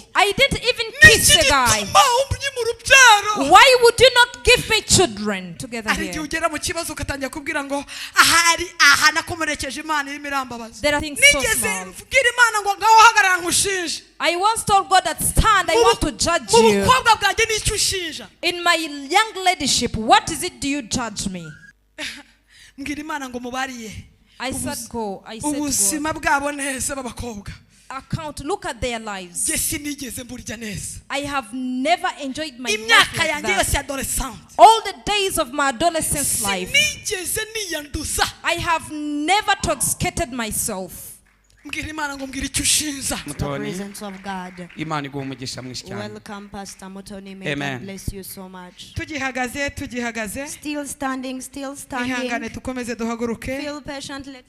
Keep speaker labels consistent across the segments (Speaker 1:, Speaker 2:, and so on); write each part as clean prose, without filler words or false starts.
Speaker 1: Umuhungu.
Speaker 2: I didn't even kiss
Speaker 1: Niki
Speaker 2: the guy.
Speaker 1: gituma unyima urubyaro?
Speaker 2: Why would you not give me children together
Speaker 1: Hari igihe
Speaker 2: here?
Speaker 1: ugera mu kibazo ugatangira kubwira ngo ahari aha nakomerekeje Imana irimo irambabaza.
Speaker 2: There are things so
Speaker 1: Nigeze
Speaker 2: small.
Speaker 1: mbwira Imana ngo ngaho hagarara nkushinje.
Speaker 2: I once told God that, "Stand, I
Speaker 1: Mu
Speaker 2: want to judge
Speaker 1: mu
Speaker 2: you."
Speaker 1: bukobwa bwanjye n'icyo ushinja?
Speaker 2: In my young ladyship, what is it do you judge me?
Speaker 1: Mbwira Imana ngo mubariye
Speaker 2: I said, go. I said, God,
Speaker 1: ubuzima bwabo neza b'abakobwa.
Speaker 2: Account, look at their lives.
Speaker 1: Njye sinigeze mburya neza.
Speaker 2: I have never enjoyed my life
Speaker 1: Imyaka
Speaker 2: like
Speaker 1: yanjye
Speaker 2: that.
Speaker 1: yose ya adolescente,
Speaker 2: All the days of my adolescence life,
Speaker 1: sinigeze niyanduza.
Speaker 2: I have never toxicated myself.
Speaker 1: Mbwira Imana ngo mbwira icyo ushinja.
Speaker 3: The
Speaker 4: Mutoni,
Speaker 3: presence of God.
Speaker 4: Imana iguha umugisha mwinshi cyane.
Speaker 3: Welcome, Pastor Mutoni. May
Speaker 4: Amen.
Speaker 3: God bless you so much.
Speaker 1: Tugihagaze, tugihagaze.
Speaker 3: Still standing, still
Speaker 1: Ihangane,
Speaker 3: standing.
Speaker 1: dukomeze duhaguruke.
Speaker 3: Feel patient. Let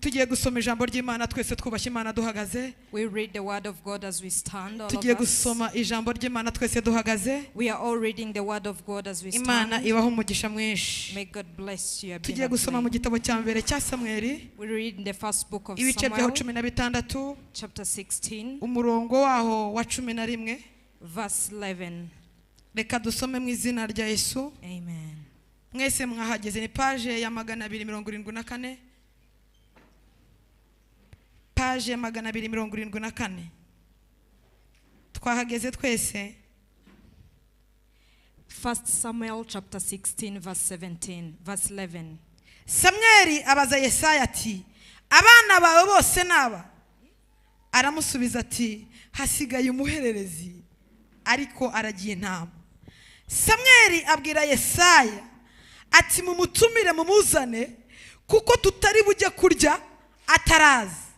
Speaker 1: Tugiye gusoma ijambo ry'Imana twese twubashye Imana duhagaze.
Speaker 2: We read the word of God as we stand. All of
Speaker 1: Tugiye
Speaker 2: us.
Speaker 1: Gusoma ijambo ry'Imana twese duhagaze.
Speaker 2: We are all reading the word of God as we
Speaker 1: Imana
Speaker 2: stand.
Speaker 1: ibaho umugisha mwinshi.
Speaker 2: May God bless you
Speaker 1: Tugiye gusoma mu
Speaker 2: abundantly.
Speaker 1: gitabo cya mbere cya Samweli,
Speaker 2: We read in the first book of
Speaker 1: ibice byaho
Speaker 2: Samuel,
Speaker 1: 16,
Speaker 2: chapter 16,
Speaker 1: umurongo waho wa 11.
Speaker 2: Verse 11.
Speaker 1: Reka dusome mu izina rya Yesu.
Speaker 2: Amen.
Speaker 1: Mwese mwahageze? Ni page ya 274, page ya 274. Twahageze twese?
Speaker 2: First Samuel chapter 16, verse 17, verse 11.
Speaker 1: Samweli abaza Yesaya ati: "Abana bawe bose naba?" Aramusubiza ati: "Hasigaye umuhererezi, ariko aragiye intama." Samweli abwira Yesaya ati: "Mumutumire mumuzane, kuko tutari bujye kurya ataraza."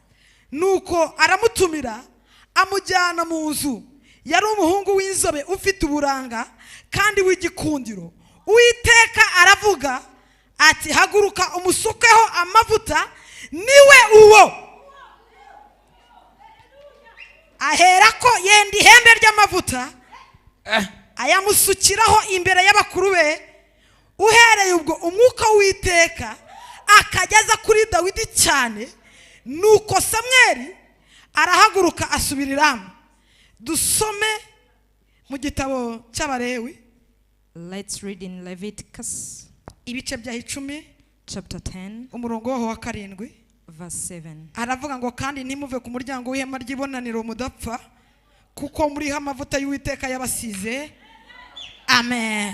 Speaker 1: Nuko aramutumira, amujyana mu nzu. Yari umuhungu w'inzobe ufite uburanga kandi w'igikundiro. Uwiteka aravuga ati: "Haguruka umusukeho amavuta, niwe uwo." Aherako yenda ihembe ry'amavuta,
Speaker 4: Eh,
Speaker 1: ayamusukiraho imbere y'abakuru be. Uhereye ubwo umwuka w'Uwiteka akajya aza kuri Dawidi cyane. Nuko Samweli arahaguruka asubira i Rama. Dusome mu gitabo cy'Abalewi,
Speaker 2: Let's read in Leviticus
Speaker 1: ibice bya 10,
Speaker 2: chapter 10,
Speaker 1: umurongo waho wa 7.
Speaker 2: Verse 7.
Speaker 1: Aravuga ngo: "Kandi ntimuve ku muryango w'ihema ry'ibonaniro mudapfa, kuko muriho amavuta y'Uwiteka yabasize." Amen.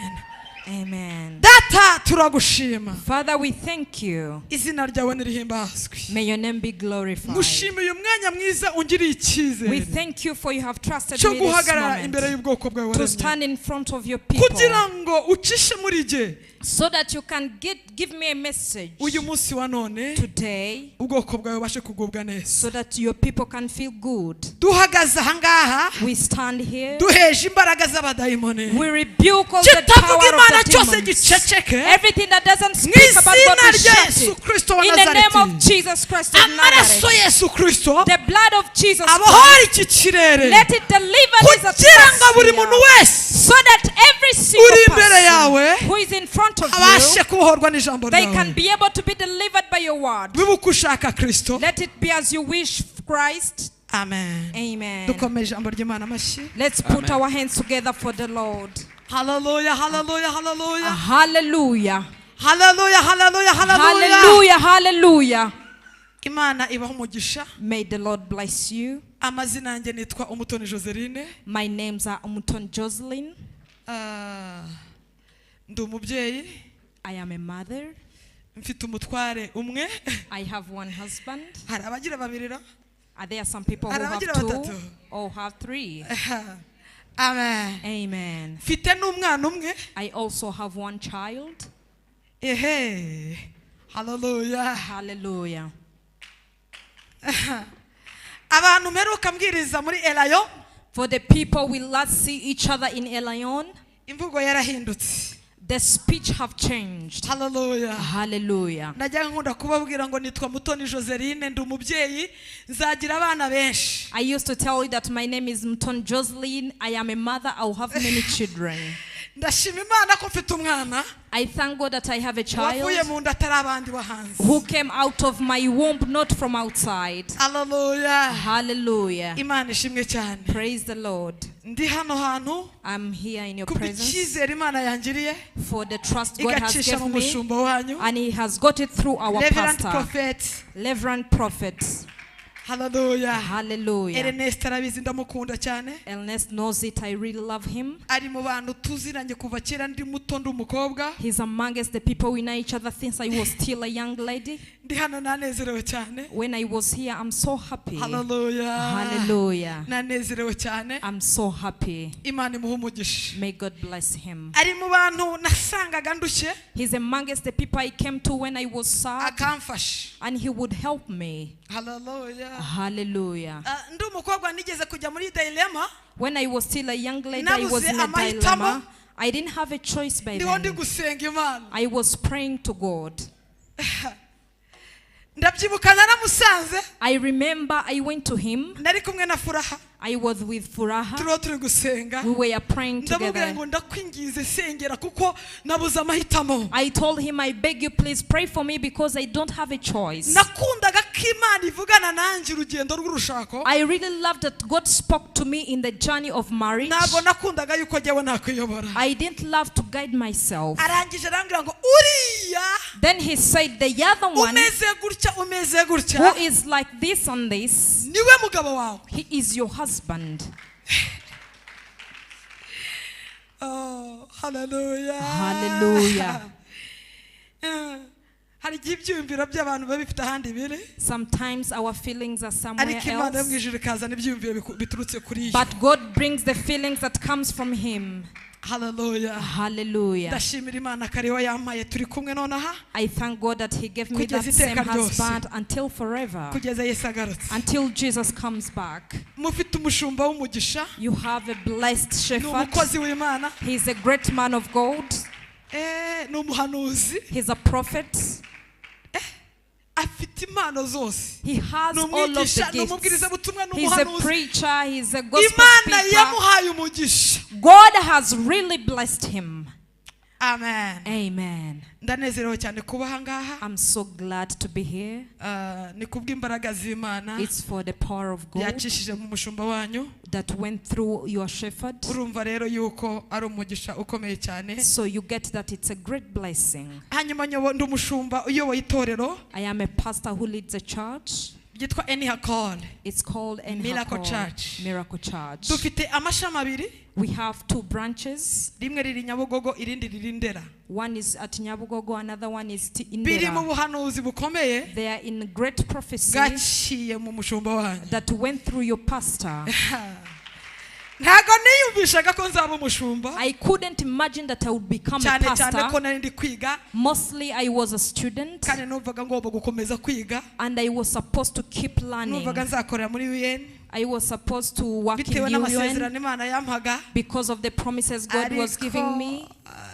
Speaker 2: Amen.
Speaker 1: Data, turagushima.
Speaker 2: Father, we thank you.
Speaker 1: Izina ryawe nirihimbazwe.
Speaker 2: May your name be glorified.
Speaker 1: Ngushimiye umwanya mwiza ungiriye
Speaker 2: We
Speaker 1: icyizere
Speaker 2: thank you for you have trusted
Speaker 1: cyo
Speaker 2: me this
Speaker 1: guhagarara imbere
Speaker 2: moment
Speaker 1: y'ubwoko bwawe
Speaker 2: to
Speaker 1: waremye,
Speaker 2: stand in front of your people
Speaker 1: kugira ngo ucishe muri jye
Speaker 2: so that you can give me a message
Speaker 1: uyu munsi wa none,
Speaker 2: today
Speaker 1: ubwoko bwawe bubashe kugubwa neza.
Speaker 2: So that your people can feel good.
Speaker 1: Duhagaze ahangaha,
Speaker 2: We stand here.
Speaker 1: duheje imbaraga z'abadayimoni.
Speaker 2: We rebuke all the
Speaker 1: Kitavuga
Speaker 2: power
Speaker 1: Imana
Speaker 2: of the
Speaker 1: cyose
Speaker 2: demons.
Speaker 1: giceceke.
Speaker 2: Everything that doesn't
Speaker 1: Mu
Speaker 2: speak about God,
Speaker 1: izina
Speaker 2: we
Speaker 1: rya
Speaker 2: shut
Speaker 1: Yesu
Speaker 2: it.
Speaker 1: Kristo wa
Speaker 2: In the name of
Speaker 1: Nazareti,
Speaker 2: Jesus Christ of
Speaker 1: amaraso
Speaker 2: Nazareth,
Speaker 1: Yesu Kristo
Speaker 2: the blood of Jesus Christ,
Speaker 1: abohora iki kirere,
Speaker 2: let it deliver this
Speaker 1: kugira ngo buri muntu
Speaker 2: atmosphere
Speaker 1: wese
Speaker 2: so that every single
Speaker 1: uri imbere yawe
Speaker 2: person who is in front of
Speaker 1: abashe
Speaker 2: you,
Speaker 1: kubohorwa n'ijambo
Speaker 2: they can
Speaker 1: ryawe.
Speaker 2: be able to be delivered by your word.
Speaker 1: Bibe uko ushaka, Kristo.
Speaker 2: Let it be as you wish, Christ.
Speaker 1: Amen.
Speaker 2: Amen.
Speaker 1: Dukomeye ijambo ry'Imana amashyi.
Speaker 2: Let's put
Speaker 4: Amen.
Speaker 2: Our hands together for the Lord.
Speaker 1: Haleluya, haleluya, haleluya.
Speaker 2: Hallelujah.
Speaker 1: Haleluya, haleluya, haleluya.
Speaker 2: Hallelujah. Hallelujah.
Speaker 1: Imana ibaho umugisha.
Speaker 2: May the Lord bless you.
Speaker 1: Amazina yanjye nitwa Umutoni Joseline.
Speaker 2: My names are Umuton Jocelyn.
Speaker 1: Ah, ndi umubyeyi.
Speaker 2: I am a mother.
Speaker 1: Mfite umutware umwe.
Speaker 2: I have one husband.
Speaker 1: Hari abagira babiri ra?
Speaker 2: Are there some people who have
Speaker 1: Arabagira
Speaker 2: two
Speaker 1: batatu.
Speaker 2: Or have three?
Speaker 1: Amen.
Speaker 2: Amen.
Speaker 1: Mfite n'umwana umwe.
Speaker 2: I also have one child.
Speaker 1: Ehe, haleluya.
Speaker 2: Hallelujah.
Speaker 1: Abantu mperuka mbwiriza muri Elayo,
Speaker 2: For the people we last see each other in Elion,
Speaker 1: imvugo yarahindutse.
Speaker 2: The speech have changed.
Speaker 1: Haleluya.
Speaker 2: Hallelujah.
Speaker 1: Najyaga nkunda kubabwira ngo nitwa Mutoni Joseline, ndi umubyeyi, nzagira abana benshi.
Speaker 2: I used to tell you that my name is Mton Jocelyn. I am a mother. I will have many children.
Speaker 1: Ndashima Imana ko mfite umwana
Speaker 2: I thank God that I have a
Speaker 1: wavuye
Speaker 2: child
Speaker 1: mu nda atari abandi bo hanze.
Speaker 2: who came out of my womb, not from outside.
Speaker 1: Haleluya.
Speaker 2: Hallelujah.
Speaker 1: Imana ishimwe cyane.
Speaker 2: Praise the Lord.
Speaker 1: Ndi hano hantu
Speaker 2: I'm here in your presence
Speaker 1: kubw'icyizere Imana yangiriye
Speaker 2: for the trust God has
Speaker 1: igacisha mu
Speaker 2: given me,
Speaker 1: mushumba wanyu
Speaker 2: and He has got it through our
Speaker 1: Reverend
Speaker 2: pastor,
Speaker 1: Prophet.
Speaker 2: Reverend Prophet.
Speaker 1: Haleluya.
Speaker 2: Hallelujah.
Speaker 1: Ernest arabizi ndamukunda cyane.
Speaker 2: Ernest knows it. I really love him.
Speaker 1: Ari mu bantu tuziranye kuva kera ndi muto ndi umukobwa.
Speaker 2: He's amongst the people we know each other since I was still a young lady.
Speaker 1: Ndi hano nanezerewe cyane.
Speaker 2: When I was here, I'm so happy.
Speaker 1: Haleluya.
Speaker 2: Hallelujah.
Speaker 1: Nanezerewe cyane.
Speaker 2: I'm so happy.
Speaker 1: Imana imuhe umugisha.
Speaker 2: May God bless him.
Speaker 1: Ari mu bantu nasangaga ndushye
Speaker 2: He's amongst the people I came to when I was sad,
Speaker 1: akamfasha.
Speaker 2: and he would help me.
Speaker 1: Haleluya.
Speaker 2: Hallelujah.
Speaker 1: Ndi umukobwa nigeze kujya muri dilemma.
Speaker 2: When I was still a young lady, I was
Speaker 1: Nabuze
Speaker 2: in a
Speaker 1: amahitamo.
Speaker 2: dilemma. I didn't have a choice by
Speaker 1: Ndiho ndi
Speaker 2: then.
Speaker 1: gusenga Imana.
Speaker 2: I was praying to God.
Speaker 1: Ndabyibuka naramusanze.
Speaker 2: I remember I went to him.
Speaker 1: Nari kumwe na Furaha.
Speaker 2: I was with Furaha.
Speaker 1: Turiho turi gusenga.
Speaker 2: We were praying
Speaker 1: Ndamubwira
Speaker 2: together.
Speaker 1: ngo ndakwinginze sengera kuko nabuze amahitamo.
Speaker 2: I told him, I beg you, please pray for me because I don't have a choice.
Speaker 1: Nakundaga ko Imana ivugana nanjye urugendo rw'urushako.
Speaker 2: I really loved that God spoke to me in the journey of marriage.
Speaker 1: Ntabwo nakundaga yuko jyewe nakwiyobora.
Speaker 2: I didn't love to guide myself.
Speaker 1: Arangije arambwira ngo uriya
Speaker 2: Then he said, the other one
Speaker 1: umeze gutya umeze gutya
Speaker 2: who is like this and this,
Speaker 1: niwe mugabo wawe.
Speaker 2: he is your husband.
Speaker 1: Oh, hallelujah.
Speaker 2: Hallelujah.
Speaker 1: Hari igihe ibyiyumviro by'abantu biba bifite ahandi biri.
Speaker 2: Sometimes our feelings are somewhere
Speaker 1: Ariko Imana yo mu
Speaker 2: else,
Speaker 1: ijuru ikazana ibyiyumviro biturutse kuri yo.
Speaker 2: but God brings the feelings that comes from him.
Speaker 1: Hallelujah.
Speaker 2: Hallelujah.
Speaker 1: Ndashimira Imana ko ariwe yampaye turi kumwe nonaha
Speaker 2: I thank God that he gave me that
Speaker 1: Kugeza
Speaker 2: same
Speaker 1: iteka ryose.
Speaker 2: husband until forever,
Speaker 1: kugeza Yesu agarutse.
Speaker 2: until Jesus comes back.
Speaker 1: Mufite umushumba w'umugisha.
Speaker 2: You have a blessed
Speaker 1: Ni
Speaker 2: shepherd.
Speaker 1: umukozi w'Imana.
Speaker 2: He's a great man of God.
Speaker 1: Ni umuhanuzi.
Speaker 2: He's a prophet.
Speaker 1: Afite impano zose.
Speaker 2: He has
Speaker 1: Ni
Speaker 2: all of the
Speaker 1: umwigisha, ni
Speaker 2: gifts.
Speaker 1: umubwirizabutumwa, ni
Speaker 2: He's a
Speaker 1: umuhanuzi.
Speaker 2: preacher. He's a gospel
Speaker 1: Imana
Speaker 2: speaker.
Speaker 1: yamuhaye umugisha.
Speaker 2: God has really blessed him.
Speaker 1: Amen.
Speaker 2: Amen.
Speaker 1: Ndanezerewe cyane kuba aha ngaha.
Speaker 2: I'm so glad to be here.
Speaker 1: Ni kubw'imbaraga z'Imana
Speaker 2: It's for the power of God
Speaker 1: yacishije mu mushumba wanyu.
Speaker 2: that went through your shepherd.
Speaker 1: Urumva rero yuko ari umugisha ukomeye cyane.
Speaker 2: So you get that it's a great blessing.
Speaker 1: Hanyuma ndi umushumba uyoboye itorero
Speaker 2: I am a pastor who leads a church.
Speaker 1: ryitwa Enihakore.
Speaker 2: It's called
Speaker 1: Miracle
Speaker 2: Enihakore
Speaker 1: Church.
Speaker 2: Miracle Church.
Speaker 1: Dufite amashami abiri.
Speaker 2: We have two branches.
Speaker 1: Rimwe riri Nyabugogo irindi riri Ndera.
Speaker 2: One is at Nyabugogo, another one is in
Speaker 1: Biri mu
Speaker 2: Ndera.
Speaker 1: buhanuzi bukomeye
Speaker 2: They are in great prophecy
Speaker 1: bwaciye mu mushumba wanyu.
Speaker 2: that went through your pastor.
Speaker 1: Ntago niyumvishaga ko nzaba umushumba.
Speaker 2: I couldn't imagine that I would become a
Speaker 1: Cyane cyane ko
Speaker 2: pastor.
Speaker 1: nari ndi kwiga.
Speaker 2: Mostly I was a student
Speaker 1: Kandi numvaga ngomba gukomeza kwiga.
Speaker 2: and I was supposed to keep learning.
Speaker 1: Numvaga nzakorera muri UN.
Speaker 2: I was supposed to work in
Speaker 1: Bitewe
Speaker 2: UN
Speaker 1: n'amasezerano Imana yampaga.
Speaker 2: because of the promises God was giving me.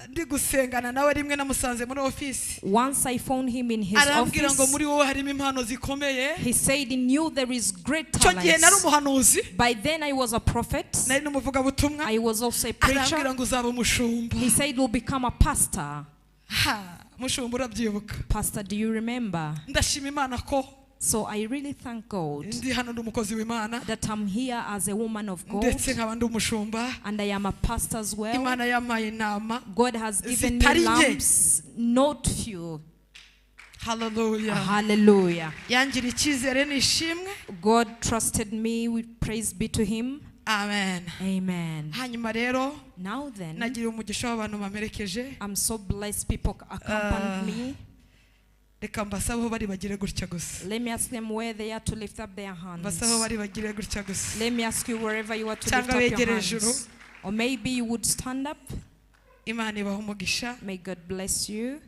Speaker 1: Ndi gusengana nawe rimwe namusanze muri office.
Speaker 2: Once I found him in his
Speaker 1: Arambwira ngo
Speaker 2: office,
Speaker 1: muri wowe harimo impano zikomeye.
Speaker 2: he said in you there is great
Speaker 1: Icyo gihe nari
Speaker 2: talents.
Speaker 1: umuhanuzi.
Speaker 2: By then I was a prophet.
Speaker 1: Nari n'umuvugabutumwa.
Speaker 2: I was also a preacher.
Speaker 1: Arambwira ngo uzaba umushumba.
Speaker 2: He said you'll become a pastor.
Speaker 1: Ha, mushumba urabyibuka.
Speaker 2: Pastor, do you remember?
Speaker 1: Ndashima Imana ko
Speaker 2: So I really thank God
Speaker 1: ndi hano ndi umukozi w'Imana
Speaker 2: that I'm here as a woman of God
Speaker 1: ndetse nkaba ndi umushumba.
Speaker 2: and I am a pastor as well.
Speaker 1: Imana yampaye intama
Speaker 2: God has given me
Speaker 1: zitari nke.
Speaker 2: lambs, not few.
Speaker 1: Hallelujah.
Speaker 2: Hallelujah.
Speaker 1: Yangira icyizere n'ishimwe.
Speaker 2: God trusted me. We praise be to him.
Speaker 1: Amen.
Speaker 2: Amen.
Speaker 1: Hanyuma rero
Speaker 2: Now then,
Speaker 1: nagiriye umugisha w'abantu bamerekeje.
Speaker 2: I'm so blessed people accompanied me.
Speaker 1: Reka mbasabe bari bagire gutya gusa.
Speaker 2: Let me ask them where they are to lift up their hands.
Speaker 1: Mbasabe bari bagire gutya gusa.
Speaker 2: Let me ask you wherever you are to lift
Speaker 1: Cyangwa
Speaker 2: up your
Speaker 1: begere ejuru.
Speaker 2: hands. Or maybe you would stand up.
Speaker 1: Imana ibahe umugisha.
Speaker 2: May God bless you.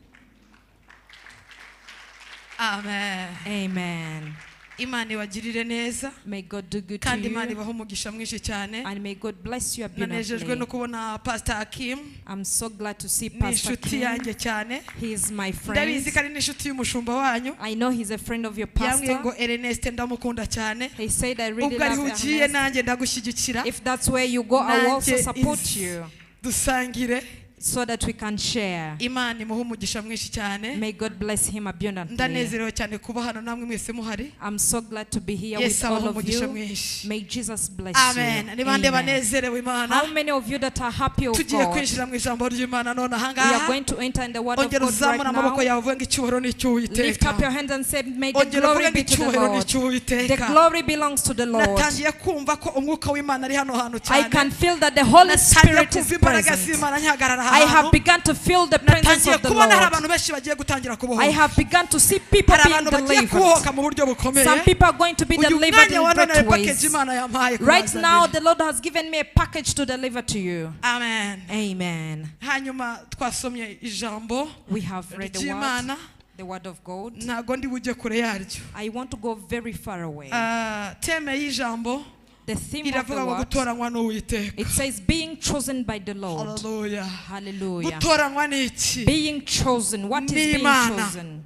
Speaker 1: Amen.
Speaker 2: Amen.
Speaker 1: Imana ibagirire neza.
Speaker 2: May God do good to
Speaker 1: Kandi Imana
Speaker 2: you.
Speaker 1: ibahe umugisha mwinshi cyane.
Speaker 2: And may God bless you
Speaker 1: Nanejejwe no
Speaker 2: abundantly.
Speaker 1: kubona Pastor Akim.
Speaker 2: I'm so glad to see
Speaker 1: Ni
Speaker 2: Pastor
Speaker 1: inshuti
Speaker 2: Kim.
Speaker 1: yanjye cyane.
Speaker 2: He is my
Speaker 1: Ndabizi
Speaker 2: friend.
Speaker 1: ko ari n'inshuti y'umushumba wanyu.
Speaker 2: I know he's a friend of your
Speaker 1: Yambwiye ngo
Speaker 2: pastor.
Speaker 1: Ernest ndamukunda cyane.
Speaker 2: He said, I really
Speaker 1: Ubwo ariho
Speaker 2: love
Speaker 1: ugiye
Speaker 2: Ernest.
Speaker 1: nanjye ndagushyigikira.
Speaker 2: If that's where you go, I will also
Speaker 1: Nanjye
Speaker 2: support you.
Speaker 1: Dusangire.
Speaker 2: So that we can share.
Speaker 1: Imana imuhe umugisha mwinshi cyane.
Speaker 2: May God bless him abundantly.
Speaker 1: Ndanezerewe cyane kuba hano namwe mwese muhari.
Speaker 2: I'm so glad to be here with
Speaker 1: Yesu
Speaker 2: all
Speaker 1: abahe
Speaker 2: of
Speaker 1: umugisha
Speaker 2: you.
Speaker 1: mwinshi.
Speaker 2: May Jesus bless
Speaker 1: Amen.
Speaker 2: you.
Speaker 1: Ni bande
Speaker 2: Amen.
Speaker 1: banezerewe Imana?
Speaker 2: How many of you that are happy of
Speaker 1: Tugiye
Speaker 2: God?
Speaker 1: kwinjira mu ijambo ry'Imana none
Speaker 2: We are
Speaker 1: ahangaha.
Speaker 2: going to enter in the word of
Speaker 1: Ongera
Speaker 2: God right
Speaker 1: uzamure amaboko
Speaker 2: now.
Speaker 1: yawe uvuge ngo icyubahiro ni
Speaker 2: Lift up
Speaker 1: icy'Uwiteka.
Speaker 2: your hands and say, may the
Speaker 1: Ongera
Speaker 2: glory
Speaker 1: uvuge ngo
Speaker 2: be to the
Speaker 1: icyubahiro ni
Speaker 2: Lord. The
Speaker 1: icy'Uwiteka.
Speaker 2: glory belongs to the Lord.
Speaker 1: Natangiye kumva ko umwuka w'Imana ari hano hantu
Speaker 2: I
Speaker 1: cyane.
Speaker 2: can feel that the Holy
Speaker 1: Natangiye
Speaker 2: Spirit is
Speaker 1: kumva imbaraga
Speaker 2: present.
Speaker 1: z'Imana nkihagarara
Speaker 2: I
Speaker 1: aha
Speaker 2: have
Speaker 1: hantu.
Speaker 2: begun to feel the presence
Speaker 1: Natangiye
Speaker 2: of the
Speaker 1: kubona hari
Speaker 2: Lord.
Speaker 1: abantu benshi bagiye gutangira
Speaker 2: I
Speaker 1: kubohoka.
Speaker 2: have begun to see people
Speaker 1: Hari
Speaker 2: being
Speaker 1: abantu bagiye
Speaker 2: delivered.
Speaker 1: kubohoka mu buryo bukomeye.
Speaker 2: Some people are going to be
Speaker 1: Uyu
Speaker 2: delivered
Speaker 1: mwanya
Speaker 2: in
Speaker 1: wa none
Speaker 2: great
Speaker 1: hari package
Speaker 2: ways.
Speaker 1: Imana yampaye
Speaker 2: Right now,
Speaker 1: kubazanira.
Speaker 2: the Lord has given me a package to deliver to you.
Speaker 1: Amen.
Speaker 2: Amen.
Speaker 1: Hanyuma twasomye ijambo
Speaker 2: We have read
Speaker 1: ry'Imana.
Speaker 2: the word of God.
Speaker 1: Ntago ndi bujye kure yaryo.
Speaker 2: I want to go very far away.
Speaker 1: Ah, teme y'ijambo
Speaker 2: The theme of the
Speaker 1: iravuga ngo
Speaker 2: word,
Speaker 1: gutoranywa n'Uwiteka.
Speaker 2: it says being chosen by the Lord.
Speaker 1: Hallelujah.
Speaker 2: Hallelujah.
Speaker 1: Gutoranywa ni iki?
Speaker 2: Being chosen. What is being
Speaker 1: N'Imana.
Speaker 2: chosen?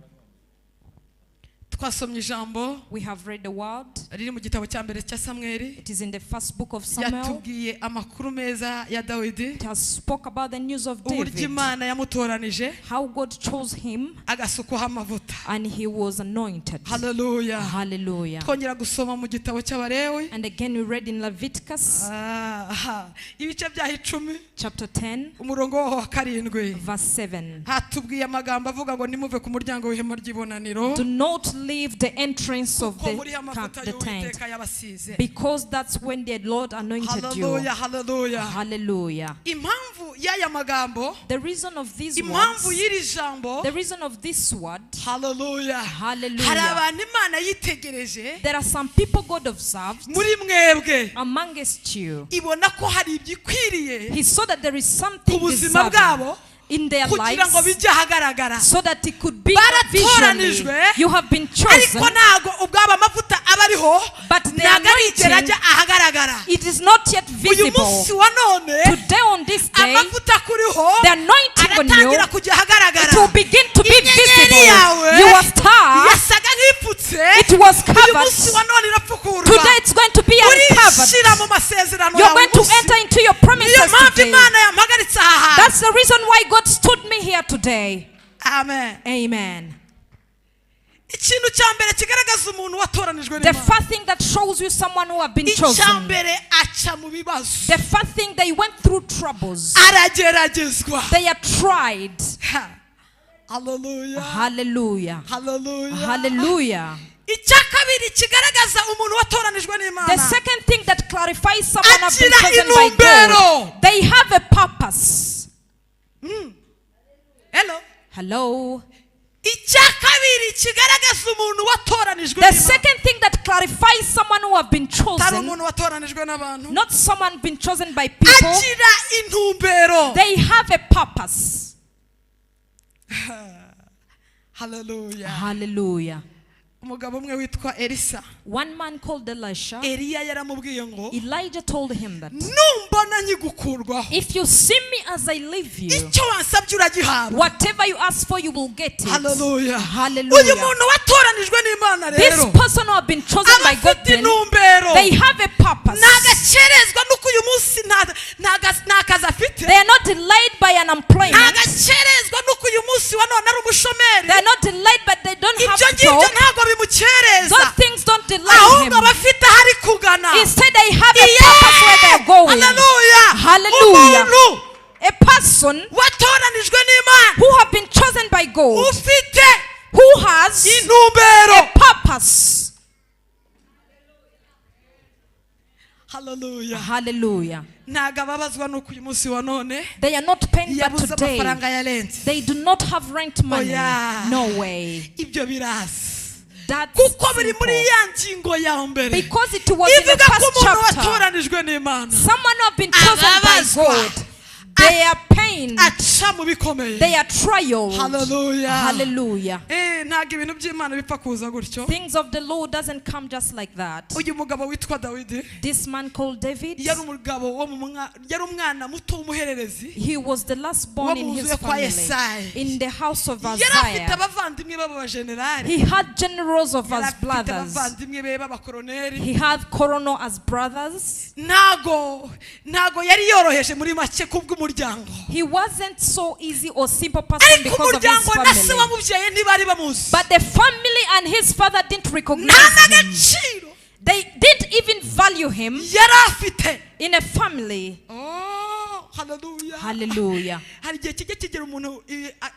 Speaker 1: Twasomye ijambo
Speaker 2: We have read the word.
Speaker 1: riri mu gitabo cya mbere cya Samweli.
Speaker 2: It is in the first book of Samuel.
Speaker 1: Yatubwiye amakuru meza ya Dawidi,
Speaker 2: It has spoke about the news of
Speaker 1: uburyo
Speaker 2: David,
Speaker 1: Imana yamutoranije
Speaker 2: how God chose him
Speaker 1: agasukwaho amavuta.
Speaker 2: and he was anointed.
Speaker 1: Hallelujah.
Speaker 2: Hallelujah.
Speaker 1: Twongera gusoma mu gitabo cy'Abalewi,
Speaker 2: And again we read in Leviticus
Speaker 1: Ah, ibice byaho 10,
Speaker 2: chapter 10,
Speaker 1: umurongo waho wa 7,
Speaker 2: verse 7.
Speaker 1: hatubwiye amagambo avuga ngo nimuve ku muryango w'ihema ry'ibonaniro,
Speaker 2: Do not leave the entrance of
Speaker 1: kuko
Speaker 2: the,
Speaker 1: muriho
Speaker 2: camp,
Speaker 1: amavuta
Speaker 2: the tent,
Speaker 1: y'Uwiteka yabasize.
Speaker 2: because that's when the Lord anointed you.
Speaker 1: Hallelujah, hallelujah.
Speaker 2: Hallelujah.
Speaker 1: Impamvu y'aya magambo,
Speaker 2: The reason of these
Speaker 1: impamvu
Speaker 2: words,
Speaker 1: y'iri jambo,
Speaker 2: the reason of this word,
Speaker 1: hallelujah,
Speaker 2: Hallelujah.
Speaker 1: hari abantu Imana yitegereje
Speaker 2: There are some people God observed
Speaker 1: muri mwebwe,
Speaker 2: amongst you.
Speaker 1: ibona ko hari igikwiriye
Speaker 2: He saw that there is something
Speaker 1: ku buzima
Speaker 2: deserving
Speaker 1: bwabo
Speaker 2: in their
Speaker 1: kugira ngo
Speaker 2: lives
Speaker 1: bijye ahagaragara.
Speaker 2: so that it could be visually.
Speaker 1: Baratoranijwe,
Speaker 2: You have been
Speaker 1: ariko
Speaker 2: chosen,
Speaker 1: ntago ubwabo amavuta aba ariho,
Speaker 2: but the
Speaker 1: ntago arigera
Speaker 2: anointing,
Speaker 1: ajya ahagaragara.
Speaker 2: it is not yet
Speaker 1: Uyu
Speaker 2: visible.
Speaker 1: munsi wa none
Speaker 2: Today on this day,
Speaker 1: amavuta akuriho
Speaker 2: the anointing on you,
Speaker 1: aratangira kujya ahagaragara.
Speaker 2: it will begin to be
Speaker 1: Inyenyeri
Speaker 2: visible.
Speaker 1: yawe
Speaker 2: Your star,
Speaker 1: yasaga nk'ipfutse,
Speaker 2: it was
Speaker 1: uyu
Speaker 2: covered.
Speaker 1: munsi wa none irapfukurwa.
Speaker 2: Today it's going to be uncovered.
Speaker 1: Urinjira mu masezerano
Speaker 2: You're
Speaker 1: yawe
Speaker 2: going to
Speaker 1: munsi.
Speaker 2: enter into your
Speaker 1: Niyo
Speaker 2: promises
Speaker 1: mpamvu
Speaker 2: today.
Speaker 1: Imana yampagaritse aha hantu.
Speaker 2: That's the reason why God stood me here today.
Speaker 1: Amen.
Speaker 2: Amen.
Speaker 1: Ikintu cya mbere kigaragaza umuntu watoranijwe
Speaker 2: The
Speaker 1: n'Imana,
Speaker 2: first thing that shows you someone who have been
Speaker 1: icya
Speaker 2: chosen,
Speaker 1: mbere aca mu bibazo,
Speaker 2: the first thing, they went through troubles.
Speaker 1: arageragezwa.
Speaker 2: They are tried.
Speaker 1: Ha. Hallelujah.
Speaker 2: Hallelujah.
Speaker 1: Hallelujah.
Speaker 2: Hallelujah.
Speaker 1: Icya kabiri kigaragaza umuntu watoranijwe
Speaker 2: The
Speaker 1: n'Imana,
Speaker 2: second thing that clarifies someone have been
Speaker 1: Agira
Speaker 2: chosen by
Speaker 1: intumbero.
Speaker 2: God, they have a purpose.
Speaker 1: Hello.
Speaker 2: Hello.
Speaker 1: Icya kabiri kigaragaza umuntu watoranijwe
Speaker 2: The
Speaker 1: n'Imana,
Speaker 2: second thing that clarifies someone who have been
Speaker 1: atari
Speaker 2: chosen,
Speaker 1: umuntu watoranijwe n'abantu,
Speaker 2: not someone been chosen by people,
Speaker 1: agira intumbero.
Speaker 2: they have a purpose.
Speaker 1: Hallelujah.
Speaker 2: Hallelujah.
Speaker 1: Umugabo umwe witwa Elisa,
Speaker 2: One man called Elisha,
Speaker 1: Eliya yaramubwiye ngo
Speaker 2: Elijah told him that
Speaker 1: numbona nkigukurwaho,
Speaker 2: if you see me as I leave you,
Speaker 1: icyo wansabye uragihabwa.
Speaker 2: whatever you ask for, you will get it.
Speaker 1: Hallelujah. Uyu
Speaker 2: Hallelujah.
Speaker 1: muntu watoranijwe n'Imana
Speaker 2: This
Speaker 1: rero
Speaker 2: person who have been chosen
Speaker 1: aba
Speaker 2: by God,
Speaker 1: afite
Speaker 2: then,
Speaker 1: intumbero.
Speaker 2: they have a purpose.
Speaker 1: Ntagakerezwa nuko uyu munsi nta kazi afite.
Speaker 2: They are not delayed by unemployment.
Speaker 1: Ntagakerezwa nuko uyu munsi wa none ari umushomeri.
Speaker 2: They are not delayed, but they don't have
Speaker 1: Ibyo ngibyo
Speaker 2: job.
Speaker 1: ntabwo bimukereza,
Speaker 2: Those things don't delay
Speaker 1: ahubwo
Speaker 2: him.
Speaker 1: aba afite aho ari kugana.
Speaker 2: Instead, they have a
Speaker 1: Yeah!
Speaker 2: purpose where they are going.
Speaker 1: Hallelujah.
Speaker 2: Hallelujah.
Speaker 1: Umuntu
Speaker 2: A person
Speaker 1: watoranijwe n'Imana
Speaker 2: who have been chosen by God,
Speaker 1: ufite
Speaker 2: who has a
Speaker 1: intumbero.
Speaker 2: purpose.
Speaker 1: Hallelujah.
Speaker 2: Hallelujah.
Speaker 1: Ntabwo ababazwa nuko uyu munsi wa none
Speaker 2: They are not pained, but
Speaker 1: yabuze
Speaker 2: today
Speaker 1: amafaranga ya rent.
Speaker 2: they do not have rent money.
Speaker 1: yeah.
Speaker 2: No way.
Speaker 1: Ibyo biraza
Speaker 2: That's
Speaker 1: kuko biri muri
Speaker 2: simple.
Speaker 1: ya ngingo ya mbere
Speaker 2: Because it was in the
Speaker 1: ivuga ko
Speaker 2: first
Speaker 1: umuntu
Speaker 2: chapter.
Speaker 1: watoranijwe n'Imana
Speaker 2: Someone who have been chosen by
Speaker 1: ababazwa,
Speaker 2: God, they are pained. pained.
Speaker 1: Aca mu bikomeye.
Speaker 2: They are trialed.
Speaker 1: Hallelujah.
Speaker 2: Hallelujah.
Speaker 1: Eh, ntabwo ibintu by'Imana bipfa kuza gutyo.
Speaker 2: Things of the Lord doesn't come just like that.
Speaker 1: Uyu mugabo witwa Dawidi
Speaker 2: This man called David,
Speaker 1: yari umugabo wo mu yari umwana muto w'umuhererezi
Speaker 2: he was the last born in
Speaker 1: wo mu nzu
Speaker 2: his
Speaker 1: yo kwa
Speaker 2: family,
Speaker 1: Yesayi.
Speaker 2: in the house of
Speaker 1: Yari afite
Speaker 2: Isaiah.
Speaker 1: abavandimwe b'abajenerali.
Speaker 2: He had generals of
Speaker 1: Yari
Speaker 2: his
Speaker 1: afite
Speaker 2: brothers.
Speaker 1: abavandimwe be b'abakoroneri.
Speaker 2: He had colonel as brothers.
Speaker 1: Ntago ntago yari yoroheje muri make kubw'umuryango.
Speaker 2: He wasn't so easy or simple person
Speaker 1: Ariko
Speaker 2: because of his
Speaker 1: umuryango na se
Speaker 2: family.
Speaker 1: wamubyaye ntibari bamuzi.
Speaker 2: But the family and his father didn't recognize
Speaker 1: Nta
Speaker 2: him.
Speaker 1: n'agaciro
Speaker 2: They didn't even value him
Speaker 1: yari afite.
Speaker 2: in a family.
Speaker 1: Oh, hallelujah.
Speaker 2: Hallelujah.
Speaker 1: Hari igihe kijya kigera umuntu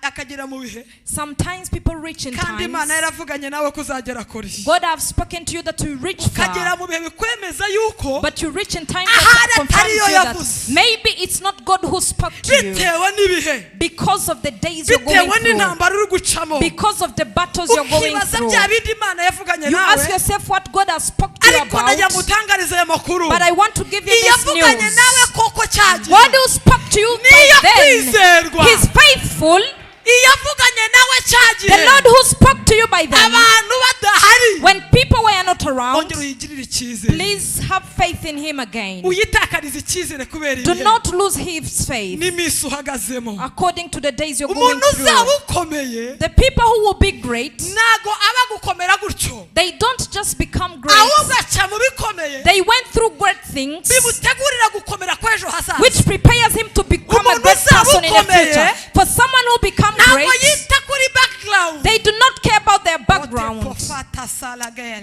Speaker 1: akagera mu bihe
Speaker 2: Sometimes people reach in
Speaker 1: kandi
Speaker 2: times.
Speaker 1: Imana yaravuganye nawe ko uzagera kure.
Speaker 2: God have spoken to you that you reach
Speaker 1: Ukagera
Speaker 2: far.
Speaker 1: mu bihe bikwemeza yuko
Speaker 2: But you reach in time
Speaker 1: Ahari
Speaker 2: that confirms
Speaker 1: atari yo
Speaker 2: you that
Speaker 1: yavuze.
Speaker 2: maybe it's not God who spoke to you
Speaker 1: bitewe n'ibihe,
Speaker 2: because of the days you're going
Speaker 1: bitewe
Speaker 2: through,
Speaker 1: n'intambara uri gucamo,
Speaker 2: because of the battles you're going
Speaker 1: ukibaza
Speaker 2: through.
Speaker 1: bya bindi Imana yavuganye
Speaker 2: You ask
Speaker 1: nawe.
Speaker 2: yourself what God has spoke to you
Speaker 1: Ariko ndagira ngo
Speaker 2: about.
Speaker 1: utangarize aya makuru.
Speaker 2: But I want to give you this
Speaker 1: Iyavuganye
Speaker 2: news.
Speaker 1: nawe koko cyagiye.
Speaker 2: God who spoke to you
Speaker 1: Niyo
Speaker 2: by then,
Speaker 1: kwizerwa.
Speaker 2: He's faithful.
Speaker 1: Iyavuganye nawe cyagiye.
Speaker 2: The Lord who spoke to you by then,
Speaker 1: Abantu badahari.
Speaker 2: when people were not around,
Speaker 1: Ongera uyigirire icyizere.
Speaker 2: please have faith in Him again.
Speaker 1: Uyitakarize icyizere kubera
Speaker 2: Do
Speaker 1: ibihe
Speaker 2: not lose His faith
Speaker 1: n'iminsi uhagazemo.
Speaker 2: according to the days you're going
Speaker 1: Umuntu uzaba
Speaker 2: through.
Speaker 1: ukomeye
Speaker 2: The people who will be great,
Speaker 1: ntago aba gukomera gutyo,
Speaker 2: they don't just become great.
Speaker 1: ahubwo aca mu bikomeye
Speaker 2: They went through great things,
Speaker 1: bimutegurira gukomera kw'ejo hazaza.
Speaker 2: which prepares him to become a
Speaker 1: Umuntu
Speaker 2: great
Speaker 1: uzaba
Speaker 2: person in the
Speaker 1: ukomeye,
Speaker 2: future. For someone who become
Speaker 1: ntabwo
Speaker 2: great,
Speaker 1: yita kuri background.
Speaker 2: they do not care about their background.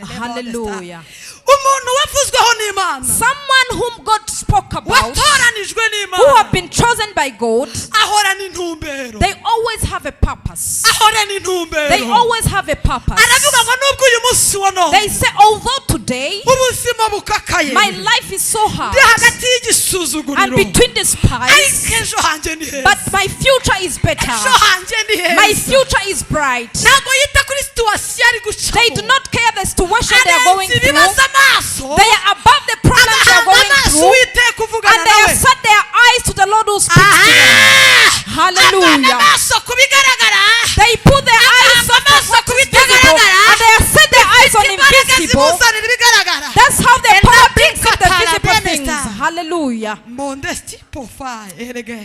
Speaker 2: Hallelujah.
Speaker 1: Umuntu wavuzweho n'Imana,
Speaker 2: Someone whom God spoke about,
Speaker 1: watoranijwe
Speaker 2: who have
Speaker 1: n'Imana,
Speaker 2: been chosen by God,
Speaker 1: ahorana intumbero.
Speaker 2: they always have a purpose.
Speaker 1: Ahorana
Speaker 2: They
Speaker 1: intumbero.
Speaker 2: always have a purpose.
Speaker 1: Aravuga ngo nubwo uyu munsi wa none
Speaker 2: They say, although today
Speaker 1: ubuzima bukakaye,
Speaker 2: my life is so hard
Speaker 1: ndi hagati
Speaker 2: and
Speaker 1: y'igisuzuguriro,
Speaker 2: between the spies,
Speaker 1: ariko ejo hanjye ni heza.
Speaker 2: but my future is better.
Speaker 1: Ejo hanjye ni
Speaker 2: My
Speaker 1: heza.
Speaker 2: future is bright.
Speaker 1: Ntabwo yita kuri situwasiyo ari
Speaker 2: They do
Speaker 1: gucamo.
Speaker 2: not care the situation they are going
Speaker 1: Arenze
Speaker 2: through.
Speaker 1: ibibazo amaso,
Speaker 2: They are above the problems they are
Speaker 1: agahanga
Speaker 2: going
Speaker 1: amaso
Speaker 2: through.
Speaker 1: Uwiteka uvugana
Speaker 2: And they
Speaker 1: nawe.
Speaker 2: have set their eyes to the Lord who speaks to them.
Speaker 1: Aha!
Speaker 2: Hallelujah.
Speaker 1: Avana amaso ku bigaragara,
Speaker 2: They put their eyes
Speaker 1: agahanga
Speaker 2: on
Speaker 1: amaso
Speaker 2: what
Speaker 1: ku
Speaker 2: is visible
Speaker 1: bitagaragara,
Speaker 2: and they have set their eyes on
Speaker 1: imbaraga
Speaker 2: invisible.
Speaker 1: zimuzanira ibigaragara.
Speaker 2: That's how the power brings up the
Speaker 1: Katara
Speaker 2: visible things.
Speaker 1: benesta.
Speaker 2: Hallelujah.
Speaker 1: Mondesti pofa erege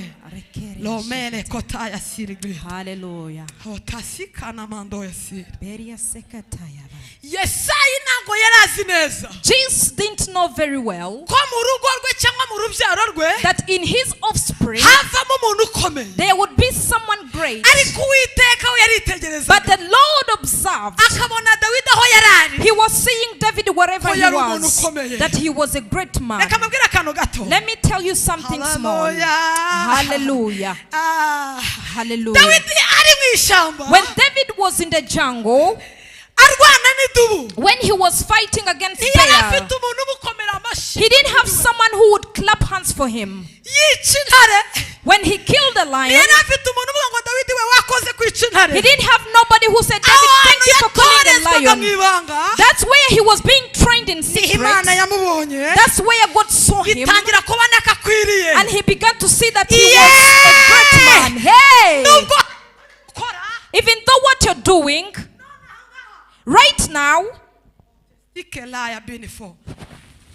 Speaker 1: lomele kotaya sirigri
Speaker 2: Hallelujah.
Speaker 1: otasikana mando yasiri. Yesayi ntabwo yari azi neza
Speaker 2: Jesus didn't know very well
Speaker 1: ko mu rugo rwe cyangwa mu rubyaro rwe
Speaker 2: that in his offspring
Speaker 1: havamo umuntu ukomeye,
Speaker 2: there would be someone great.
Speaker 1: ariko Uwiteka we yaritegerezaga
Speaker 2: But the Lord observed.
Speaker 1: akabona Dawidi aho yari ari.
Speaker 2: He was seeing David wherever
Speaker 1: Ko
Speaker 2: he
Speaker 1: yari umuntu
Speaker 2: was,
Speaker 1: ukomeye.
Speaker 2: that he was a great man.
Speaker 1: Reka mbabwire akantu gato.
Speaker 2: Let me tell you something small.
Speaker 1: Hallelujah.
Speaker 2: Hallelujah.
Speaker 1: Ah.
Speaker 2: Hallelujah.
Speaker 1: Dawidi ari mu ishyamba
Speaker 2: When David was in the jungle,
Speaker 1: arwana n'idubu,
Speaker 2: when he was fighting against
Speaker 1: ntiyari
Speaker 2: bear,
Speaker 1: afite umuntu umukomera amashyi.
Speaker 2: he didn't have someone who would clap hands for him.
Speaker 1: Yica intare,
Speaker 2: When he killed the lion,
Speaker 1: ntiyari afite umuntu uvuga ngo Dawidi we wakoze kwica intare.
Speaker 2: he didn't have nobody who said,
Speaker 1: Aho
Speaker 2: David, thank
Speaker 1: hantu
Speaker 2: you for killing the
Speaker 1: yatorezwaga mu
Speaker 2: lion.
Speaker 1: ibanga,
Speaker 2: That's where he was being trained in
Speaker 1: niho Imana
Speaker 2: secret.
Speaker 1: yamubonye,
Speaker 2: That's where God saw him.
Speaker 1: itangira kubona ko akwiriye.
Speaker 2: And he began to see that he
Speaker 1: Yeah!
Speaker 2: was a great man. Hey!
Speaker 1: Nubwo ukora
Speaker 2: Even though what you're doing right now,
Speaker 1: ikelaya binifo.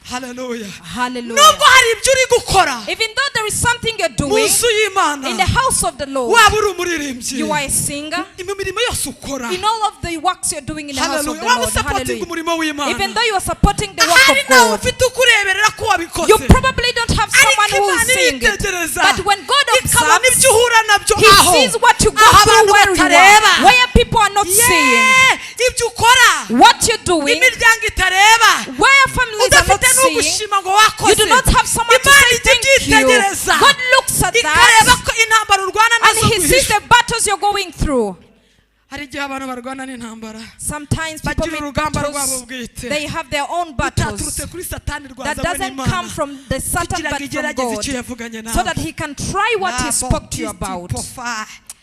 Speaker 1: Hallelujah.
Speaker 2: hallelujah.
Speaker 1: Nubwo hari ibyo uri gukora
Speaker 2: Even though there is something you're
Speaker 1: mu
Speaker 2: doing
Speaker 1: nzu y'Imana,
Speaker 2: in the house of the Lord,
Speaker 1: waba uri umuririmbyi,
Speaker 2: you are a singer.
Speaker 1: mu mirimo yose ukora,
Speaker 2: In all of the works you're doing in the house of
Speaker 1: Hallelujah.
Speaker 2: the
Speaker 1: Waba
Speaker 2: Lord,
Speaker 1: usapotinga
Speaker 2: hallelujah.
Speaker 1: umurimo w'Imana,
Speaker 2: Even though you are supporting the work
Speaker 1: ahari
Speaker 2: of
Speaker 1: nawe
Speaker 2: God,
Speaker 1: ufite ukureberera ko wabikoze,
Speaker 2: you probably don't have someone
Speaker 1: ariko
Speaker 2: who is
Speaker 1: Imana
Speaker 2: seeing it.
Speaker 1: iritegereza
Speaker 2: But when God
Speaker 1: ikabona
Speaker 2: observes,
Speaker 1: ibyo uhura nabyo
Speaker 2: He
Speaker 1: aho
Speaker 2: sees what you go
Speaker 1: aho
Speaker 2: through
Speaker 1: abantu
Speaker 2: where you
Speaker 1: batareba.
Speaker 2: are, where people are not seeing.
Speaker 1: Yeah, ibyo ukora
Speaker 2: What you're doing,
Speaker 1: imiryango itareba,
Speaker 2: where families are not
Speaker 1: udafite
Speaker 2: seeing,
Speaker 1: n'ugushima ngo wakoze,
Speaker 2: you do not have someone to
Speaker 1: Imana
Speaker 2: say
Speaker 1: ijya
Speaker 2: thank you.
Speaker 1: ibyitegereza,
Speaker 2: God looks at
Speaker 1: ikareba
Speaker 2: that
Speaker 1: ko intambara urwana
Speaker 2: and
Speaker 1: nazo
Speaker 2: He sees
Speaker 1: rwihishwa.
Speaker 2: the battles you're going through.
Speaker 1: Hari igihe abantu barwana n'intambara,
Speaker 2: Sometimes people
Speaker 1: bagira
Speaker 2: make
Speaker 1: urugamba rwabo
Speaker 2: battles,
Speaker 1: bwite
Speaker 2: they have their own battles
Speaker 1: rutaturutse kuri Satani,
Speaker 2: that
Speaker 1: rwazanywe
Speaker 2: doesn't
Speaker 1: n'Imana
Speaker 2: come from the Satan
Speaker 1: kugira ngo
Speaker 2: but from
Speaker 1: igerageze
Speaker 2: God,
Speaker 1: icyo yavuganye
Speaker 2: so
Speaker 1: nawe.
Speaker 2: that he can try what he spoke to you about.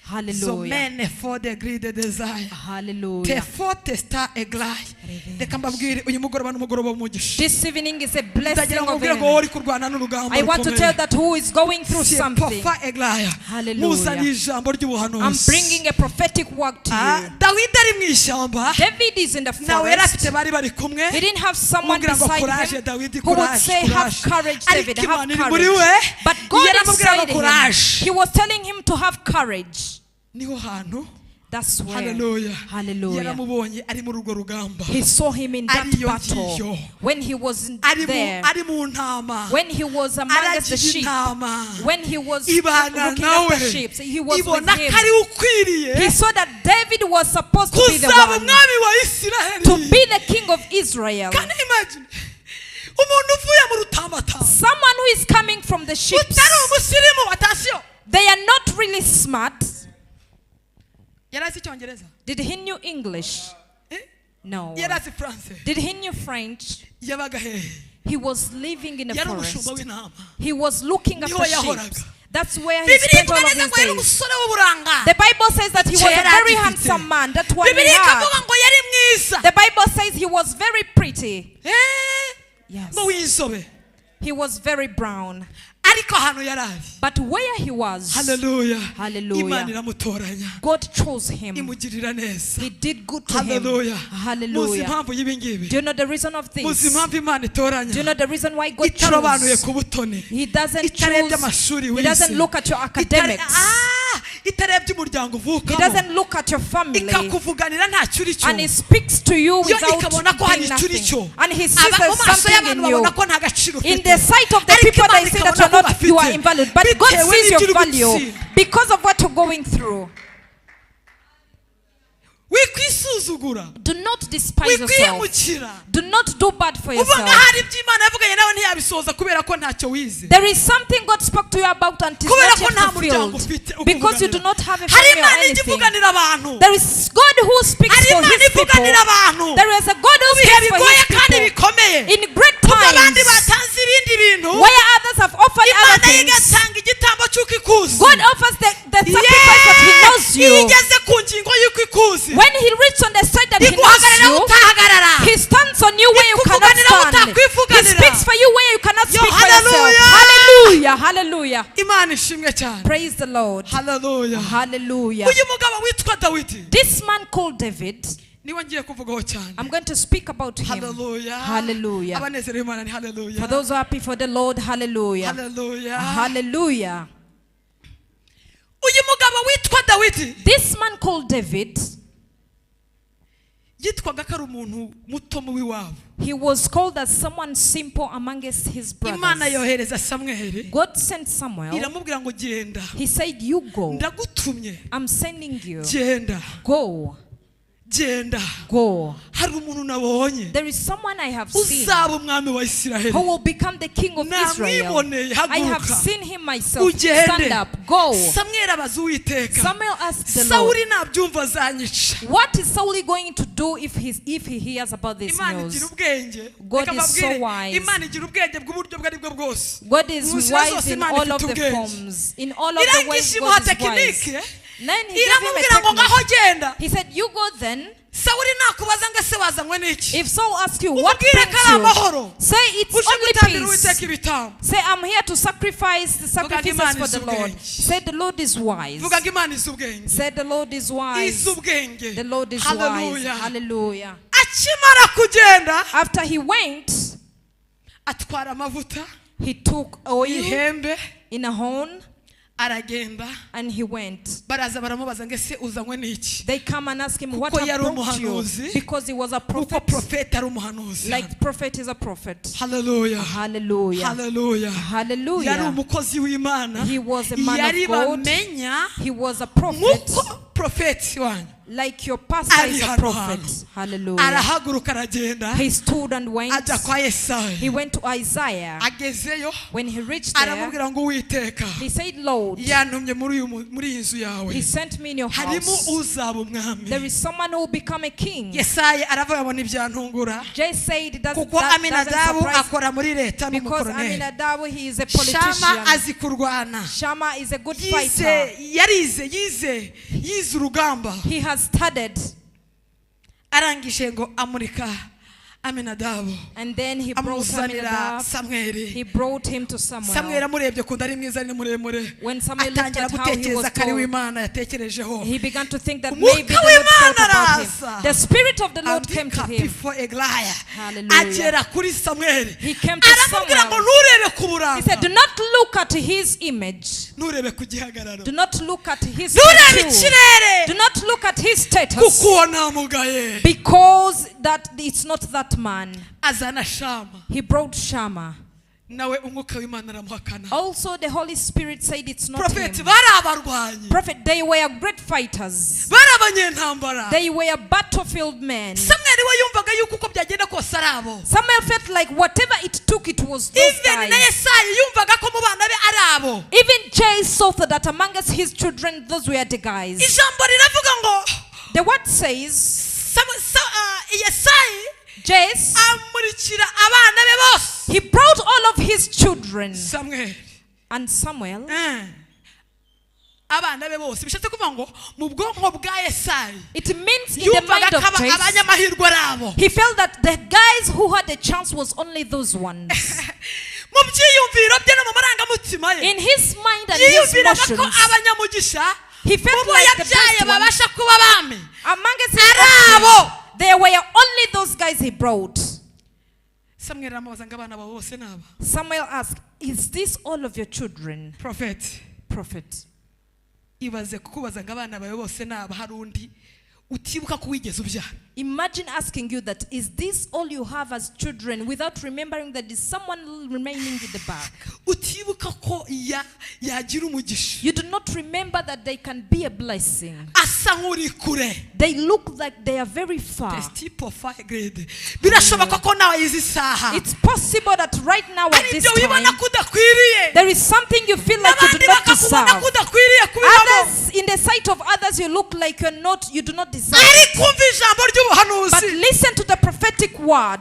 Speaker 2: Hallelujah.
Speaker 1: Zomene for the greed desire.
Speaker 2: Hallelujah.
Speaker 1: Te forte sta eglai. Reka mbabwire, uyu mugoroba ni umugoroba w'umugisha.
Speaker 2: This evening is a blessing
Speaker 1: Ndagira ngo
Speaker 2: of
Speaker 1: mbwire ngo wowe
Speaker 2: evening.
Speaker 1: uri kurwana n'urugamba
Speaker 2: I want to
Speaker 1: rukomeye.
Speaker 2: tell that who is going through something.
Speaker 1: Pofa Eglaya.
Speaker 2: Hallelujah.
Speaker 1: Muzaniye ijambo
Speaker 2: I'm
Speaker 1: ry'ubuhanuzi.
Speaker 2: bringing a prophetic word to
Speaker 1: Ah,
Speaker 2: you.
Speaker 1: Dawidi ari mu ishyamba,
Speaker 2: David is in the
Speaker 1: nawe yari
Speaker 2: forest.
Speaker 1: afite bari bari kumwe.
Speaker 2: He didn't have someone
Speaker 1: Amubwira ngo
Speaker 2: beside
Speaker 1: courage
Speaker 2: him
Speaker 1: Dawidi,
Speaker 2: who would
Speaker 1: courage,
Speaker 2: say, "Have
Speaker 1: courage."
Speaker 2: courage,
Speaker 1: Ariko
Speaker 2: David, have
Speaker 1: Imana iri muri we,
Speaker 2: courage." But God
Speaker 1: yaramubwira ngo
Speaker 2: inside him,
Speaker 1: courage.
Speaker 2: he was telling him to have courage.
Speaker 1: Niho hantu.
Speaker 2: That's where.
Speaker 1: Hallelujah.
Speaker 2: Hallelujah.
Speaker 1: Yaramubonye ari muri urwo rugamba,
Speaker 2: He saw him in that
Speaker 1: Ariyo
Speaker 2: battle
Speaker 1: ngiyo.
Speaker 2: when he was
Speaker 1: ari mu
Speaker 2: there,
Speaker 1: ari mu ntama,
Speaker 2: when he was amongst the
Speaker 1: aragiye
Speaker 2: sheep,
Speaker 1: intama,
Speaker 2: when he was
Speaker 1: ibana
Speaker 2: looking
Speaker 1: nawe,
Speaker 2: after sheep, he was with
Speaker 1: ibona ko
Speaker 2: him.
Speaker 1: ari we ukwiriye
Speaker 2: He saw that David was supposed to be the
Speaker 1: kuzaba
Speaker 2: one
Speaker 1: umwami wa Isiraheli.
Speaker 2: to be the king of Israel.
Speaker 1: Can you imagine umuntu uvuye mu rutambatamba,
Speaker 2: Someone who is coming from the sheep,
Speaker 1: utari umusirimu, atasiyo,
Speaker 2: they are not really smart.
Speaker 1: Yari azi icyongereza?
Speaker 2: Did he knew English?
Speaker 1: Eh?
Speaker 2: No.
Speaker 1: Yari azi France?
Speaker 2: Did he knew French?
Speaker 1: Yabaga hehe?
Speaker 2: He was living in a
Speaker 1: Yari umushumba
Speaker 2: forest.
Speaker 1: w'intama.
Speaker 2: He was looking
Speaker 1: Niho
Speaker 2: after sheep.
Speaker 1: yahoraga.
Speaker 2: That's where he
Speaker 1: Bibiliya
Speaker 2: spent
Speaker 1: ivuga
Speaker 2: all of
Speaker 1: neza
Speaker 2: his
Speaker 1: ngo yari
Speaker 2: days.
Speaker 1: umusore w'uburanga.
Speaker 2: The Bible says that he was a
Speaker 1: Kera
Speaker 2: very
Speaker 1: agifite.
Speaker 2: handsome man. That's what he
Speaker 1: Bibiliya
Speaker 2: had.
Speaker 1: ikavuga ngo yari mwiza.
Speaker 2: The Bible says he was very pretty.
Speaker 1: Eh,
Speaker 2: Yes.
Speaker 1: ngo w'inzobe.
Speaker 2: He was very brown.
Speaker 1: Ariko ahantu yari ari,
Speaker 2: But where he was,
Speaker 1: haleluya,
Speaker 2: Hallelujah.
Speaker 1: Imana iramutoranya,
Speaker 2: God chose him.
Speaker 1: imugirira neza.
Speaker 2: He did good to him.
Speaker 1: Haleluya. Muzi
Speaker 2: Hallelujah.
Speaker 1: impamvu y'ibi ngibi?
Speaker 2: Do you know the reason of
Speaker 1: Muzi
Speaker 2: this?
Speaker 1: impamvu Imana
Speaker 2: Do you
Speaker 1: itoranya
Speaker 2: know the reason why God
Speaker 1: itarobanuye
Speaker 2: chose?
Speaker 1: ku butoni,
Speaker 2: He doesn't
Speaker 1: itarebye
Speaker 2: choose.
Speaker 1: amashuri
Speaker 2: He
Speaker 1: wize,
Speaker 2: doesn't look at your academics.
Speaker 1: Itarebye umuryango
Speaker 2: He
Speaker 1: uvukamo,
Speaker 2: doesn't look at your family.
Speaker 1: ikakuvuganira ntacyo uri cyo,
Speaker 2: And he speaks to you
Speaker 1: yo
Speaker 2: without
Speaker 1: ikabona ko hari
Speaker 2: being
Speaker 1: icyo uri cyo.
Speaker 2: nothing. And he sees
Speaker 1: Aba- mu
Speaker 2: there's
Speaker 1: maso
Speaker 2: something
Speaker 1: y'abantu
Speaker 2: in you.
Speaker 1: babona ko nta gaciro
Speaker 2: In
Speaker 1: ufite.
Speaker 2: the sight of the
Speaker 1: Ariko
Speaker 2: people,
Speaker 1: Imana
Speaker 2: they say that
Speaker 1: ikabona
Speaker 2: you're
Speaker 1: ko
Speaker 2: not, you are
Speaker 1: bafite.
Speaker 2: invalid. But God
Speaker 1: Bitewe
Speaker 2: sees
Speaker 1: n'ibyo
Speaker 2: your
Speaker 1: uri
Speaker 2: value
Speaker 1: gutsinda.
Speaker 2: because of what you're going through.
Speaker 1: Wikwisuzugura.
Speaker 2: Do not despise yourself.
Speaker 1: Wikwiyemukira.
Speaker 2: Do not do bad for
Speaker 1: Uvuga
Speaker 2: yourself.
Speaker 1: hari ibyo Imana yavuganye nawe ntiyabisohoza kubera ko ntacyo wize,
Speaker 2: There is something God spoke to you about and it is
Speaker 1: kubera
Speaker 2: not
Speaker 1: ko
Speaker 2: yet
Speaker 1: nta muryango
Speaker 2: fulfilled.
Speaker 1: ufite
Speaker 2: Because you do
Speaker 1: ukuvuganira.
Speaker 2: not have a
Speaker 1: Hari
Speaker 2: family or
Speaker 1: Imana ijya
Speaker 2: anything.
Speaker 1: ivuganira abantu.
Speaker 2: There is God who speaks
Speaker 1: Hari
Speaker 2: for
Speaker 1: Imana
Speaker 2: his people.
Speaker 1: ivuganira abantu
Speaker 2: There is a God who
Speaker 1: mu bihe
Speaker 2: speaks for
Speaker 1: bigoye
Speaker 2: his
Speaker 1: kandi
Speaker 2: people.
Speaker 1: bikomeye.
Speaker 2: In great
Speaker 1: Ubwo abandi
Speaker 2: times,
Speaker 1: batanze ibindi bintu,
Speaker 2: where others have offered other
Speaker 1: Imana yo
Speaker 2: things,
Speaker 1: igatanga igitambo cy'uko ikuzi.
Speaker 2: God offers the sacrifice that he knows
Speaker 1: Iyo
Speaker 2: you.
Speaker 1: igeze ku ngingo y'uko ikuzi,
Speaker 2: When he reaches on the side that he knows
Speaker 1: iguhagarara
Speaker 2: you,
Speaker 1: utahagarara.
Speaker 2: he stands on you where you cannot
Speaker 1: Ikuvuganira
Speaker 2: stand. He
Speaker 1: utakwivuganira.
Speaker 2: speaks for you where you cannot
Speaker 1: Yo,
Speaker 2: speak for yourself.
Speaker 1: hallelujah.
Speaker 2: Hallelujah. Hallelujah.
Speaker 1: Imana ishimwe cyane.
Speaker 2: Praise the Lord.
Speaker 1: Haleluya.
Speaker 2: Hallelujah.
Speaker 1: Uyu mugabo witwa Dawidi
Speaker 2: This man called David,
Speaker 1: niwe ngiye kuvugaho cyane.
Speaker 2: I'm going to speak about him.
Speaker 1: Haleluya.
Speaker 2: Hallelujah.
Speaker 1: Abanezerewe Imana ni haleluya.
Speaker 2: For those who are happy for the Lord, hallelujah.
Speaker 1: Haleluya.
Speaker 2: Hallelujah.
Speaker 1: Uyu mugabo witwa Dawidi
Speaker 2: This man called David,
Speaker 1: yitwaga ko ari umuntu muto mu w'iwabo.
Speaker 2: he was called as someone simple amongst his
Speaker 1: Imana
Speaker 2: brothers.
Speaker 1: yohereza Samweli,
Speaker 2: God sent Samuel.
Speaker 1: iramubwira ngo genda,
Speaker 2: He said, "You go.
Speaker 1: ndagutumye,
Speaker 2: I'm sending you.
Speaker 1: genda,
Speaker 2: Go.
Speaker 1: genda,
Speaker 2: Go.
Speaker 1: hari umuntu nabonye
Speaker 2: There is someone I have seen
Speaker 1: uzaba umwami wa Isiraheli.
Speaker 2: who will become the king of Israel.
Speaker 1: Namwiboneye,
Speaker 2: I have
Speaker 1: haguruka
Speaker 2: seen him myself.
Speaker 1: ugende."
Speaker 2: Stand up. Go."
Speaker 1: Samweli abaza Uwiteka,
Speaker 2: Samuel asked the Lord,
Speaker 1: Sawuli nabyumva azanyica.
Speaker 2: "What is Saul going to do if he hears about this
Speaker 1: Imana
Speaker 2: news?"
Speaker 1: igira ubwenge.
Speaker 2: God
Speaker 1: Reka
Speaker 2: is so
Speaker 1: mbabwire,
Speaker 2: wise.
Speaker 1: Imana igira ubwenge bw'uburyo ubwo aribwo bwose.
Speaker 2: God is
Speaker 1: Mu nzira
Speaker 2: wise
Speaker 1: zose
Speaker 2: in
Speaker 1: Imana
Speaker 2: all
Speaker 1: ifite
Speaker 2: of the
Speaker 1: ubwenge.
Speaker 2: forms, in all of the ways.
Speaker 1: Irangije
Speaker 2: God
Speaker 1: imuha
Speaker 2: is wise.
Speaker 1: tekinike,
Speaker 2: Then he gave him a
Speaker 1: iramubwira ngo ngaho
Speaker 2: technique.
Speaker 1: genda.
Speaker 2: He said, "You go then.
Speaker 1: Sawuli nakubaza ngo ese wazanywe n'iki,
Speaker 2: If Saul asks you what
Speaker 1: umubwire ko
Speaker 2: brings
Speaker 1: ari
Speaker 2: you,
Speaker 1: amahoro,
Speaker 2: say it's
Speaker 1: uje
Speaker 2: only
Speaker 1: gutambira
Speaker 2: peace.
Speaker 1: Uwiteka ibitambo."
Speaker 2: Say, I'm here to sacrifice the
Speaker 1: Vuga ngo
Speaker 2: sacrifices
Speaker 1: Imana
Speaker 2: for
Speaker 1: izi
Speaker 2: the Lord."
Speaker 1: ubwenge.
Speaker 2: Say, the Lord is wise.
Speaker 1: Vuga ngo Imana izi ubwenge.
Speaker 2: Say, the Lord is wise.
Speaker 1: Izi ubwenge.
Speaker 2: The Lord is wise.
Speaker 1: Haleluya.
Speaker 2: Hallelujah.
Speaker 1: Akimara kugenda,
Speaker 2: After he went,
Speaker 1: atwara amavuta,
Speaker 2: he took oil
Speaker 1: ihembe,
Speaker 2: in a horn
Speaker 1: aragenda.
Speaker 2: and he went.
Speaker 1: Baraza baramubaza ngo ese uzanywe n'iki,
Speaker 2: They come and ask him what
Speaker 1: Kuko
Speaker 2: have
Speaker 1: yari
Speaker 2: brought you,
Speaker 1: umuhanuzi.
Speaker 2: because he was a
Speaker 1: kuko
Speaker 2: prophet.
Speaker 1: profete ari umuhanuzi.
Speaker 2: Like prophet is a prophet.
Speaker 1: Haleluya.
Speaker 2: Hallelujah.
Speaker 1: Haleluya. Yari
Speaker 2: Hallelujah.
Speaker 1: umukozi w'Imana.
Speaker 2: He was a man of
Speaker 1: Yari
Speaker 2: God.
Speaker 1: bamenya
Speaker 2: He was a prophet.
Speaker 1: nk'uko profeti wanyu
Speaker 2: Like your pastor
Speaker 1: ari
Speaker 2: is a
Speaker 1: hano
Speaker 2: prophet.
Speaker 1: hantu.
Speaker 2: Hallelujah.
Speaker 1: Arahaguruka aragenda,
Speaker 2: He stood and went.
Speaker 1: ajya kwa
Speaker 2: He
Speaker 1: Yesaya.
Speaker 2: went to Isaiah.
Speaker 1: Agezeyo
Speaker 2: When he reached there,
Speaker 1: aramubwira ngo Uwiteka
Speaker 2: he said, "Lord,
Speaker 1: yantumye muri uyu muri iyi nzu yawe,
Speaker 2: he sent me in your
Speaker 1: harimo
Speaker 2: house.
Speaker 1: uzaba umwami."
Speaker 2: There is someone who will become a king."
Speaker 1: Yesaya aravuga ngo ntibyantungura,
Speaker 2: Jay said, it doesn't,
Speaker 1: kuko
Speaker 2: that doesn't
Speaker 1: Aminadabu
Speaker 2: surprise
Speaker 1: akora muri leta
Speaker 2: because
Speaker 1: n'umukoroneri,
Speaker 2: Aminadabu, he is a
Speaker 1: Shama
Speaker 2: politician.
Speaker 1: azi kurwana.
Speaker 2: Shama is a good
Speaker 1: Yize,
Speaker 2: fighter.
Speaker 1: yarize, yize urugamba.
Speaker 2: He has studied.
Speaker 1: Arangije ngo amurika Aminadabu,
Speaker 2: And then he brought
Speaker 1: amuzanira
Speaker 2: Aminadab.
Speaker 1: Samweli.
Speaker 2: He brought him to
Speaker 1: Samweli
Speaker 2: Samuel.
Speaker 1: amurebye kunda ari mwiza, ari muremure,
Speaker 2: When Samuel looked
Speaker 1: atangira
Speaker 2: at how he
Speaker 1: gutekereza
Speaker 2: was
Speaker 1: ko ari
Speaker 2: tall,
Speaker 1: w'Imana yatekerejeho.
Speaker 2: he began to think that
Speaker 1: Umwuka
Speaker 2: maybe the Lord
Speaker 1: w'Imana
Speaker 2: thought about
Speaker 1: araza.
Speaker 2: him. The Spirit of the Lord came to
Speaker 1: Andika
Speaker 2: him.
Speaker 1: pifo eglaya.
Speaker 2: Hallelujah.
Speaker 1: Agera kuri Samweli,
Speaker 2: He came to
Speaker 1: aramubwira ngo
Speaker 2: Samuel.
Speaker 1: nturebe ku
Speaker 2: He
Speaker 1: buranga,
Speaker 2: said, "Do not look at his image.
Speaker 1: nturebe ku gihagararo,
Speaker 2: Do not look at his
Speaker 1: nturebe
Speaker 2: tattoo.
Speaker 1: ikirere,
Speaker 2: Do not look at his status.
Speaker 1: Kuko uwo namugaye."
Speaker 2: Because that it's not that man."
Speaker 1: Azana Shama.
Speaker 2: He brought Shammah.
Speaker 1: Nawe umwuka w'Imana aramuhakana.
Speaker 2: Also, the Holy Spirit said it's not
Speaker 1: Prophet,
Speaker 2: him.
Speaker 1: Bari abarwanyi,
Speaker 2: Prophet, they were great fighters.
Speaker 1: Bari abanyentambara.
Speaker 2: They were battlefield men.
Speaker 1: Samweli we yumvaga yuko uko byagenda kose ari abo.
Speaker 2: Samuel felt like whatever it took, it was those
Speaker 1: Even na
Speaker 2: guys.
Speaker 1: Yesayi yumvaga ko mu bana be ari abo.
Speaker 2: Even Jay saw that among us, his children, those were the guys.
Speaker 1: Ijambo riravuga ngo
Speaker 2: The word says,
Speaker 1: Yesayi
Speaker 2: Jesse,
Speaker 1: amurikira abana be bose.
Speaker 2: he brought all of his children.
Speaker 1: Samweli.
Speaker 2: And Samuel,
Speaker 1: Abana be bose bishatse kuvuga ngo mu bwonko bwa Yesayi
Speaker 2: it means in the
Speaker 1: yumvaga
Speaker 2: mind
Speaker 1: ko
Speaker 2: of Jesse,
Speaker 1: abanyamahirwe ari abo.
Speaker 2: he felt that the guys who had a chance was only those ones.
Speaker 1: Mu byiyumviro bye no mu marangamutima ye,
Speaker 2: In his mind and his
Speaker 1: yiyumviraga ko
Speaker 2: emotions,
Speaker 1: abanyamugisha
Speaker 2: he felt
Speaker 1: mu bo
Speaker 2: like the
Speaker 1: yabyaye
Speaker 2: best ones
Speaker 1: babasha kuba abami
Speaker 2: among his
Speaker 1: ari abo.
Speaker 2: offspring, there were only those guys he brought.
Speaker 1: Samweli aramubaza ngo abana bawe bose ni aba?
Speaker 2: Samuel asked, "Is this all of your children?"
Speaker 1: Prophet,
Speaker 2: Prophet,
Speaker 1: ibaze kukubaza ngo abana bawe bose ni aba, hari undi utibuka ko wigeze ubyara.
Speaker 2: Imagine asking you that, is this all you have as children, without remembering that there's someone remaining in the back?
Speaker 1: Utibuka ko yagira umugisha.
Speaker 2: You do not remember that they can be a blessing.
Speaker 1: Asa nk'uri kure.
Speaker 2: They look like they are very far.
Speaker 1: Testipo grade. Birashoboka ko nawe izi saha
Speaker 2: It's possible that right now at
Speaker 1: ari
Speaker 2: this
Speaker 1: ibyo wibona
Speaker 2: time,
Speaker 1: ko udakwiriye,
Speaker 2: there is something you feel like you
Speaker 1: n'abandi
Speaker 2: do not
Speaker 1: bakakubona
Speaker 2: deserve.
Speaker 1: ko udakwiriye kubibamo.
Speaker 2: Others, in the sight of others, you look like you do not deserve.
Speaker 1: Ariko umva ijambo
Speaker 2: But
Speaker 1: ry'ubuhanuzi
Speaker 2: listen to the prophetic word.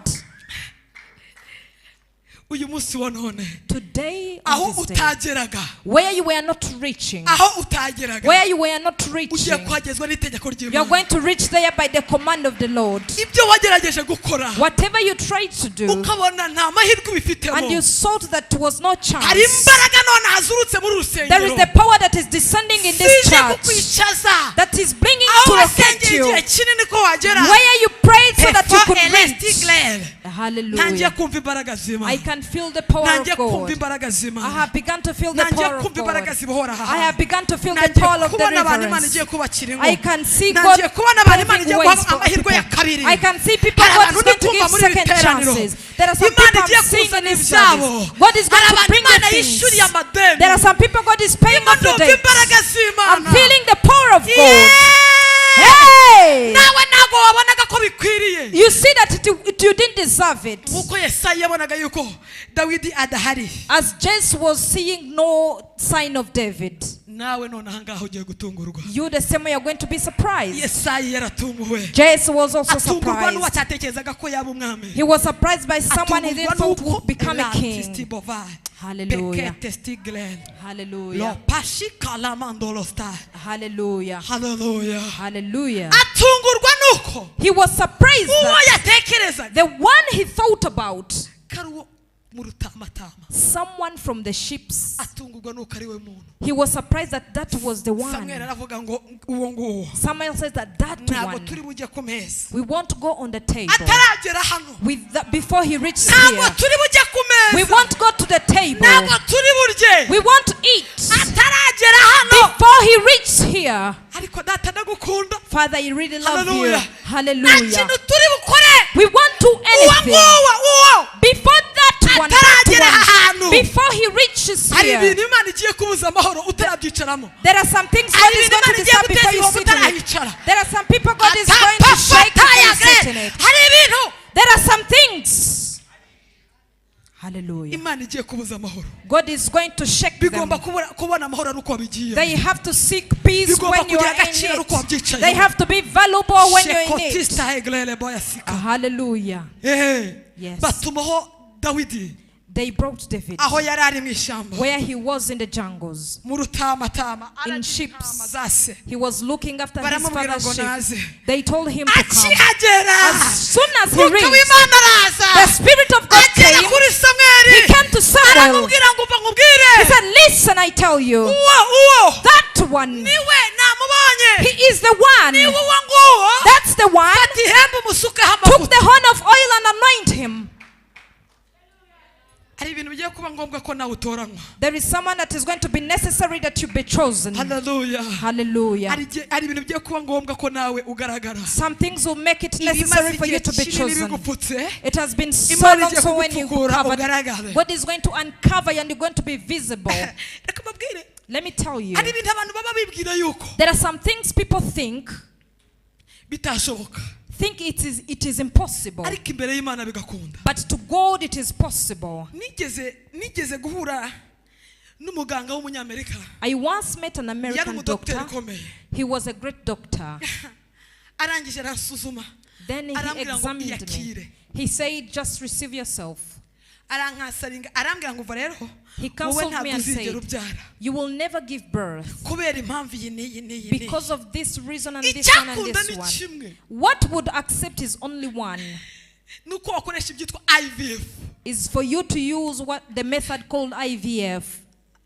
Speaker 1: Uyu munsi wa none,
Speaker 2: Today, on
Speaker 1: aho
Speaker 2: this day,
Speaker 1: utageraga,
Speaker 2: where you were not reaching,
Speaker 1: aho utageraga,
Speaker 2: where you were not
Speaker 1: ugiye
Speaker 2: reaching,
Speaker 1: kuhagezwa n'itegeko
Speaker 2: you are
Speaker 1: ry'Imana.
Speaker 2: going to reach there by the command of the Lord.
Speaker 1: Ibyo wagerageje gukora
Speaker 2: Whatever you tried to do,
Speaker 1: ukabona nta mahirwe ubifitemo,
Speaker 2: and you thought that was no
Speaker 1: hari
Speaker 2: chance,
Speaker 1: imbaraga none hazurutse muri uru
Speaker 2: there is
Speaker 1: rusengero
Speaker 2: the power that is descending in this
Speaker 1: zije
Speaker 2: church
Speaker 1: kukwicaza
Speaker 2: that is bringing
Speaker 1: aho
Speaker 2: to locate
Speaker 1: wasengeye
Speaker 2: you
Speaker 1: igihe kinini ko wagera.
Speaker 2: where you prayed so that you
Speaker 1: Efo
Speaker 2: could reach.
Speaker 1: Elestigler. Ntangiye
Speaker 2: Hallelujah.
Speaker 1: kumva imbaraga
Speaker 2: I
Speaker 1: z'Imana.
Speaker 2: can feel the power
Speaker 1: Ntangiye
Speaker 2: of
Speaker 1: kumva
Speaker 2: God.
Speaker 1: imbaraga
Speaker 2: I
Speaker 1: z'Imana.
Speaker 2: have begun to feel the
Speaker 1: Ntangiye
Speaker 2: power of
Speaker 1: kumva imbaraga
Speaker 2: God.
Speaker 1: zibohora aha
Speaker 2: I have begun to feel the
Speaker 1: Ntangiye
Speaker 2: power of
Speaker 1: kubona abantu Imana
Speaker 2: deliverance.
Speaker 1: igiye kubakira ingo.
Speaker 2: I can see God
Speaker 1: Ntangiye kubona abantu Imana
Speaker 2: paving
Speaker 1: igiye guha
Speaker 2: ways for
Speaker 1: amahirwe ya
Speaker 2: people.
Speaker 1: kabiri.
Speaker 2: I can see people
Speaker 1: Hari
Speaker 2: God
Speaker 1: abantu
Speaker 2: is
Speaker 1: ndi
Speaker 2: going to
Speaker 1: kumva
Speaker 2: give
Speaker 1: muri iri
Speaker 2: second
Speaker 1: teraniro.
Speaker 2: chances. There are some
Speaker 1: Imana
Speaker 2: people
Speaker 1: igiye
Speaker 2: I'm seeing in
Speaker 1: kuzana
Speaker 2: this
Speaker 1: ibyabo.
Speaker 2: service. God is going
Speaker 1: Hari
Speaker 2: to
Speaker 1: abantu
Speaker 2: bring
Speaker 1: Imana
Speaker 2: the things.
Speaker 1: yishyuriye amadeni.
Speaker 2: There are some people God is paying
Speaker 1: Ndimo
Speaker 2: off the
Speaker 1: ndumva
Speaker 2: debts.
Speaker 1: imbaraga
Speaker 2: I'm
Speaker 1: z'Imana.
Speaker 2: feeling the power of God.
Speaker 1: Yeah!
Speaker 2: Hey!
Speaker 1: Nawe ntabwo wabonaga ko bikwiriye.
Speaker 2: You see that you didn't deserve it.
Speaker 1: Nk'uko Yesayi yabonaga yuko Dawidi adahari,
Speaker 2: As Jesse was seeing no sign of David,
Speaker 1: nawe none ahangaha ugiye gutungurwa.
Speaker 2: you the same way are going to be surprised.
Speaker 1: Yesayi yaratunguwe,
Speaker 2: Jesse was also
Speaker 1: atungurwa n'uwo
Speaker 2: surprised.
Speaker 1: atatekerezaga ko yaba umwami.
Speaker 2: He was surprised by someone he didn't
Speaker 1: Atungurwa
Speaker 2: thought
Speaker 1: n'uko
Speaker 2: would become a king.
Speaker 1: Elatistibova,
Speaker 2: Hallelujah.
Speaker 1: Peketestiglen,
Speaker 2: Hallelujah.
Speaker 1: Lopashikalamandolosta.
Speaker 2: Hallelujah.
Speaker 1: Hallelujah.
Speaker 2: Hallelujah.
Speaker 1: Atungurwa n'uko
Speaker 2: He was surprised
Speaker 1: uwo
Speaker 2: that
Speaker 1: yatekerezaga
Speaker 2: the one he thought about,
Speaker 1: ko ari uwo mu rutamatama,
Speaker 2: someone from the ships,
Speaker 1: atungurwa n'uko ari we muntu.
Speaker 2: he was surprised that that was the
Speaker 1: Samweli
Speaker 2: one.
Speaker 1: aravuga ngo uwo nguwo
Speaker 2: Samuel says that that
Speaker 1: ntabwo turi
Speaker 2: one,
Speaker 1: bujye ku meza
Speaker 2: we won't go on the table
Speaker 1: ataragera hano.
Speaker 2: with the, before he reaches
Speaker 1: Ntabwo
Speaker 2: here.
Speaker 1: turi bujye ku
Speaker 2: We
Speaker 1: meza,
Speaker 2: won't go to the table.
Speaker 1: ntabwo turi burye
Speaker 2: We won't eat
Speaker 1: ataragera hano.
Speaker 2: before he reaches here.
Speaker 1: Ariko data ndagukunda.
Speaker 2: Father, I really love you.
Speaker 1: Hallelujah. Nta
Speaker 2: Hallelujah.
Speaker 1: kintu turi bukore
Speaker 2: We won't do
Speaker 1: uwo
Speaker 2: anything
Speaker 1: nguwo uwo
Speaker 2: before that one, that
Speaker 1: ataragera ahantu.
Speaker 2: one, before he reaches
Speaker 1: Hari
Speaker 2: here.
Speaker 1: ibintu Imana igiye kubuza amahoro utarabyicaramo.
Speaker 2: There are some things God
Speaker 1: Hari
Speaker 2: is
Speaker 1: ibintu
Speaker 2: going to
Speaker 1: Imana igiye
Speaker 2: disturb
Speaker 1: guteza
Speaker 2: before you
Speaker 1: ihombo
Speaker 2: sit in it.
Speaker 1: utarahicara.
Speaker 2: There are some people God is going to shake before you sit in it.
Speaker 1: Hari ibintu
Speaker 2: There are some things. Hallelujah.
Speaker 1: Imana igiye kubuza amahoro.
Speaker 2: God is going to shake them.
Speaker 1: Bigomba kubona amahoro ari uko wabigiye.
Speaker 2: They have to seek peace
Speaker 1: Bigomba
Speaker 2: when you
Speaker 1: kugira
Speaker 2: are in
Speaker 1: agaciro ari uko
Speaker 2: it.
Speaker 1: wabyicayeho.
Speaker 2: They have to be valuable when you're in it.
Speaker 1: Shekotista eglele boyasika.
Speaker 2: Hallelujah.
Speaker 1: Eh,
Speaker 2: Yes.
Speaker 1: batumaho Dawidi.
Speaker 2: They brought David
Speaker 1: aho yari ari mu ishyamba,
Speaker 2: where he was in the jungles.
Speaker 1: Mu rutamatama,
Speaker 2: In
Speaker 1: aragira
Speaker 2: sheep.
Speaker 1: intama za se.
Speaker 2: He was looking after his
Speaker 1: Baramubwira
Speaker 2: father's
Speaker 1: ngo
Speaker 2: sheep.
Speaker 1: naze.
Speaker 2: They told him to come.
Speaker 1: Akihagera,
Speaker 2: As soon as he
Speaker 1: Mwuka
Speaker 2: reached,
Speaker 1: w'Imana araza,
Speaker 2: the Spirit of God
Speaker 1: agera
Speaker 2: came.
Speaker 1: kuri Samweli,
Speaker 2: He came to Samuel.
Speaker 1: aramubwira ngo umva nkubwire.
Speaker 2: He said, "Listen, I tell you,
Speaker 1: Uwo, uwo
Speaker 2: that one,
Speaker 1: niwe namubonye,
Speaker 2: he is the one.
Speaker 1: Niwe uwo nguwo.
Speaker 2: That's the one.
Speaker 1: Fata ihembe umusukeho
Speaker 2: Took
Speaker 1: amavuta."
Speaker 2: the horn of oil and anoint him."
Speaker 1: Hari ibintu bigiye kuba ngombwa ko nawe utoranywa.
Speaker 2: There is someone that is going to be necessary that you be chosen.
Speaker 1: Haleluya.
Speaker 2: Hallelujah.
Speaker 1: Hari igihe- hari ibintu bigiye kuba ngombwa ko nawe ugaragara.
Speaker 2: Some things will make it
Speaker 1: Ibimaze
Speaker 2: necessary for
Speaker 1: igihe
Speaker 2: you to be
Speaker 1: kinini
Speaker 2: chosen.
Speaker 1: bigupfutse,
Speaker 2: It has been so
Speaker 1: Imana
Speaker 2: long,
Speaker 1: igiye
Speaker 2: so when you
Speaker 1: kugupfukura
Speaker 2: covered,
Speaker 1: ugaragare.
Speaker 2: God is going to uncover you and you're going to be visible.
Speaker 1: Reka mbabwire,
Speaker 2: Let me tell you,
Speaker 1: hari ibintu abantu baba bibwira yuko
Speaker 2: there are some things people think
Speaker 1: bitashoboka,
Speaker 2: think it is impossible,
Speaker 1: ariko imbere y'Imana bigakunda.
Speaker 2: But to God it is possible.
Speaker 1: Nigeze nigeze guhura n'umuganga w'umunyamerika.
Speaker 2: I once met an
Speaker 1: Yari
Speaker 2: American
Speaker 1: umudogiteri
Speaker 2: doctor.
Speaker 1: ukomeye.
Speaker 2: He was a great doctor.
Speaker 1: Arangije aransuzuma,
Speaker 2: Then he
Speaker 1: arambwira ngo
Speaker 2: examined me.
Speaker 1: iyakire.
Speaker 2: He said, "Just receive yourself."
Speaker 1: Arankansaringa, arambwira ngo uva rero,
Speaker 2: He
Speaker 1: wowe
Speaker 2: counseled me
Speaker 1: ntabwo
Speaker 2: and
Speaker 1: uzigera
Speaker 2: said,
Speaker 1: ubyara
Speaker 2: "You will never give birth
Speaker 1: kubera impamvu iyi n'iyi n'iyi n'iyi.
Speaker 2: Because of this reason and this one and
Speaker 1: Icyakunda
Speaker 2: this
Speaker 1: ni
Speaker 2: one.
Speaker 1: kimwe,
Speaker 2: What would accept is only one,
Speaker 1: ni uko wakoresha ibyitwa IVF.
Speaker 2: Is for you to use what the method called IVF."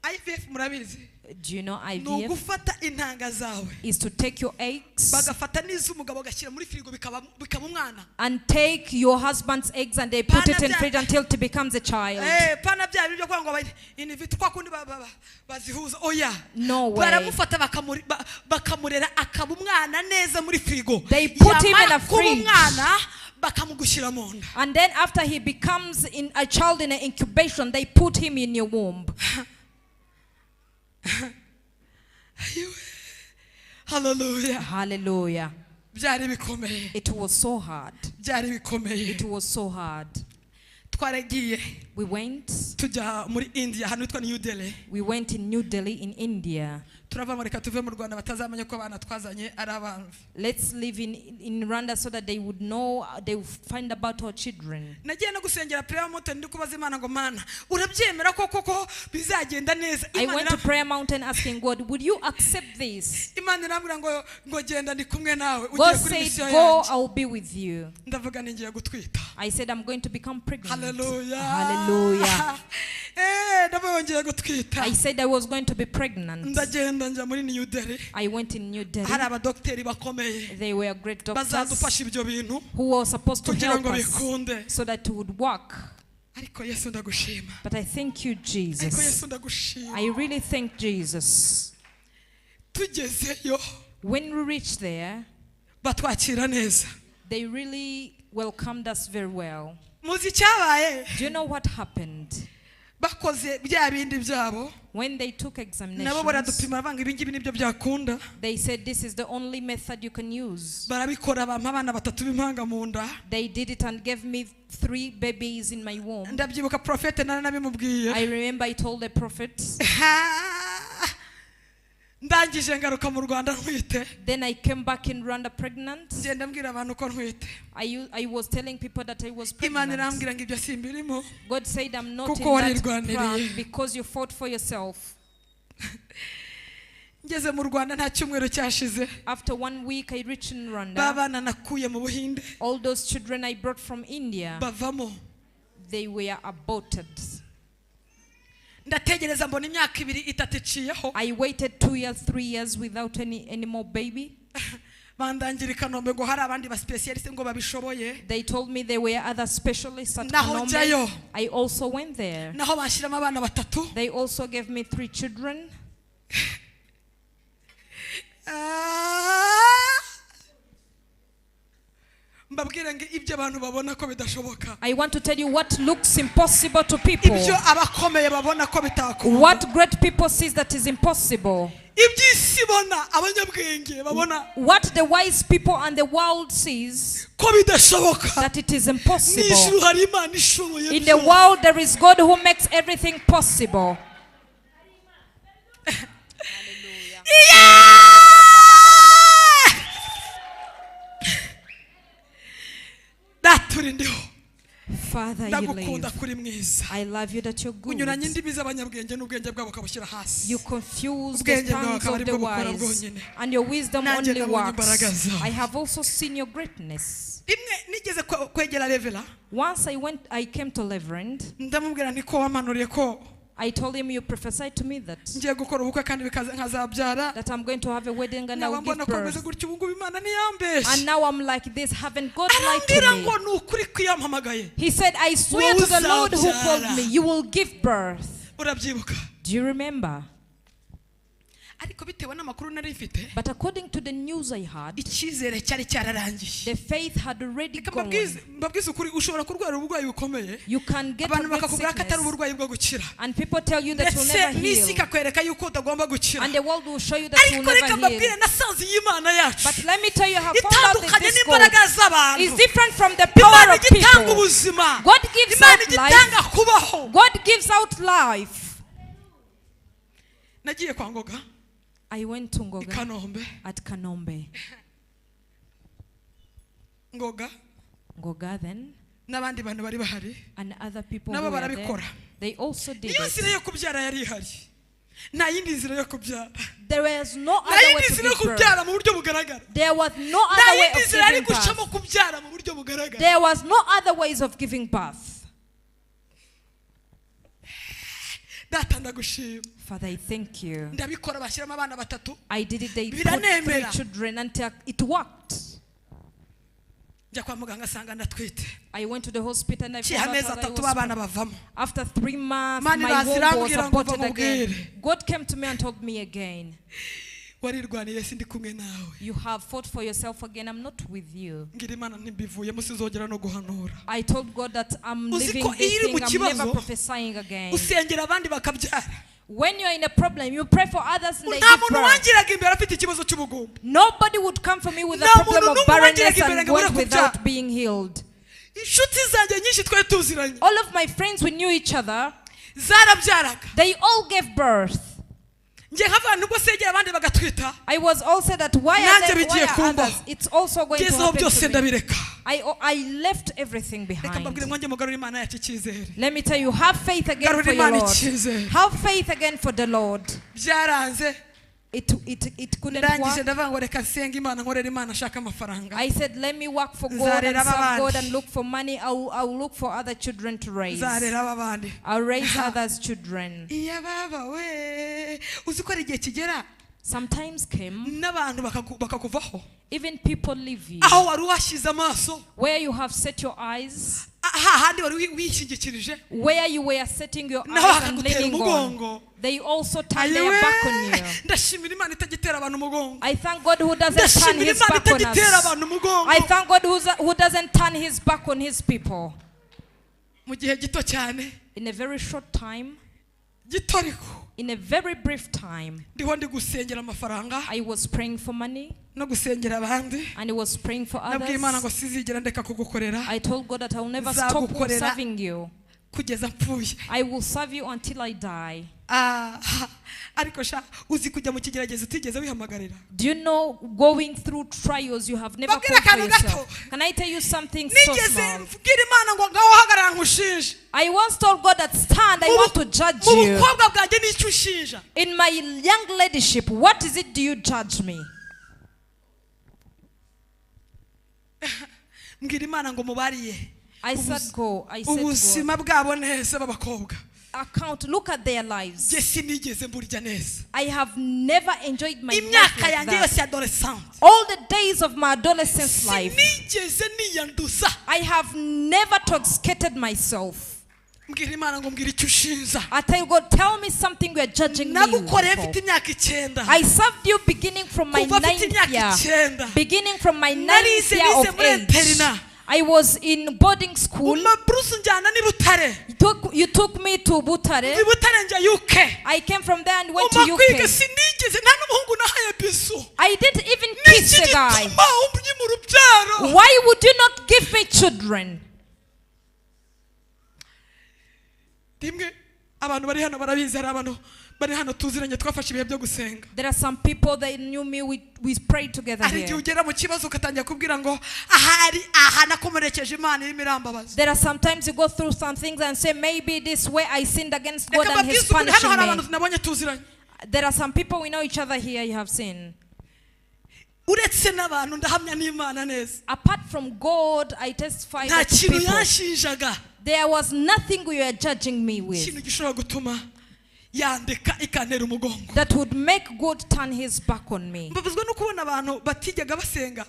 Speaker 1: IVF murabizi?
Speaker 2: Do you know
Speaker 1: Ni
Speaker 2: IVF?
Speaker 1: ugufata intanga zawe,
Speaker 2: Is to take your eggs
Speaker 1: bagafata n'iz'umugabo bagashyira muri firigo, bikaba bikaba umwana.
Speaker 2: And take your husband's eggs and they put it in
Speaker 1: Pana bya-
Speaker 2: fridge until it becomes a child.
Speaker 1: Eh, pana bya bindi byo kuvuga ngo in vitro kwa kundi bazihuza, oya.
Speaker 2: No way.
Speaker 1: Baramufata bakamurera akaba umwana neza muri firigo.
Speaker 2: They put him in
Speaker 1: Yamara
Speaker 2: a
Speaker 1: kuba
Speaker 2: fridge.
Speaker 1: umwana, bakamugushyira mu nda.
Speaker 2: And then after he becomes in a child in an incubation, they put him in your womb.
Speaker 1: Ayiwe. Hallelujah.
Speaker 2: Hallelujah.
Speaker 1: Byari bikomeye.
Speaker 2: It was so hard.
Speaker 1: Byari bikomeye.
Speaker 2: It was so hard.
Speaker 1: Twaragiye,
Speaker 2: We went.
Speaker 1: tujya muri India, ahantu hitwa New Delhi.
Speaker 2: We went in New Delhi in India.
Speaker 1: Turava ngo reka tuve mu Rwanda batazamenya ko abana twazanye ari abanzi.
Speaker 2: Let's live in Rwanda so that they would know, they would find about our children.
Speaker 1: Nagiye no gusengera Prayer Mountain, ndi kubaza Imana ngo Mana, urabyemera ko koko bizagenda neza?
Speaker 2: I
Speaker 1: Imana
Speaker 2: went to
Speaker 1: iram-
Speaker 2: Prayer Mountain asking God, "Would you accept this?"
Speaker 1: Imana irambwira ngo ngo genda, ndi kumwe nawe, ugiye
Speaker 2: God
Speaker 1: kuri
Speaker 2: said,
Speaker 1: misiyo
Speaker 2: "Go,
Speaker 1: yanjye.
Speaker 2: I will be with you."
Speaker 1: Ndavuga ni ngiye gutwita.
Speaker 2: I said, "I'm going to become pregnant."
Speaker 1: Haleluya.
Speaker 2: Hallelujah.
Speaker 1: Eh, ndavuga ngiye gutwita.
Speaker 2: I said I was going to be pregnant.
Speaker 1: Ndagenda njya muri New Delhi.
Speaker 2: I went in New Delhi.
Speaker 1: Hari abadogiteri bakomeye
Speaker 2: They were great doctors
Speaker 1: bazadufasha ibyo bintu
Speaker 2: who were supposed to
Speaker 1: kugira
Speaker 2: help
Speaker 1: ngo
Speaker 2: us
Speaker 1: bikunde.
Speaker 2: So that it would work.
Speaker 1: Ariko Yesu ndagushima.
Speaker 2: But I thank you,
Speaker 1: Ariko
Speaker 2: Jesus.
Speaker 1: Yesu ndagushima.
Speaker 2: I really thank Jesus.
Speaker 1: Tugezeyo,
Speaker 2: When we reached there,
Speaker 1: batwakira neza.
Speaker 2: They really welcomed us very well.
Speaker 1: Muzi icyabaye?
Speaker 2: Do you know what happened?
Speaker 1: Bakoze bya bindi byabo,
Speaker 2: When they took
Speaker 1: nabo
Speaker 2: examinations,
Speaker 1: baradupima, baravuga ibi ngibi nibyo byakunda.
Speaker 2: They said this is the only method you can use.
Speaker 1: Barabikora, bampa abana batatu b'impanga mu nda.
Speaker 2: They did it and gave me three babies in my womb.
Speaker 1: Ndabyibuka profete nari nabimubwiye.
Speaker 2: I remember I told the prophet.
Speaker 1: Ndangije ngaruka mu Rwanda ntwite.
Speaker 2: Then I came back in Rwanda pregnant.
Speaker 1: Ngenda mbwira abantu ko ntwite.
Speaker 2: I was telling people that I was
Speaker 1: Imana
Speaker 2: pregnant.
Speaker 1: irambwira ngo ibyo simbirimo,
Speaker 2: God said, "I'm not
Speaker 1: kuko
Speaker 2: in that
Speaker 1: warirwaniriye.
Speaker 2: plan because you fought for yourself."
Speaker 1: Ngeze mu Rwanda, nta cyumweru cyashize,
Speaker 2: After one week, I reached in
Speaker 1: ba
Speaker 2: Rwanda.
Speaker 1: bana nakuye mu Buhinde
Speaker 2: All those children I brought from India,
Speaker 1: bavamo.
Speaker 2: They were aborted.
Speaker 1: Ndategereza, mbona imyaka ibiri itatu iciyeho.
Speaker 2: I waited 2 years, 3 years without any more baby.
Speaker 1: Bandangira i Kanombe ngo hari abandi basipesiyalisite ngo babishoboye.
Speaker 2: They told me there were other specialists at
Speaker 1: Naho
Speaker 2: Kanombe.
Speaker 1: njyayo.
Speaker 2: I also went there.
Speaker 1: Naho bashyiramo abana batatu.
Speaker 2: They also gave me three children.
Speaker 1: Ah! Mbabwire ngo ibyo abantu babona ko bidashoboka,
Speaker 2: I want to tell you what looks impossible to people.
Speaker 1: Ibyo abakomeye babona ko bitakunda,
Speaker 2: What great people sees that is impossible.
Speaker 1: Iby'isi ibona, abanyabwenge babona
Speaker 2: What the wise people and the world sees
Speaker 1: ko bidashoboka,
Speaker 2: that it is
Speaker 1: mu
Speaker 2: impossible.
Speaker 1: ijuru hari Imana ishoboye
Speaker 2: In the
Speaker 1: byose.
Speaker 2: World there is God who makes everything possible.
Speaker 1: Yeah! Datura indiho.
Speaker 2: Father, you
Speaker 1: Ndagukunda
Speaker 2: live.
Speaker 1: kuri mwiza.
Speaker 2: I love you that you're good.
Speaker 1: Unyuranye indimi z'abanyabwenge n'ubwenge bwabo ukabushyira hasi.
Speaker 2: You confuse the
Speaker 1: Ubwenge bwawe
Speaker 2: tongues
Speaker 1: akaba
Speaker 2: of
Speaker 1: ari
Speaker 2: the
Speaker 1: bwo bukora
Speaker 2: wise,
Speaker 1: bwonyine.
Speaker 2: and your wisdom
Speaker 1: Nanjye
Speaker 2: only
Speaker 1: nabonye
Speaker 2: works.
Speaker 1: imbaraga zawe.
Speaker 2: I have also seen your greatness.
Speaker 1: Rimwe nigeze kwegera Revera,
Speaker 2: Once I came to Reverend.
Speaker 1: ndamubwira nti ko wamanuriye ko
Speaker 2: I told him, you prophesied to me that
Speaker 1: ngiye gukora ubukwe kandi bikaza nkazabyara,
Speaker 2: that I'm going to have a wedding and I
Speaker 1: nkaba
Speaker 2: will
Speaker 1: mbona
Speaker 2: give
Speaker 1: ko meze
Speaker 2: birth.
Speaker 1: gutya ubu ngubu Imana ntiyambeshye.
Speaker 2: And now I'm like this, haven't God lied
Speaker 1: Arambwira
Speaker 2: to me?
Speaker 1: ngo ni ukuri kwiyampamagaye.
Speaker 2: He said, I swear to the Lord who called me, you will give birth.
Speaker 1: Urabyibuka?
Speaker 2: Do you remember?
Speaker 1: Ariko bitewe n'amakuru nari mfite,
Speaker 2: But according to the news I had,
Speaker 1: icyizere cyari cyararangiye.
Speaker 2: the faith had already
Speaker 1: Reka
Speaker 2: gone.
Speaker 1: mbabwize ukuri, ushobora kurwara uburwayi bukomeye,
Speaker 2: You can get a
Speaker 1: abantu
Speaker 2: great
Speaker 1: bakakubwira ko atari
Speaker 2: sickness,
Speaker 1: uburwayi bwo gukira,
Speaker 2: and people tell you that you'll
Speaker 1: ndetse
Speaker 2: never
Speaker 1: n'isi
Speaker 2: heal,
Speaker 1: ikakwereka yuko utagomba gukira.
Speaker 2: and the world will show you that you'll
Speaker 1: Ariko reka
Speaker 2: never
Speaker 1: mbabwire,
Speaker 2: heal.
Speaker 1: nasanze iyi Mana yacu
Speaker 2: But let me tell you, I have found out that
Speaker 1: itandukanye
Speaker 2: this
Speaker 1: n'imbaraga
Speaker 2: God
Speaker 1: z'abantu.
Speaker 2: is different from the power
Speaker 1: Imana
Speaker 2: of
Speaker 1: igitanga
Speaker 2: people.
Speaker 1: ubuzima,
Speaker 2: God gives
Speaker 1: Imana
Speaker 2: out life.
Speaker 1: igitanga kubaho.
Speaker 2: God gives out life.
Speaker 1: Nagiye kwa Ngoga
Speaker 2: I went to
Speaker 1: i
Speaker 2: Ngoga
Speaker 1: Kanombe.
Speaker 2: at Kanombe.
Speaker 1: Ngoga
Speaker 2: Ngoga then,
Speaker 1: n'abandi bantu bari bahari
Speaker 2: and other people who
Speaker 1: nabo
Speaker 2: were there,
Speaker 1: barabikora.
Speaker 2: they also did
Speaker 1: Niyo nzira
Speaker 2: it.
Speaker 1: yo kubyara yari ihari, nta yindi nzira yo kubyara,
Speaker 2: There was no
Speaker 1: nta
Speaker 2: other way
Speaker 1: yindi
Speaker 2: to
Speaker 1: nzira yo
Speaker 2: give birth.
Speaker 1: kubyara mu buryo bugaragara,
Speaker 2: There was no
Speaker 1: nta
Speaker 2: other way
Speaker 1: yindi
Speaker 2: of
Speaker 1: nzira yari
Speaker 2: giving
Speaker 1: gucamo
Speaker 2: birth.
Speaker 1: kubyara mu buryo bugaragara.
Speaker 2: There was no other ways of giving birth.
Speaker 1: Data ndagushima.
Speaker 2: Father, I thank you.
Speaker 1: Ndabikora, bashyiramo abana batatu.
Speaker 2: I did it. They put
Speaker 1: Biranemera.
Speaker 2: 3 children until it worked.
Speaker 1: Njya kwa muganga asanga ndatwite.
Speaker 2: I went to the hospital and I
Speaker 1: Ciye
Speaker 2: found out
Speaker 1: amezi
Speaker 2: that I
Speaker 1: atatu
Speaker 2: was
Speaker 1: abana bavamo.
Speaker 2: After 3 months,
Speaker 1: Imana
Speaker 2: my
Speaker 1: iraza
Speaker 2: womb was
Speaker 1: irambwira ngo
Speaker 2: aborted
Speaker 1: mva
Speaker 2: again.
Speaker 1: nkubwire.
Speaker 2: God came to me and told me again,
Speaker 1: Warirwaniye sindi kumwe nawe.
Speaker 2: you have fought for yourself again. I'm not with you.
Speaker 1: Ngira Imana ntibivuyemo sinzongera no guhanura.
Speaker 2: I told God that I'm
Speaker 1: Uzi
Speaker 2: leaving
Speaker 1: ko
Speaker 2: this
Speaker 1: iyo uri
Speaker 2: thing.
Speaker 1: mu
Speaker 2: I'm never
Speaker 1: kibazo,
Speaker 2: prophesying again.
Speaker 1: usengera abandi bakabyara.
Speaker 2: When you're in a problem, you pray for others and they
Speaker 1: Nta
Speaker 2: give
Speaker 1: muntu
Speaker 2: birth.
Speaker 1: wangiraga imbere afite ikibazo cy'ubugumba.
Speaker 2: Nobody would come for me with a
Speaker 1: Nta
Speaker 2: problem
Speaker 1: muntu
Speaker 2: of
Speaker 1: n'umwe
Speaker 2: barrenness
Speaker 1: wangiraga imbere
Speaker 2: and
Speaker 1: ngo abure
Speaker 2: went without
Speaker 1: kubyara.
Speaker 2: being healed.
Speaker 1: Inshuti zanjye nyinshi twari tuziranye
Speaker 2: All of my friends, we knew each other.
Speaker 1: zarabyaraga.
Speaker 2: They all gave birth.
Speaker 1: Njye nk'abantu ubwo segera abandi bagatwita,
Speaker 2: I was also that why are,
Speaker 1: Nanjye
Speaker 2: there, why
Speaker 1: bigiye
Speaker 2: are
Speaker 1: kumbaho.
Speaker 2: others? It's also going to
Speaker 1: ngezeho
Speaker 2: happen
Speaker 1: byose
Speaker 2: to me.
Speaker 1: ndabireka.
Speaker 2: I left everything
Speaker 1: Reka mbabwire,
Speaker 2: behind.
Speaker 1: mwanjye mugarure Imana yacu icyizere.
Speaker 2: Let me tell you, have faith again
Speaker 1: Garura
Speaker 2: for your
Speaker 1: Imana
Speaker 2: Lord.
Speaker 1: icyizere.
Speaker 2: Have faith again for the Lord.
Speaker 1: Byaranze.
Speaker 2: It couldn't
Speaker 1: Ndangije
Speaker 2: work.
Speaker 1: ndavuga ngo reka nsenge Imana, nkorere Imana, nshake amafaranga.
Speaker 2: I said, let me work for God and
Speaker 1: Nzarera
Speaker 2: serve
Speaker 1: abandi.
Speaker 2: God and look for money. I will look for other children to raise.
Speaker 1: Nzarera abandi.
Speaker 2: I'll raise others' children.
Speaker 1: Iya baba we, uzi ko hari igihe kigera
Speaker 2: Sometimes came,
Speaker 1: n'abantu bakakuvaho,
Speaker 2: even people leave you.
Speaker 1: aho wari washyize amaso,
Speaker 2: Where you have set your eyes,
Speaker 1: hahandi wari wishingikirije,
Speaker 2: where you were setting your
Speaker 1: naho
Speaker 2: eyes and
Speaker 1: bakagutera
Speaker 2: leaning on,
Speaker 1: umugongo.
Speaker 2: they also turn
Speaker 1: Ayiwe,
Speaker 2: their back on you.
Speaker 1: ndashimira Imana itagitera abantu umugongo.
Speaker 2: I thank God who doesn't turn
Speaker 1: Ndashimira
Speaker 2: his
Speaker 1: Imana
Speaker 2: back on
Speaker 1: itagitera
Speaker 2: us.
Speaker 1: abantu umugongo.
Speaker 2: I thank God who doesn't turn his back on his people.
Speaker 1: Mu gihe gito cyane,
Speaker 2: In a very short time,
Speaker 1: gito ariko,
Speaker 2: in a very brief time,
Speaker 1: ndiho ndi gusengera amafaranga
Speaker 2: I was praying for money
Speaker 1: no gusengera abandi.
Speaker 2: and I was praying for
Speaker 1: Nabwiye Imana ngo
Speaker 2: others.
Speaker 1: sinzigera ndeka kugukorera
Speaker 2: I told God that I will never stop
Speaker 1: Nzagukorera.
Speaker 2: serving you.
Speaker 1: kugeza mpfuye.
Speaker 2: I will serve you until I die.
Speaker 1: Ah, ariko sha, uzi kujya mu kigeragezo utigeze wihamagarira?
Speaker 2: Do you know going through trials you have never
Speaker 1: Babwira
Speaker 2: called for
Speaker 1: akantu gato.
Speaker 2: yourself? Can I tell you something so
Speaker 1: Nigeze
Speaker 2: small?
Speaker 1: mbwira Imana ngo ngaho hagarara nkushinje.
Speaker 2: I once told God that stand, I
Speaker 1: Mu
Speaker 2: want to judge
Speaker 1: mu
Speaker 2: you.
Speaker 1: bukobwa bwanjye n'icyo ushinja.
Speaker 2: In my young ladyship, what is it do you judge me?
Speaker 1: Mbwira Imana ngo mubariye
Speaker 2: I said go. I said go.
Speaker 1: ubuzima bwabo neza b'abakobwa.
Speaker 2: Account, look at their lives.
Speaker 1: Njye sinigeze mburya neza.
Speaker 2: I have never enjoyed my life
Speaker 1: Imyaka
Speaker 2: like
Speaker 1: yanjye
Speaker 2: that.
Speaker 1: yose ya adolescente
Speaker 2: All the days of my adolescence life,
Speaker 1: sinigeze niyanduza.
Speaker 2: I have never toxicated myself.
Speaker 1: Mbwira Imana ngo mbwira icyo ushinja.
Speaker 2: I tell God, tell me something you are judging me
Speaker 1: Nagukoreye
Speaker 2: for.
Speaker 1: mfite imyaka 9.
Speaker 2: I served you beginning from my
Speaker 1: Kuva mfite
Speaker 2: 9th
Speaker 1: imyaka
Speaker 2: year.
Speaker 1: 9.
Speaker 2: Beginning from my 9th
Speaker 1: Narize,
Speaker 2: year
Speaker 1: nize
Speaker 2: of
Speaker 1: muri
Speaker 2: age.
Speaker 1: interina.
Speaker 2: I was in boarding school.
Speaker 1: Uma bruce njyana n'i Butare.
Speaker 2: You took me to Butare.
Speaker 1: I Butare njya UK.
Speaker 2: I came from there and went to
Speaker 1: Uma kwiga
Speaker 2: UK.
Speaker 1: sinigeze nta n'umuhungu nahaye bisu.
Speaker 2: I didn't even kiss
Speaker 1: Niki
Speaker 2: a guy.
Speaker 1: gituma umbyima urubyaro?
Speaker 2: Why would you not give me children?
Speaker 1: Rimwe Abantu bari hano barabizi, hari abantu bari hano tuziranye twafashe ibihe byo gusenga.
Speaker 2: There are some people that knew me, we prayed together
Speaker 1: Hari igihe
Speaker 2: here.
Speaker 1: ugera mu kibazo ugatangira kubwira ngo ahari aha nakomerekeje Imana irimo irambabaza.
Speaker 2: There are sometimes you go through some things and say, maybe this way I sinned against God
Speaker 1: Reka
Speaker 2: and He's
Speaker 1: mbabwize ukuri, hano
Speaker 2: punishing
Speaker 1: hari
Speaker 2: me.
Speaker 1: abantu nabonye tuziranye.
Speaker 2: There are some people we know each other here, you have seen.
Speaker 1: Uretse n'abantu ndahamya n'Imana neza.
Speaker 2: Apart from God, I testify
Speaker 1: Nta
Speaker 2: that to
Speaker 1: kintu
Speaker 2: people,
Speaker 1: yanshinjaga.
Speaker 2: there was nothing you were judging me with
Speaker 1: Ikintu gishobora gutuma yandika ikantera umugongo.
Speaker 2: that would make God turn his back on me.
Speaker 1: Mbabazwa no kubona abantu batigega basenga.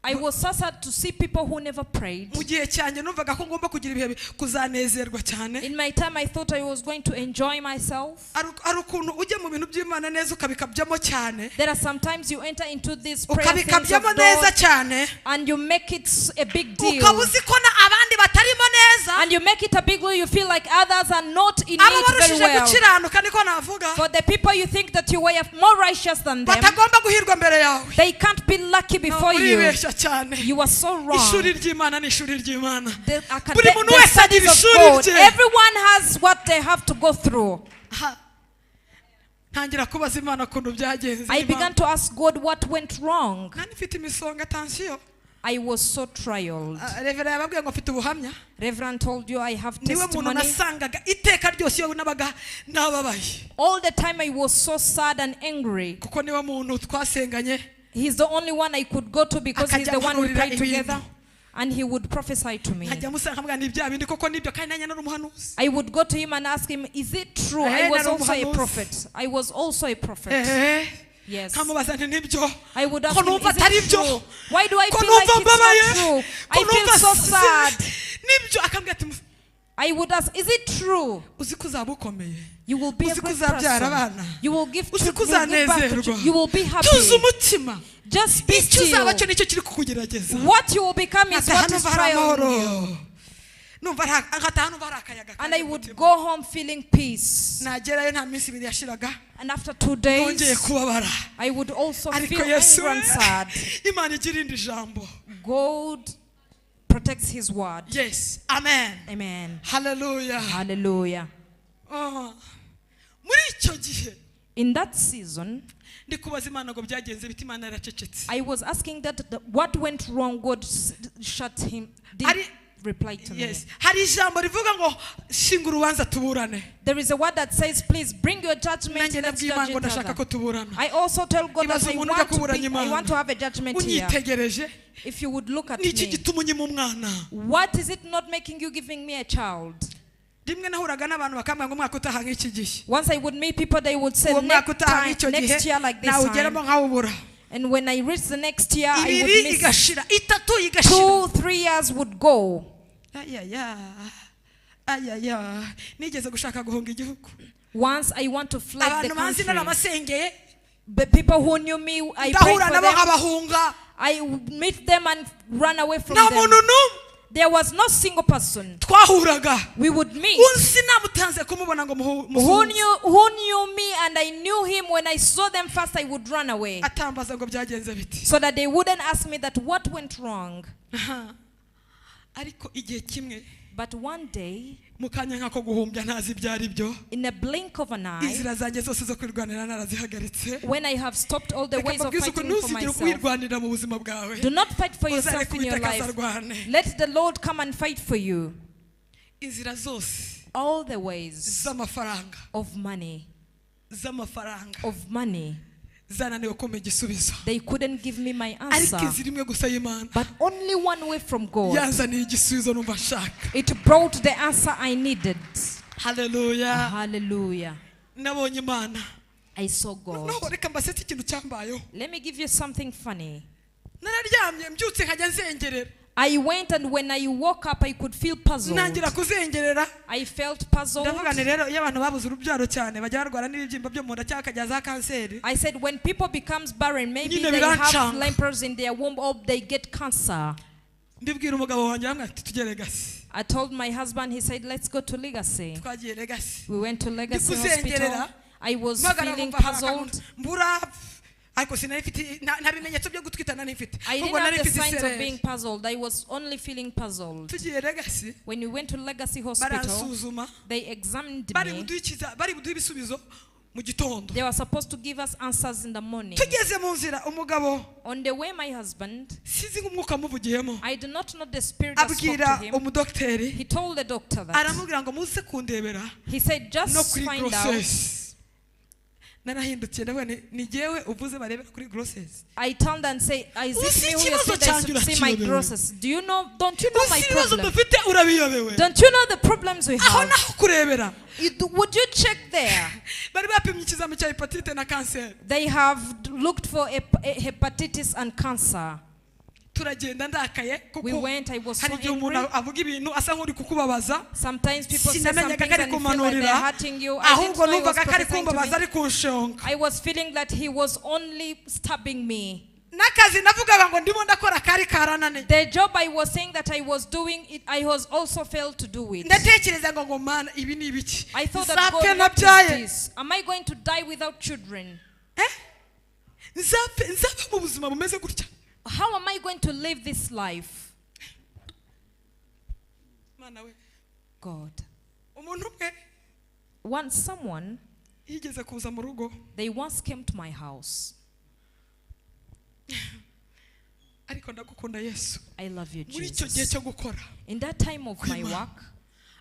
Speaker 2: I was so sad to see people who never prayed.
Speaker 1: Mu gihe cyanjye numvaga ko ngomba kugira ibihe kuzanezerwa cyane.
Speaker 2: In my time, I thought I was going to enjoy myself.
Speaker 1: Hari ukuntu ujya mu bintu by'Imana neza ukabikabyamo cyane.
Speaker 2: There are sometimes you enter into this prayer things of
Speaker 1: Ukabikabyamo neza
Speaker 2: God
Speaker 1: cyane.
Speaker 2: and you make it a big deal.
Speaker 1: Ukaba uzi ko na abandi batarimo neza.
Speaker 2: And you make it a big deal. You feel like others are not in
Speaker 1: Abo
Speaker 2: it very
Speaker 1: barushije
Speaker 2: well.
Speaker 1: gukiranuka niko navuga.
Speaker 2: For the people you think that you were more righteous than them,
Speaker 1: Batagomba guhirwa mbere yawe.
Speaker 2: they can't be lucky before you.
Speaker 1: Uribeshya cyane.
Speaker 2: You are so wrong.
Speaker 1: Ishuri ry'Imana ni ishuri ry'Imana.
Speaker 2: The
Speaker 1: Buri muntu
Speaker 2: the
Speaker 1: wese agira
Speaker 2: studies of
Speaker 1: ishuri
Speaker 2: God.
Speaker 1: rye.
Speaker 2: Everyone has what they have to go through.
Speaker 1: Ha. Ntangira kubaza Imana ukuntu byagenze.
Speaker 2: I began to ask God what went wrong.
Speaker 1: Nani mfite imisonga tension.
Speaker 2: I was so trialed.
Speaker 1: Reverend yababwiye ngo mfite ubuhamya.
Speaker 2: Reverend told you I have
Speaker 1: Niwe muntu
Speaker 2: testimony.
Speaker 1: nasangaga iteka ryose iyo nabaga nababaye.
Speaker 2: All the time I was so sad and angry.
Speaker 1: Kuko niwe muntu twasenganye.
Speaker 2: He's the only one I could go to because he's
Speaker 1: Akajya
Speaker 2: the one we
Speaker 1: ampanurira
Speaker 2: prayed
Speaker 1: ibintu.
Speaker 2: together. And he would prophesy to me.
Speaker 1: Nkajya musanga nkamubwira ni bya bindi koko nibyo kandi nanjye nari umuhanuzi.
Speaker 2: I would go to him and ask him, is it true? I
Speaker 1: Eh,
Speaker 2: was
Speaker 1: nari
Speaker 2: also a
Speaker 1: umuhanuzi.
Speaker 2: prophet. I was also a prophet.
Speaker 1: Eh,
Speaker 2: Yes.
Speaker 1: nkamubaza nti nibyo.
Speaker 2: I would ask
Speaker 1: Ko
Speaker 2: him,
Speaker 1: numva
Speaker 2: is
Speaker 1: atari
Speaker 2: it
Speaker 1: byo.
Speaker 2: true? Why do I
Speaker 1: Ko
Speaker 2: feel like
Speaker 1: numva
Speaker 2: it's not
Speaker 1: mbabaye.
Speaker 2: true?
Speaker 1: Ko
Speaker 2: I feel
Speaker 1: numva
Speaker 2: so sad.
Speaker 1: Nibyo akambwira ati
Speaker 2: I would ask, is it true?
Speaker 1: uzi ko uzaba ukomeye.
Speaker 2: You will be a
Speaker 1: Uzi ko
Speaker 2: great
Speaker 1: uzabyara
Speaker 2: person.
Speaker 1: abana.
Speaker 2: You will give
Speaker 1: Uzi ko
Speaker 2: you will give birth to
Speaker 1: uzanezerwa.
Speaker 2: You will be happy.
Speaker 1: Tuza umutima.
Speaker 2: Just be
Speaker 1: Icyo uzaba cyo
Speaker 2: still.
Speaker 1: nicyo kiri kukugerageza.
Speaker 2: What you will become is
Speaker 1: Nkataha
Speaker 2: what is
Speaker 1: numva hari
Speaker 2: trialing
Speaker 1: amahoro.
Speaker 2: you.
Speaker 1: Numva nkataha numva hari akayaga
Speaker 2: And I
Speaker 1: kaje mu
Speaker 2: would
Speaker 1: mutima.
Speaker 2: go home feeling peace.
Speaker 1: Nagerayo nta minsi ibiri yashiraga.
Speaker 2: And after 2
Speaker 1: Nongeye
Speaker 2: days,
Speaker 1: kubabara.
Speaker 2: I would also
Speaker 1: Ariko
Speaker 2: feel
Speaker 1: Yesu
Speaker 2: angry and sad.
Speaker 1: Imana igira irindi jambo.
Speaker 2: God protects his word.
Speaker 1: Yes. Amen.
Speaker 2: Amen.
Speaker 1: Hallelujah.
Speaker 2: Hallelujah.
Speaker 1: Oh. Muri icyo gihe
Speaker 2: In that season,
Speaker 1: ndi kubaza Imana ngo byagenze bite, Imana yaracecetse.
Speaker 2: I was asking that what went wrong, God shut him, didn't reply to me.
Speaker 1: Yes. Hari ijambo rivuga ngo shinga urubanza tuburane.
Speaker 2: There is a word that says, please bring your judgment,
Speaker 1: Nanjye
Speaker 2: let's
Speaker 1: nabwiye
Speaker 2: judge
Speaker 1: Imana ngo
Speaker 2: each
Speaker 1: ndashaka ko
Speaker 2: other.
Speaker 1: tuburana.
Speaker 2: I also tell God that
Speaker 1: Ibaze umuntu ujya kuburanya
Speaker 2: I
Speaker 1: Imana.
Speaker 2: want to have a judgment here.
Speaker 1: Unyitegereje
Speaker 2: If you would look at
Speaker 1: ni iki
Speaker 2: me,
Speaker 1: gituma unyima umwana?
Speaker 2: what is it not making you giving me a child?
Speaker 1: Rimwe nahuraga n'abantu bakambwira ngo umwaka utaha nk'iki gihe.
Speaker 2: Once I would meet people, they would say,
Speaker 1: Uwo mwaka utaha nk'icyo gihe
Speaker 2: next year like this
Speaker 1: nawugeramo
Speaker 2: time.
Speaker 1: nkawubura.
Speaker 2: And when I reach the next year, I would
Speaker 1: Ibiri
Speaker 2: miss
Speaker 1: igashira, itatu igashira.
Speaker 2: 2-3 years would go.
Speaker 1: Ayaya. Ayaya. Nigeze gushaka guhunga igihugu.
Speaker 2: Once I want to flee the
Speaker 1: Abantu banzi
Speaker 2: country.
Speaker 1: narabasengeye.
Speaker 2: The people who knew me, I prayed
Speaker 1: Ndahura
Speaker 2: for
Speaker 1: nabo
Speaker 2: them.
Speaker 1: nkabahunga.
Speaker 2: I would meet them and run away from
Speaker 1: Nta
Speaker 2: them.
Speaker 1: muntu n'umwe
Speaker 2: There was no single person
Speaker 1: twahuraga.
Speaker 2: we would meet
Speaker 1: Unzi namutanze kumubona ngo
Speaker 2: who
Speaker 1: musuhuze.
Speaker 2: knew me, and I knew him. When I saw them first, I would run away
Speaker 1: Atambaza ngo byagenze bite.
Speaker 2: so that they wouldn't ask me that what went wrong.
Speaker 1: Aha. Ariko igihe kimwe
Speaker 2: But one day,
Speaker 1: mu kanya nk'ako guhumbya ntazi ibyo ari byo,
Speaker 2: in a blink of an eye,
Speaker 1: inzira zanjye zose zo kwirwanira narazihagaritse.
Speaker 2: when I have stopped all the
Speaker 1: Reka
Speaker 2: ways of
Speaker 1: mbabwize ukuntu
Speaker 2: fighting for
Speaker 1: ntuzigere
Speaker 2: myself,
Speaker 1: wirwanira mu buzima bwawe.
Speaker 2: do not fight for yourself
Speaker 1: Uzareke
Speaker 2: in your
Speaker 1: Uwiteka
Speaker 2: life.
Speaker 1: azarwane.
Speaker 2: Let the Lord come and fight for you.
Speaker 1: Inzira zose
Speaker 2: All the ways
Speaker 1: z'amafaranga
Speaker 2: of money,
Speaker 1: z'amafaranga
Speaker 2: of money,
Speaker 1: zananiwe kumpa igisubizo.
Speaker 2: they couldn't give me my
Speaker 1: Ariko
Speaker 2: answer.
Speaker 1: inzira imwe gusa y'Imana
Speaker 2: But only one way from God.
Speaker 1: yanzaniye igisubizo numva nshaka.
Speaker 2: It brought the answer I needed.
Speaker 1: Hallelujah.
Speaker 2: Hallelujah.
Speaker 1: Nabonye Imana.
Speaker 2: I saw God.
Speaker 1: Noneho reka mbasetse ikintu cyambayeho.
Speaker 2: Let me give you something funny.
Speaker 1: Nararyamye mbyutse nkajya nzengerera.
Speaker 2: I went, and when I woke up, I could feel puzzled.
Speaker 1: Ntangira kuzengerera.
Speaker 2: I felt puzzled.
Speaker 1: Ndavuga nti rero iyo abantu babuze urubyaro cyane bajya barwara n'ibibyimba byo mu nda cyangwa bakajya za kanseri.
Speaker 2: I said, when people becomes barren, maybe
Speaker 1: Nyine
Speaker 2: they have
Speaker 1: birancanga.
Speaker 2: lepers in their womb or they get cancer.
Speaker 1: Mbibwira umugabo wanjye aramubwira ati tujye Legacy.
Speaker 2: I told my husband, he said, let's go to Legacy.
Speaker 1: Twagiye Legacy.
Speaker 2: We went to Legacy
Speaker 1: Ndikuzengerera.
Speaker 2: Hospital. I was
Speaker 1: Mpagarara
Speaker 2: feeling
Speaker 1: numva hari akantu
Speaker 2: puzzled.
Speaker 1: mbura Ariko sinari mfite nta bimenyetso byo gutwita nari mfite.
Speaker 2: I
Speaker 1: Ahubwo
Speaker 2: didn't have
Speaker 1: nari
Speaker 2: the
Speaker 1: mfite
Speaker 2: signs of being
Speaker 1: isereri.
Speaker 2: puzzled. I was only feeling puzzled.
Speaker 1: Tugiye Legacy,
Speaker 2: When we went to Legacy Hospital,
Speaker 1: baransuzuma,
Speaker 2: they examined
Speaker 1: bari
Speaker 2: me.
Speaker 1: buduhe bari buduhe ibisubizo mu gitondo.
Speaker 2: They were supposed to give us answers in the morning.
Speaker 1: Tugeze mu nzira, umugabo,
Speaker 2: On the way, my husband,
Speaker 1: sinzi nk'umwuka amuvugiyemo,
Speaker 2: I do not know the spirit that spoke
Speaker 1: abwira
Speaker 2: to him.
Speaker 1: umudogiteri,
Speaker 2: He told the doctor that.
Speaker 1: aramubwira ngo muze kundebera
Speaker 2: He said,
Speaker 1: no
Speaker 2: just
Speaker 1: kuri
Speaker 2: find out.
Speaker 1: grossesse. Narahindukiye ndavuga nti ni jyewe uvuze barebera kuri grossesse?
Speaker 2: I turned and said, is
Speaker 1: Uzi
Speaker 2: it me who you
Speaker 1: ikibazo
Speaker 2: said I
Speaker 1: cyanjye
Speaker 2: should see my
Speaker 1: urakiyobewe.
Speaker 2: grosses? Do you know? Don't you know my
Speaker 1: Uzi ibibazo
Speaker 2: problem?
Speaker 1: dufite urabiyobewe?
Speaker 2: Don't you know the problems we
Speaker 1: Aho
Speaker 2: have?
Speaker 1: naho kurebera?
Speaker 2: Would you check there?
Speaker 1: Bari bapimye ikizami cya hepatite na kanseri.
Speaker 2: They have looked for hepatitis and cancer.
Speaker 1: Turagenda ndakaye kuko
Speaker 2: We went, I was so
Speaker 1: hari igihe umuntu
Speaker 2: angry.
Speaker 1: avuga ibintu asa nk'uri kukubabaza.
Speaker 2: Sometimes people say some
Speaker 1: Sinamenyaga
Speaker 2: things
Speaker 1: ko ari
Speaker 2: and you feel like
Speaker 1: kumanurira,
Speaker 2: they're hurting you. I didn't
Speaker 1: ahubwo
Speaker 2: know he was
Speaker 1: numvaga ko ari
Speaker 2: prophesying to
Speaker 1: kumbabaza,
Speaker 2: me.
Speaker 1: ari kunshonga.
Speaker 2: I was feeling that he was only stabbing me.
Speaker 1: N'akazi navugaga ngo ndimo ndakora kari karananiye.
Speaker 2: The job I was saying that I was doing, it, I was also failed to do it.
Speaker 1: Ndatekereza ngo mana, ibi ni ibiki?
Speaker 2: I thought that
Speaker 1: Nzapfe
Speaker 2: God, what is
Speaker 1: nabyaye?
Speaker 2: this? Am I going to die without children?
Speaker 1: Eh? Nzapfe nzapfa mu buzima bumeze gutya?
Speaker 2: How am I going to live this life?
Speaker 1: Mana we!
Speaker 2: God.
Speaker 1: Umuntu umwe
Speaker 2: Once someone,
Speaker 1: yigeze kuza mu rugo,
Speaker 2: they once came to my house.
Speaker 1: Ariko ndagukunda Yesu.
Speaker 2: I love you,
Speaker 1: Muri icyo gihe
Speaker 2: Jesus.
Speaker 1: cyo gukora,
Speaker 2: In that time of my
Speaker 1: Kwima.
Speaker 2: work,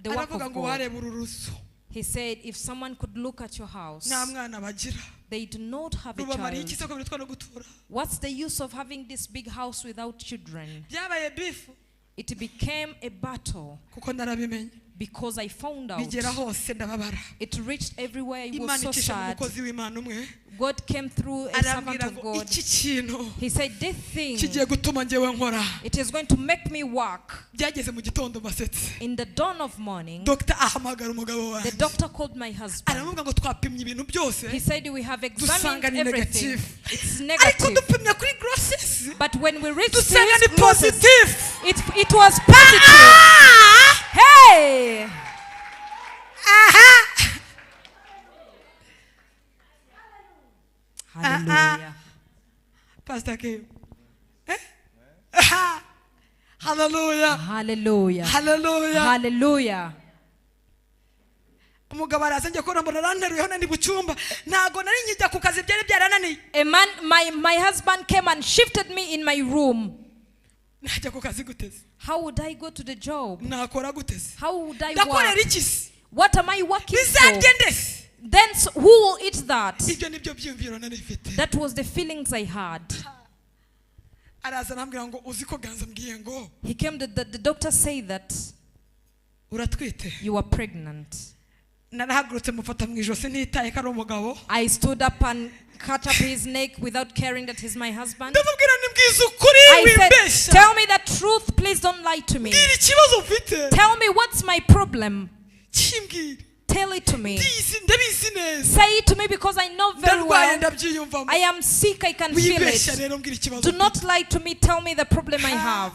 Speaker 2: the work
Speaker 1: aravuga
Speaker 2: of
Speaker 1: ngo
Speaker 2: God,
Speaker 1: wareba uru ruzu,
Speaker 2: he said, if someone could look at your house,
Speaker 1: nta mwana bagira,
Speaker 2: they do not have a
Speaker 1: rubamariye iki
Speaker 2: child.
Speaker 1: se ko bitwa no gutura?
Speaker 2: What's the use of having this big house without children?
Speaker 1: Byabaye bifu
Speaker 2: It became a battle
Speaker 1: kuko narabimenye,
Speaker 2: because I found out.
Speaker 1: bigera hose ndababara.
Speaker 2: It reached everywhere. I was
Speaker 1: Imana
Speaker 2: so
Speaker 1: icisha mu
Speaker 2: sad.
Speaker 1: mukozi w'Imana umwe,
Speaker 2: God came through a servant
Speaker 1: arambwira
Speaker 2: of
Speaker 1: ngo
Speaker 2: God.
Speaker 1: iki kintu
Speaker 2: He said, this thing,
Speaker 1: kigiye gutuma njyewe nkora.
Speaker 2: it is going to make me work.
Speaker 1: Byageze mu gitondo basetse,
Speaker 2: In the dawn of morning,
Speaker 1: dogita ahamagara umugabo
Speaker 2: the
Speaker 1: wanjye,
Speaker 2: doctor called my husband.
Speaker 1: aramubwira ngo twapimye ibintu byose,
Speaker 2: He said, we have examined
Speaker 1: dusanga ni
Speaker 2: everything.
Speaker 1: negative,
Speaker 2: It's
Speaker 1: ariko
Speaker 2: negative.
Speaker 1: dupimye kuri grossesse,
Speaker 2: But when we reached to
Speaker 1: dusanga
Speaker 2: his
Speaker 1: ni
Speaker 2: grosses,
Speaker 1: positive.
Speaker 2: it was positive. Hey!
Speaker 1: Aha!
Speaker 2: Hallelujah.
Speaker 1: Pastor Kim. Eh? Aha! Hallelujah.
Speaker 2: Hallelujah.
Speaker 1: Hallelujah.
Speaker 2: Hallelujah.
Speaker 1: Umugabo araza, njya kubona mbona aranteruyeho nari mu cyumba, ntago nari nkijya ku kazi, byari byarananiye.
Speaker 2: A man, my husband came and shifted me in my room.
Speaker 1: Najya ku kazi guteze?
Speaker 2: How would I go to the job?
Speaker 1: Nakora guteze?
Speaker 2: How would I
Speaker 1: Ndakorera
Speaker 2: work?
Speaker 1: iki se?
Speaker 2: What am I working for?
Speaker 1: Bizarye ndese?
Speaker 2: Then who will eat that?
Speaker 1: Ibyo nibyo byiyumviro nari mfite.
Speaker 2: That was the feelings I had.
Speaker 1: Araza arambwira ngo uzi ko Ganza mbwiye ngo
Speaker 2: He came, the doctor said that
Speaker 1: uratwite.
Speaker 2: you are pregnant.
Speaker 1: Narahagurutse mufata mu ijosi ntitaye ko ari umugabo.
Speaker 2: I stood up and cut up his neck without caring that he's my husband.
Speaker 1: Ndamubwira nibwiza ukuri,
Speaker 2: I said,
Speaker 1: wimbeshya.
Speaker 2: tell me the truth, please don't lie to me.
Speaker 1: Mbwira ikibazo mfite.
Speaker 2: Tell me what's my problem.
Speaker 1: Kimbwire.
Speaker 2: Tell it to me.
Speaker 1: Ndizi, ndabizi neza.
Speaker 2: Say it to me because I know very
Speaker 1: Ndarwaye,
Speaker 2: well.
Speaker 1: ndabyiyumvamo.
Speaker 2: I am sick, I can feel
Speaker 1: Wibeshya
Speaker 2: it.
Speaker 1: rero, mbwira ikibazo.
Speaker 2: Do not lie to me, tell me the problem I have.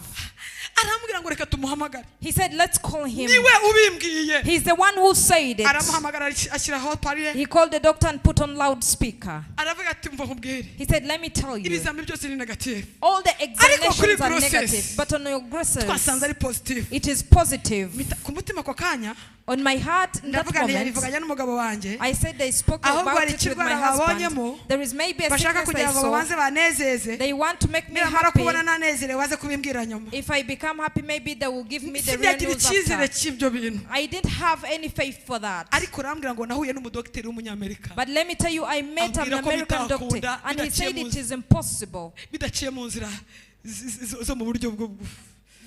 Speaker 1: Arambwira ngo reka tumuhamagare.
Speaker 2: He said, let's call him.
Speaker 1: Niwe ubimbwiye.
Speaker 2: He's the one who said it.
Speaker 1: Aramuhamagara, ashyiraho parire.
Speaker 2: He called the doctor and put on loudspeaker.
Speaker 1: Aravuga ati mva nkubwire,
Speaker 2: He said, let me tell you,
Speaker 1: ibizami byose ni negative,
Speaker 2: all the
Speaker 1: Ariko kuri
Speaker 2: examinations are
Speaker 1: grosses,
Speaker 2: negative, but on your grosses,
Speaker 1: twasanze ari positive.
Speaker 2: it is positive.
Speaker 1: Mpita- ku mutima ako kanya,
Speaker 2: On my heart, in that
Speaker 1: ndavuga nti
Speaker 2: moment,
Speaker 1: yabivuganye n'umugabo wanjye,
Speaker 2: I said they spoke
Speaker 1: ahubwo
Speaker 2: about
Speaker 1: hari
Speaker 2: it with my
Speaker 1: ikirwara
Speaker 2: husband.
Speaker 1: babonyemo,
Speaker 2: There is maybe a
Speaker 1: bashaka
Speaker 2: sickness I
Speaker 1: kugira ngo
Speaker 2: saw.
Speaker 1: babanze banezeze.
Speaker 2: They want to make me
Speaker 1: Niramara
Speaker 2: happy.
Speaker 1: kubona nanezerewe, baze kubimbwira nyuma.
Speaker 2: If I become happy, maybe they will give me the real
Speaker 1: Sinyagira
Speaker 2: news
Speaker 1: icyizere
Speaker 2: after.
Speaker 1: cy'ibyo bintu.
Speaker 2: I didn't have any faith for that.
Speaker 1: Ariko urambwira ngo nahuye n'umudogiteri w'umunyamerika,
Speaker 2: But let me tell you, I met an
Speaker 1: Ambwira ko
Speaker 2: American doctor
Speaker 1: bitakunda,
Speaker 2: and he
Speaker 1: bidaciye
Speaker 2: said
Speaker 1: mu
Speaker 2: it is impossible
Speaker 1: bidaciye mu nzira zo mu buryo bwo bwa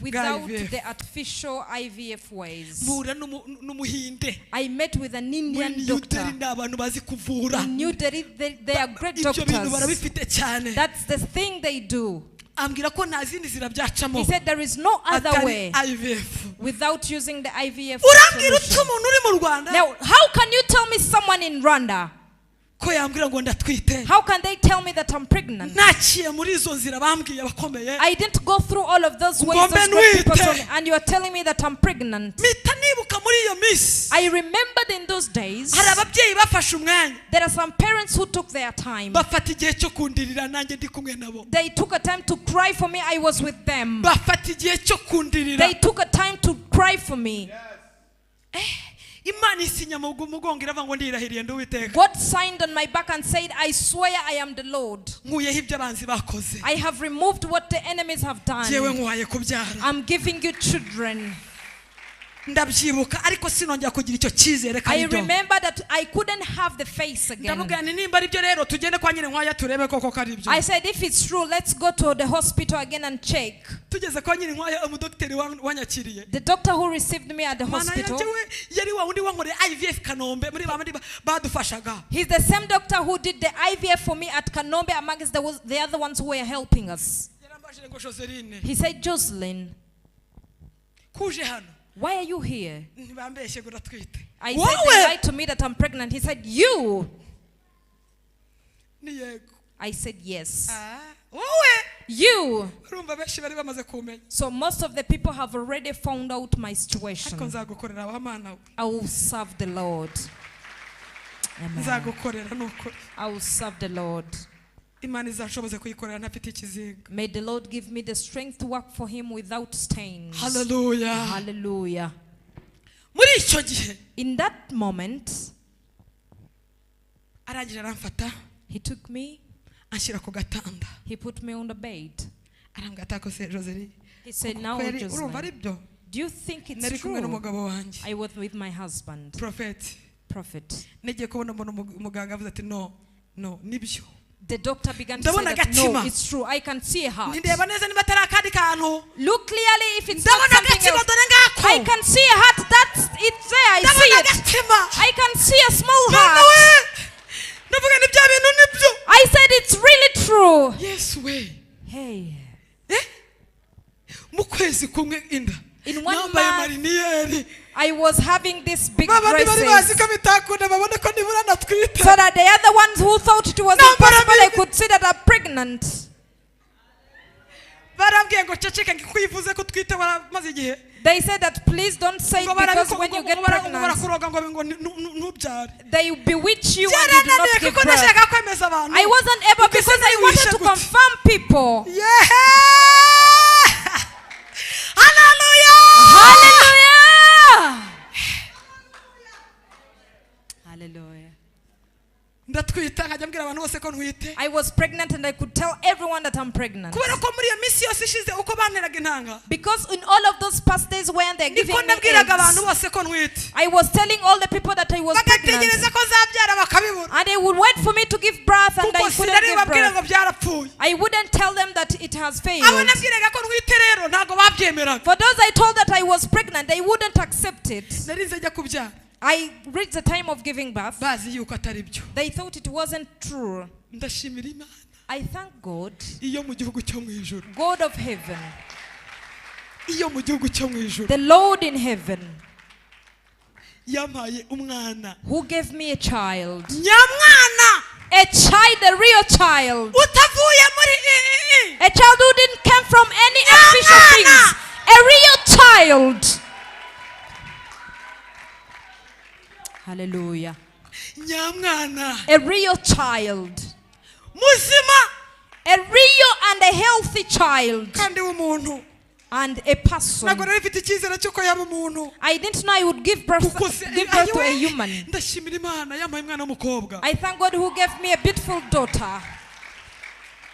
Speaker 2: without
Speaker 1: IVF.
Speaker 2: the artificial IVF ways.
Speaker 1: Mpura n'umuhinde.
Speaker 2: I met with an
Speaker 1: Muri
Speaker 2: Indian
Speaker 1: New
Speaker 2: doctor.
Speaker 1: Delhi ni abantu bazi kuvura.
Speaker 2: In New Delhi, they are great
Speaker 1: Ibyo bintu
Speaker 2: doctors.
Speaker 1: barabifite cyane.
Speaker 2: That's the thing they do.
Speaker 1: Ambwira ko nta zindi nzira byacamo
Speaker 2: He said there is no other
Speaker 1: atari
Speaker 2: way
Speaker 1: IVF.
Speaker 2: without using the IVF
Speaker 1: Urambwira ute
Speaker 2: solution.
Speaker 1: umuntu uri mu Rwanda
Speaker 2: Now, how can you tell me someone in Rwanda
Speaker 1: Ko yambwira ngo ndatwite
Speaker 2: How can they tell me that I'm pregnant?
Speaker 1: Naciye muri izo nzira bambwiye abakomeye
Speaker 2: I didn't go through all of those ways
Speaker 1: Ngombe
Speaker 2: those great people
Speaker 1: nwite.
Speaker 2: told me, and you are telling me that I'm pregnant.
Speaker 1: Mpita nibuka muri iyo minsi
Speaker 2: I remembered in those days
Speaker 1: hari ababyeyi bafashe umwanya
Speaker 2: there are some parents who took their time.
Speaker 1: Bafata igihe cyo kundirira nanjye ndi kumwe nabo
Speaker 2: They took a time to cry for me. I was with them.
Speaker 1: bafata igihe cyo kundirira
Speaker 2: They took a time to cry for me.
Speaker 1: Imana isinya mu mugongo iravuga ngo ndirahiriye ndi Uwiteka
Speaker 2: God signed on my back and said, "I swear I am the Lord.
Speaker 1: Nkuyeho ibyo abanzi bakoze
Speaker 2: I have removed what the enemies have
Speaker 1: jyewe
Speaker 2: done.
Speaker 1: nkuhaye kubyara
Speaker 2: I'm giving you children."
Speaker 1: Ndabyibuka ariko sinongera kugira icyo cyizere ko
Speaker 2: I
Speaker 1: ari byo
Speaker 2: remember that I couldn't have the face again.
Speaker 1: Ndamubwira nti nimba ari byo rero tugende kwa Nyirinkwaya turebe koko ko ari byo
Speaker 2: I said, "If it's true, let's go to the hospital again and check."
Speaker 1: Tugeze kwa Nyirinkwaya umudogiteri wa- wanyakiriye
Speaker 2: The doctor who received me at the
Speaker 1: mana
Speaker 2: hospital,
Speaker 1: yanjye we yari wa wundi wankoreye IVF Kanombe muri ba bandi ba- badufashaga
Speaker 2: he's the same doctor who did the IVF for me at Kanombe amongst the other ones who were helping us.
Speaker 1: Yarambajije ngo Joseline
Speaker 2: He said, "Jocelyn,
Speaker 1: kuje hano
Speaker 2: why are you here?"
Speaker 1: Ntibambeshye ngo uratwite
Speaker 2: I said, "They
Speaker 1: wowe
Speaker 2: lied to me that I'm pregnant." He said, "You."
Speaker 1: Ni yego
Speaker 2: I said, "Yes."
Speaker 1: Ah, wowe
Speaker 2: "You."
Speaker 1: Urumva benshi bari bamaze kumenya
Speaker 2: So most of the people have already found out my
Speaker 1: ariko
Speaker 2: situation.
Speaker 1: nzagukorera wa mana we
Speaker 2: I will serve the Lord. Amen.
Speaker 1: Nzagukorera ni ukuri
Speaker 2: I will serve the Lord.
Speaker 1: Imana izashoboze kuyikorera ntafite ikizinga
Speaker 2: May the Lord give me the strength to work for Him without stains.
Speaker 1: Haleluya
Speaker 2: Hallelujah.
Speaker 1: Muri icyo gihe
Speaker 2: In that moment,
Speaker 1: arangije aramfata
Speaker 2: He took me,
Speaker 1: anshyira ku gatanda
Speaker 2: He put me on the bed.
Speaker 1: Arambwira atakose Joseline
Speaker 2: He said, "Now,
Speaker 1: kweri urumva ari
Speaker 2: Jocelyn,
Speaker 1: byo
Speaker 2: do you think it's
Speaker 1: nari kumwe
Speaker 2: true?"
Speaker 1: n'umugabo wanjye
Speaker 2: I was with my husband,
Speaker 1: Prophet
Speaker 2: Prophet.
Speaker 1: Nagiye kubona mbona umu- umuganga avuze ati no no nibyo
Speaker 2: The doctor began to say
Speaker 1: Ndabona
Speaker 2: that, no,
Speaker 1: agatima.
Speaker 2: it's true. I can see a heart.
Speaker 1: Ntireba neza niba atari akandi kantu
Speaker 2: Look clearly if it's not
Speaker 1: ndabona
Speaker 2: something
Speaker 1: agatima
Speaker 2: else.
Speaker 1: dore ngako
Speaker 2: I can see a heart. That's it's there. I see
Speaker 1: ndabona
Speaker 2: it.
Speaker 1: agatima
Speaker 2: I can see a small
Speaker 1: Mana we
Speaker 2: heart.
Speaker 1: Ndavuga ni bya bintu nibyo
Speaker 2: I said it's really true.
Speaker 1: Yesu we
Speaker 2: Hey.
Speaker 1: Eh? Mu kwezi kumwe inda
Speaker 2: In one
Speaker 1: nambaye
Speaker 2: month,
Speaker 1: mariniyeri
Speaker 2: I was having this big
Speaker 1: babandi bari bazi
Speaker 2: dresses.
Speaker 1: ko bitakunda babona ko nibura natwite
Speaker 2: So that the other ones who thought it was
Speaker 1: No, but I
Speaker 2: impossible, they
Speaker 1: mean-
Speaker 2: could see that I'm pregnant.
Speaker 1: Barambwiye ngo ceceke ngo kuyivuze ko utwite waramaze igihe
Speaker 2: They said that please don't say it
Speaker 1: ngo
Speaker 2: because
Speaker 1: barabiko-
Speaker 2: when you
Speaker 1: ngo-
Speaker 2: get
Speaker 1: ngo bara- ngo
Speaker 2: pregnant,
Speaker 1: barakuroga ngo ngo ntubyare
Speaker 2: they bewitch you and you do not
Speaker 1: byarananiye
Speaker 2: give
Speaker 1: kuko
Speaker 2: birth.
Speaker 1: nashaka kwemeza abantu
Speaker 2: I wasn't able
Speaker 1: Kuko
Speaker 2: because I
Speaker 1: isi
Speaker 2: wanted
Speaker 1: wishe
Speaker 2: to
Speaker 1: gute.
Speaker 2: confirm people.
Speaker 1: Yeah! Hallelujah!
Speaker 2: Hallelujah! Hallelujah.
Speaker 1: Ndatwita nkajya mbwira abantu bose ko ntwite
Speaker 2: I was pregnant and I could tell everyone that I'm pregnant.
Speaker 1: Kubera ko muri iyo minsi yose ishize uko banteraga intanga
Speaker 2: Because in all of those past days when they're giving
Speaker 1: niko
Speaker 2: me
Speaker 1: nabwiraga abantu
Speaker 2: eggs,
Speaker 1: bose ko ntwite
Speaker 2: I was telling all the people that I was pregnant.
Speaker 1: Bagategereza ko nzabyara bakabibura
Speaker 2: And they would wait for me to give birth and
Speaker 1: kuko
Speaker 2: I couldn't
Speaker 1: sinari
Speaker 2: give
Speaker 1: bubabwire ngo
Speaker 2: birth.
Speaker 1: byarapfuye
Speaker 2: I wouldn't tell them that it has
Speaker 1: Abo
Speaker 2: failed.
Speaker 1: nabwiraga ko ntwite rero ntabwo babyemeraga
Speaker 2: For those I told that I was pregnant, they wouldn't accept it.
Speaker 1: Nari nze njya kubyara
Speaker 2: I reached the time of giving birth.
Speaker 1: Bazi yuko atari byo
Speaker 2: They thought it wasn't true.
Speaker 1: Ndashimira Imana
Speaker 2: I thank God,
Speaker 1: iyo mu gihugu cyo mu ijuru
Speaker 2: God of heaven,
Speaker 1: iyo mu gihugu cyo mu ijuru
Speaker 2: the Lord in heaven,
Speaker 1: yampaye umwana
Speaker 2: who gave me a child.
Speaker 1: Nyamwana
Speaker 2: A child, a real child.
Speaker 1: Utavuye muri i- i- i.
Speaker 2: A child who didn't come from any artificial
Speaker 1: Nyamwana!
Speaker 2: things. A real child. Hallelujah.
Speaker 1: Nyamwana
Speaker 2: A real child.
Speaker 1: Muzima
Speaker 2: A real and a healthy child.
Speaker 1: Kandi w'umuntu
Speaker 2: And a person.
Speaker 1: Ntabwo nari mfite icyizere cy'uko yaba umuntu
Speaker 2: I didn't know I would give birth,
Speaker 1: kuko se-
Speaker 2: give birth to a
Speaker 1: Ayiwe,
Speaker 2: human.
Speaker 1: Ndashimira Imana yampaye umwana w'umukobwa
Speaker 2: I thank God who gave me a beautiful daughter.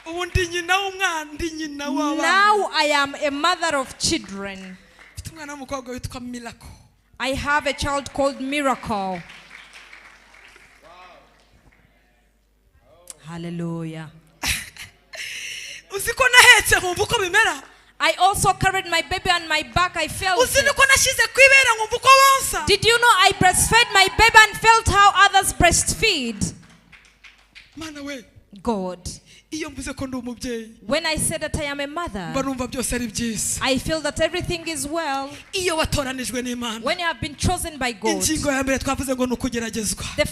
Speaker 1: Ubu ndi nyina w'umwana ndi nyina w'abana
Speaker 2: Now I am a mother of children.
Speaker 1: Mfite umwana w'umukobwa witwa Miracle.
Speaker 2: I have a child called Miracle. Hallelujah.
Speaker 1: Uzi ko nahetse nkumva uko bimera
Speaker 2: I also carried my baby on my back. I felt
Speaker 1: uzi
Speaker 2: it.
Speaker 1: niko nashyize ku ibere nkumva uko bonsa
Speaker 2: Did you know I breastfed my baby and felt how others breastfeed?
Speaker 1: Mana we
Speaker 2: God.
Speaker 1: Iyo mvuze ko ndi umubyeyi,
Speaker 2: When I say that I am a
Speaker 1: mba
Speaker 2: mother,
Speaker 1: numva byose ari byiza.
Speaker 2: I feel that everything is well.
Speaker 1: Iyo watoranijwe n'Imana,
Speaker 2: When you have been chosen by God,
Speaker 1: ingingo ya mbere twavuze ngo ni ukugeragezwa.
Speaker 2: the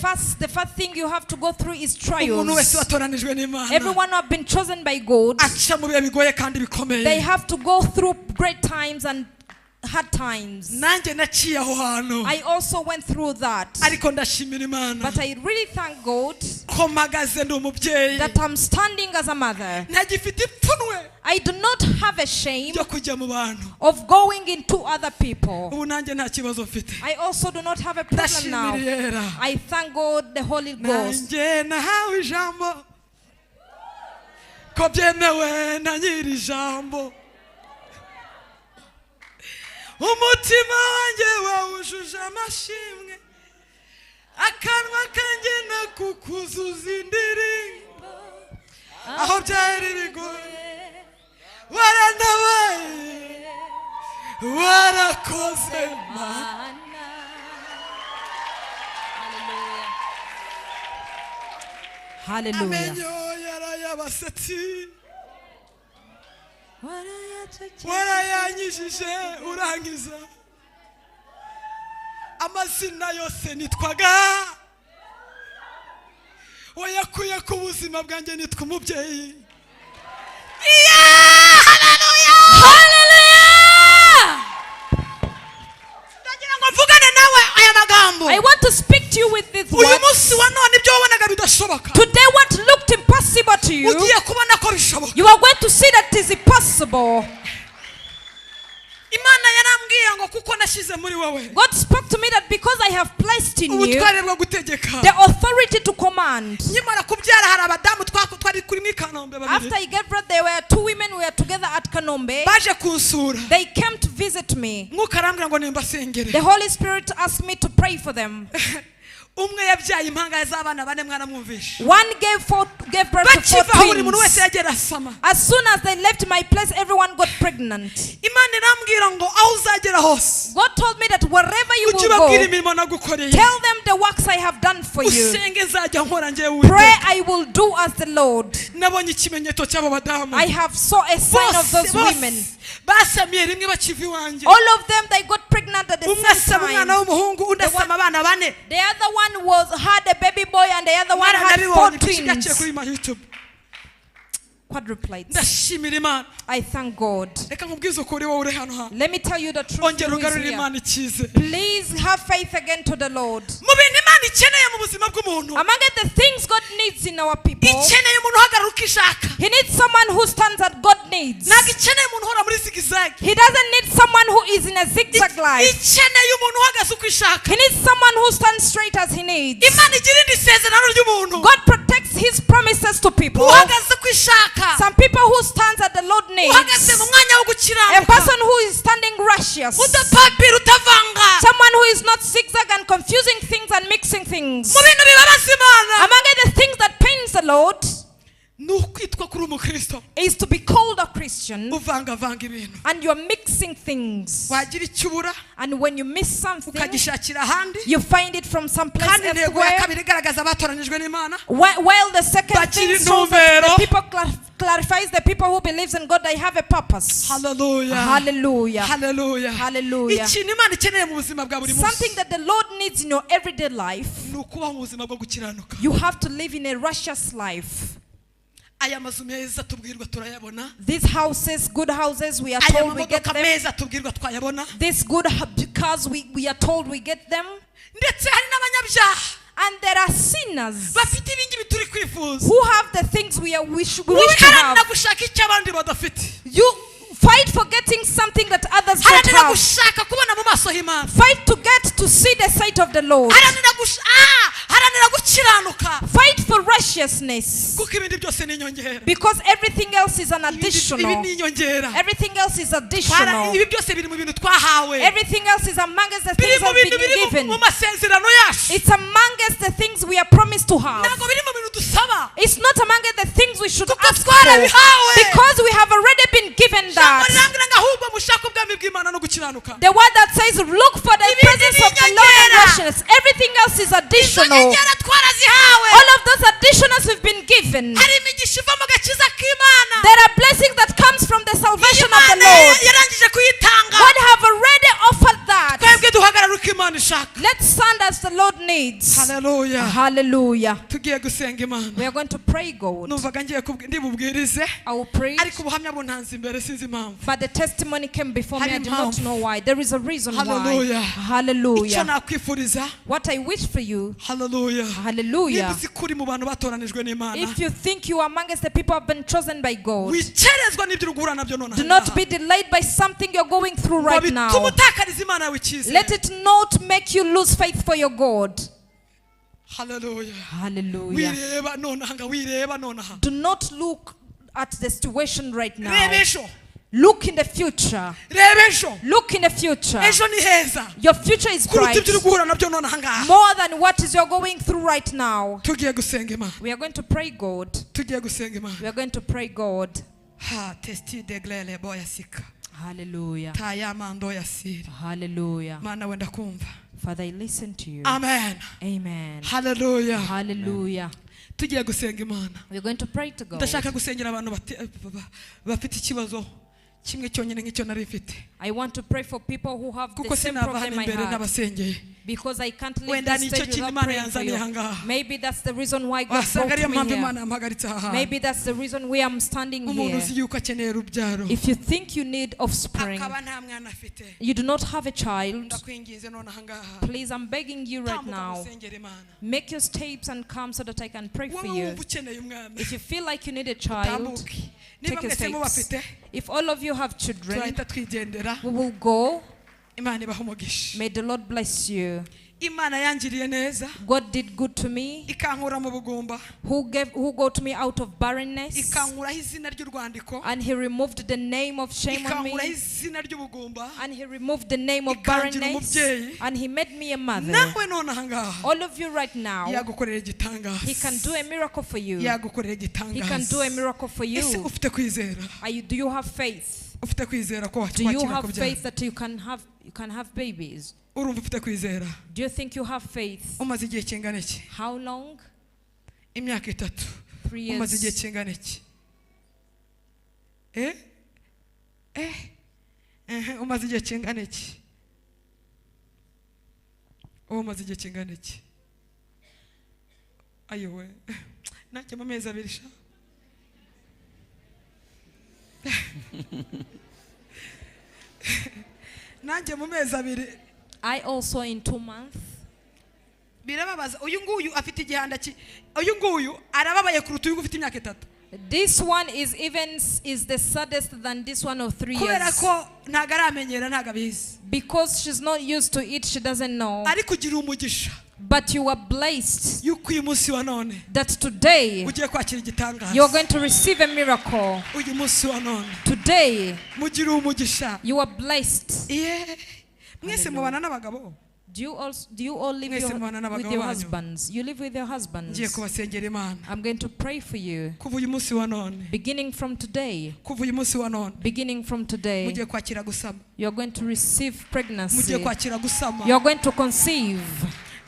Speaker 2: first thing you have to go through is
Speaker 1: Umuntu wese
Speaker 2: trials.
Speaker 1: watoranijwe n'Imana
Speaker 2: Everyone who have been chosen by God,
Speaker 1: aca mu bihe bigoye kandi
Speaker 2: they
Speaker 1: bikomeye.
Speaker 2: have to go through great times and hard times.
Speaker 1: Nanjye naciye aho hantu,
Speaker 2: I also went through that.
Speaker 1: ariko ndashimira Imana
Speaker 2: But I really thank God
Speaker 1: ko mpagaze ndi umubyeyi,
Speaker 2: that I'm standing as a mother.
Speaker 1: ntagifite ipfunwe
Speaker 2: I do not have a shame
Speaker 1: ryo kujya mu bantu.
Speaker 2: Of going into other people.
Speaker 1: Ubu nanjye nta kibazo mfite.
Speaker 2: I also do not have a problem now.
Speaker 1: Ndashimira Yera.
Speaker 2: I thank God, the Holy Ghost.
Speaker 1: Nanjye nahawe ijambo ko byemewe na nyiri ijambo, umutima wanjye wawujuje amashimwe, akanwa kanjye nakukuzuza indirimbo. Aho byari bigoye warantabaye, warakoze Mana.
Speaker 2: Hallelujah.
Speaker 1: Amenyo yarayabasetsi warayanyijije urangiza, amazina yose nitwaga wayakuye ku buzima bwanjye, nitwa umubyeyi.
Speaker 2: Hallelujah!
Speaker 1: Ndagira ngo mvugane nawe aya magambo.
Speaker 2: I want to speak to you with this
Speaker 1: Uyu
Speaker 2: word.
Speaker 1: Munsi wa none ibyo wabonaga bidashoboka,
Speaker 2: Today, what looked impossible to you,
Speaker 1: ugiye kubona ko bishoboka.
Speaker 2: You are going to see that it is possible.
Speaker 1: Imana yarambwiye ngo kuko nashyize muri wowe
Speaker 2: God spoke to me that because I have placed in you
Speaker 1: ubutware bwo gutegeka.
Speaker 2: The authority to command.
Speaker 1: Nkimara kubyara hari abadamu twari kuri muri Kanombe babiri
Speaker 2: After I gave birth, there were two women, we were together at Kanombe.
Speaker 1: baje kunsura.
Speaker 2: They came to visit me.
Speaker 1: Mwuka arambwira ngo nimbasengere.
Speaker 2: The Holy Spirit asked me to pray for them.
Speaker 1: Umwe yabyaye impanga z'abana bane, mwaramwumvishe.
Speaker 2: One gave birth to four
Speaker 1: Bakivaho buri muntu wese
Speaker 2: twins.
Speaker 1: yagera asama.
Speaker 2: As soon as they left my place, everyone got pregnant.
Speaker 1: Imana irambwira ngo aho uzagera hose,
Speaker 2: God told me that wherever you
Speaker 1: ujye
Speaker 2: will
Speaker 1: ubabwira
Speaker 2: go,
Speaker 1: imirimo nagukoreye,
Speaker 2: tell them the works I have done for you.
Speaker 1: Usenge nzajya nkora njyewe
Speaker 2: Pray,
Speaker 1: Uwiteka.
Speaker 2: I will do as the Lord.
Speaker 1: Nabonye ikimenyetso cy'abo badamu.
Speaker 2: I have saw a sign of
Speaker 1: Bose
Speaker 2: those
Speaker 1: bose
Speaker 2: women.
Speaker 1: basamiye rimwe bakiva iwanjye.
Speaker 2: All of them, they got pregnant at the
Speaker 1: Umwe
Speaker 2: same
Speaker 1: asaba umwana
Speaker 2: time.
Speaker 1: w'umuhungu, undi asama abana bane.
Speaker 2: The other one was had a baby boy, and the other one had four
Speaker 1: Mwaranabibonye gaciye
Speaker 2: twins.
Speaker 1: Kuri ma YouTube.
Speaker 2: Quadruplets.
Speaker 1: Ndashimira Imana.
Speaker 2: I thank God.
Speaker 1: Reka nkubwize ukuri wowe uri hano hantu,
Speaker 2: Let me tell you the truth.
Speaker 1: Ongera
Speaker 2: Who is
Speaker 1: ugarurire
Speaker 2: here.
Speaker 1: Imana icyizere.
Speaker 2: Please have faith again to the Lord.
Speaker 1: Mu bintu Imana ikeneye mu buzima bw'umuntu,
Speaker 2: Among the things God needs in our people,
Speaker 1: ikeneye umuntu uhagarara uko ishaka.
Speaker 2: He needs someone who stands at God needs.
Speaker 1: Ntabwo ikeneye umuntu uhora muri zigzag.
Speaker 2: He doesn't need someone who is in a zigzag life.
Speaker 1: Ikeneye umuntu uhagaze uko ishaka.
Speaker 2: He needs someone who stands straight as he needs.
Speaker 1: Imana igira indi sezerano ry'umuntu
Speaker 2: God protects his promises to people.
Speaker 1: uhagaze uko ishaka,
Speaker 2: Some people who stands at the Lord needs.
Speaker 1: Uhagaze mu mwanya wo
Speaker 2: A
Speaker 1: gukiranuka,
Speaker 2: person who is standing righteous.
Speaker 1: Udapapira utavanga.
Speaker 2: Someone who is not zigzag and confusing things and mixing things.
Speaker 1: Mu bintu bibabaza Imana
Speaker 2: Among the things that pains the Lord
Speaker 1: ni ukwitwa kuri umukristo
Speaker 2: is to be called a Christian
Speaker 1: uvangavanga ibintu,
Speaker 2: and you're mixing things.
Speaker 1: Wagira icyo ubura
Speaker 2: And when you miss something,
Speaker 1: ukagishakira ahandi.
Speaker 2: You find it from someplace
Speaker 1: Kandi intego ya
Speaker 2: elsewhere.
Speaker 1: kabiri igaragaza abatoranyijwe n'Imana,
Speaker 2: While the second
Speaker 1: Bagira
Speaker 2: thing shows that
Speaker 1: intumbero.
Speaker 2: the people clarifies the people who believes in God, they have a purpose.
Speaker 1: Haleluya.
Speaker 2: Hallelujah.
Speaker 1: Haleluya.
Speaker 2: Hallelujah.
Speaker 1: Ikintu Imana ikeneye mu buzima bwa buri munsi
Speaker 2: Something that the Lord needs in your everyday life,
Speaker 1: ni ukubaho mu buzima bwo gukiranuka.
Speaker 2: You have to live in a righteous life.
Speaker 1: Aya mazu meza tubwirwa turayabona,
Speaker 2: These houses, good houses, we are
Speaker 1: aya
Speaker 2: told we get
Speaker 1: mamodoka
Speaker 2: them.
Speaker 1: Meza tubwirwa twayabona,
Speaker 2: These good cars, we are told we get them.
Speaker 1: Ndetse hari n'abanyabyaha
Speaker 2: And there are sinners
Speaker 1: bafite ibingibi turi kwifuza.
Speaker 2: Who have the things we wish to
Speaker 1: Haranira
Speaker 2: have.
Speaker 1: Gushaka icyo abandi badafite.
Speaker 2: You fight for getting something that others don't
Speaker 1: Haranira
Speaker 2: have.
Speaker 1: Gushaka kubona mu maso h'Imana.
Speaker 2: Fight to get to see the sight of the Lord.
Speaker 1: Haranira haranira gukiranuka,
Speaker 2: Fight for righteousness.
Speaker 1: Kuko ibindi byose ni inyongera.
Speaker 2: Because everything else is an
Speaker 1: Ibi
Speaker 2: additional.
Speaker 1: ni inyongera.
Speaker 2: Everything else is additional.
Speaker 1: Ibi byose biri mu bintu twahawe,
Speaker 2: Everything else is amongst the
Speaker 1: biri
Speaker 2: things
Speaker 1: mu
Speaker 2: that
Speaker 1: bintu
Speaker 2: been
Speaker 1: biri
Speaker 2: given.
Speaker 1: mu masezerano yacu.
Speaker 2: It's amongst the things we are promised to have.
Speaker 1: Ntabwo biri mu bintu dusaba,
Speaker 2: It's not among the things we should
Speaker 1: Kuko
Speaker 2: ask for.
Speaker 1: twarabihawe.
Speaker 2: Because we have already been given
Speaker 1: Ijambo
Speaker 2: that.
Speaker 1: rirambwira ngo ahubwo mushake ubwami bw'Imana no gukiranuka.
Speaker 2: The word that says, look for the
Speaker 1: Ibindi
Speaker 2: presence of the
Speaker 1: ni
Speaker 2: Lord and
Speaker 1: inyongera.
Speaker 2: Righteousness. Everything else is
Speaker 1: Izo
Speaker 2: additional.
Speaker 1: nyongera twarazihawe.
Speaker 2: All of those additionals we've been given.
Speaker 1: Hari imigisha iva mu gakiza.
Speaker 2: Hallelujah.
Speaker 1: Tugiye gusenga Imana.
Speaker 2: We are going to pray God.
Speaker 1: Numvaga ngiye ndibubwirize.
Speaker 2: I will preach.
Speaker 1: Ariko ubuhamya buntanze imbere sinzi impamvu.
Speaker 2: But the testimony came before me. I do not know why. There is a reason why.
Speaker 1: Hallelujah.
Speaker 2: Hallelujah.
Speaker 1: Icyo nakwifuriza.
Speaker 2: What I wish for you.
Speaker 1: Hallelujah.
Speaker 2: Hallelujah.
Speaker 1: Niba uzi ko uri mu bantu batoranijwe n'Imana.
Speaker 2: If you think you are amongst the people who have been chosen by God,
Speaker 1: Wikerezwa n'ibyo uri guhura nabyo nonaha.
Speaker 2: do not be delayed by something you're going through right now.
Speaker 1: Bituma utakariza Imana yawe icyizere.
Speaker 2: Let it not make you lose faith for your God.
Speaker 1: Hallelujah.
Speaker 2: Hallelujah.
Speaker 1: Wireba nonaha nga wireba nonaha.
Speaker 2: Do not look at the situation right now.
Speaker 1: Reba ejo.
Speaker 2: Look in the future.
Speaker 1: Reba ejo.
Speaker 2: Look in the future.
Speaker 1: Ejo ni heza.
Speaker 2: Your future is
Speaker 1: Kuruta
Speaker 2: bright.
Speaker 1: ibyo uri guhura nabyo nonaha ngaha.
Speaker 2: More than what is you're going through right now.
Speaker 1: Tugiye gusenga Imana.
Speaker 2: We are going to pray God.
Speaker 1: Tugiye gusenga Imana.
Speaker 2: We are going to pray God.
Speaker 1: Ha testi de glele boya sika.
Speaker 2: Hallelujah.
Speaker 1: Tayamando yasiri.
Speaker 2: Hallelujah.
Speaker 1: Mana wenda kumva.
Speaker 2: Father, I listen to you.
Speaker 1: Amen.
Speaker 2: Amen.
Speaker 1: Hallelujah.
Speaker 2: Hallelujah.
Speaker 1: Tugiye gusenga Imana.
Speaker 2: We are going to pray to God.
Speaker 1: Ndashaka gusengera abantu bafite ikibazo kimwe cyonyine nk'icyo nari mfite.
Speaker 2: I want to pray for people who have the
Speaker 1: Kuko
Speaker 2: same
Speaker 1: sinava hano
Speaker 2: problem I
Speaker 1: imbere
Speaker 2: had.
Speaker 1: n'abasengeye.
Speaker 2: Because I can't leave
Speaker 1: Wenda
Speaker 2: this
Speaker 1: nicyo
Speaker 2: stage
Speaker 1: kintu
Speaker 2: without
Speaker 1: Imana
Speaker 2: praying for
Speaker 1: yanzaniye
Speaker 2: you.
Speaker 1: aha ngaha.
Speaker 2: Maybe that's the reason why God
Speaker 1: Wasanga
Speaker 2: brought
Speaker 1: ariyo
Speaker 2: me
Speaker 1: mpamvu
Speaker 2: here.
Speaker 1: Imana yampagaritse aha hantu.
Speaker 2: Maybe that's the reason why I'm standing
Speaker 1: Umuntu
Speaker 2: here.
Speaker 1: uzi yuko akeneye urubyaro.
Speaker 2: If you think you need offspring,
Speaker 1: Akaba nta mwana afite.
Speaker 2: you do not have a child,
Speaker 1: Ndakwinginze none aha ngaha.
Speaker 2: please, I'm begging you right
Speaker 1: Tambuka
Speaker 2: now,
Speaker 1: usengere Imana.
Speaker 2: make your steps and come so that I can pray for
Speaker 1: Wowe
Speaker 2: you.
Speaker 1: wumva ukeneye umwana.
Speaker 2: If you feel like you need a child,
Speaker 1: Tambuke. Niba
Speaker 2: take your
Speaker 1: mwese
Speaker 2: steps.
Speaker 1: mubafite,
Speaker 2: If all of you have children,
Speaker 1: turahita twigendera.
Speaker 2: we will go.
Speaker 1: Imana ibahe umugisha.
Speaker 2: May the Lord bless you.
Speaker 1: Imana yangiriye neza.
Speaker 2: God did good to me.
Speaker 1: Ikankura mu bugumba.
Speaker 2: Who got me out of barrenness.
Speaker 1: Ikankuraho izina ry'urwandiko.
Speaker 2: And he removed the name of shame on
Speaker 1: Ikankuraho
Speaker 2: me.
Speaker 1: izina ry'ubugumba.
Speaker 2: And he removed the name of
Speaker 1: Ikangira
Speaker 2: barrenness.
Speaker 1: umubyeyi.
Speaker 2: And he made me a mother.
Speaker 1: Nawe none aha ngaha.
Speaker 2: All of you right now,
Speaker 1: Yagukorera igitangaza.
Speaker 2: he can do a miracle for you.
Speaker 1: Yagukorera
Speaker 2: He can
Speaker 1: igitangaza.
Speaker 2: do a miracle for
Speaker 1: Ese
Speaker 2: you.
Speaker 1: ufite kwizera?
Speaker 2: Do you have faith?
Speaker 1: Ufite kwizera ko
Speaker 2: Do you
Speaker 1: wakira
Speaker 2: have
Speaker 1: kubyara?
Speaker 2: faith that you can have babies?
Speaker 1: Urumva ufite kwizera?
Speaker 2: Do you think you have faith?
Speaker 1: Umaze igihe kingana iki?
Speaker 2: How long?
Speaker 1: Imyaka 3.
Speaker 2: 3
Speaker 1: Umaze igihe
Speaker 2: years.
Speaker 1: kingana iki? Umaze igihe kingana iki? Umaze igihe kingana iki? Ayowe. Nanjye mu mezi 2 sha. Nanjye mu mezi 2.
Speaker 2: I also in 2 months.
Speaker 1: Birababaza uyu nguyu afite igihanda ki uyu nguyu arababaye kuruta uyu ufite imyaka 3.
Speaker 2: This one is even is the saddest than this one of 3
Speaker 1: Kubera
Speaker 2: years.
Speaker 1: ko ntago aramenyera ntago abizi.
Speaker 2: Because she's not used to it, she doesn't know.
Speaker 1: Ariko ugira umugisha.
Speaker 2: But you are blessed
Speaker 1: Yuko uyu munsi wa none
Speaker 2: that today
Speaker 1: ugiye kwakira igitangaza.
Speaker 2: you are going to receive a miracle.
Speaker 1: Uyu munsi wa none
Speaker 2: Today
Speaker 1: mugira umugisha.
Speaker 2: you are blessed.
Speaker 1: Yeah. Mwese mubana n'abagabo.
Speaker 2: Do you all live
Speaker 1: Mwese mubana
Speaker 2: with
Speaker 1: n'abagabo
Speaker 2: your
Speaker 1: banyu.
Speaker 2: husbands? You live with your husbands.
Speaker 1: Ngiye kubasengera Imana.
Speaker 2: I'm going to pray for you.
Speaker 1: Kuva uyu munsi wa none.
Speaker 2: Beginning from today.
Speaker 1: Kuva uyu munsi wa none.
Speaker 2: Beginning from today.
Speaker 1: Mugiye kwakira gusama.
Speaker 2: You are going to receive pregnancy.
Speaker 1: Mugiye kwakira gusama.
Speaker 2: You are going to conceive.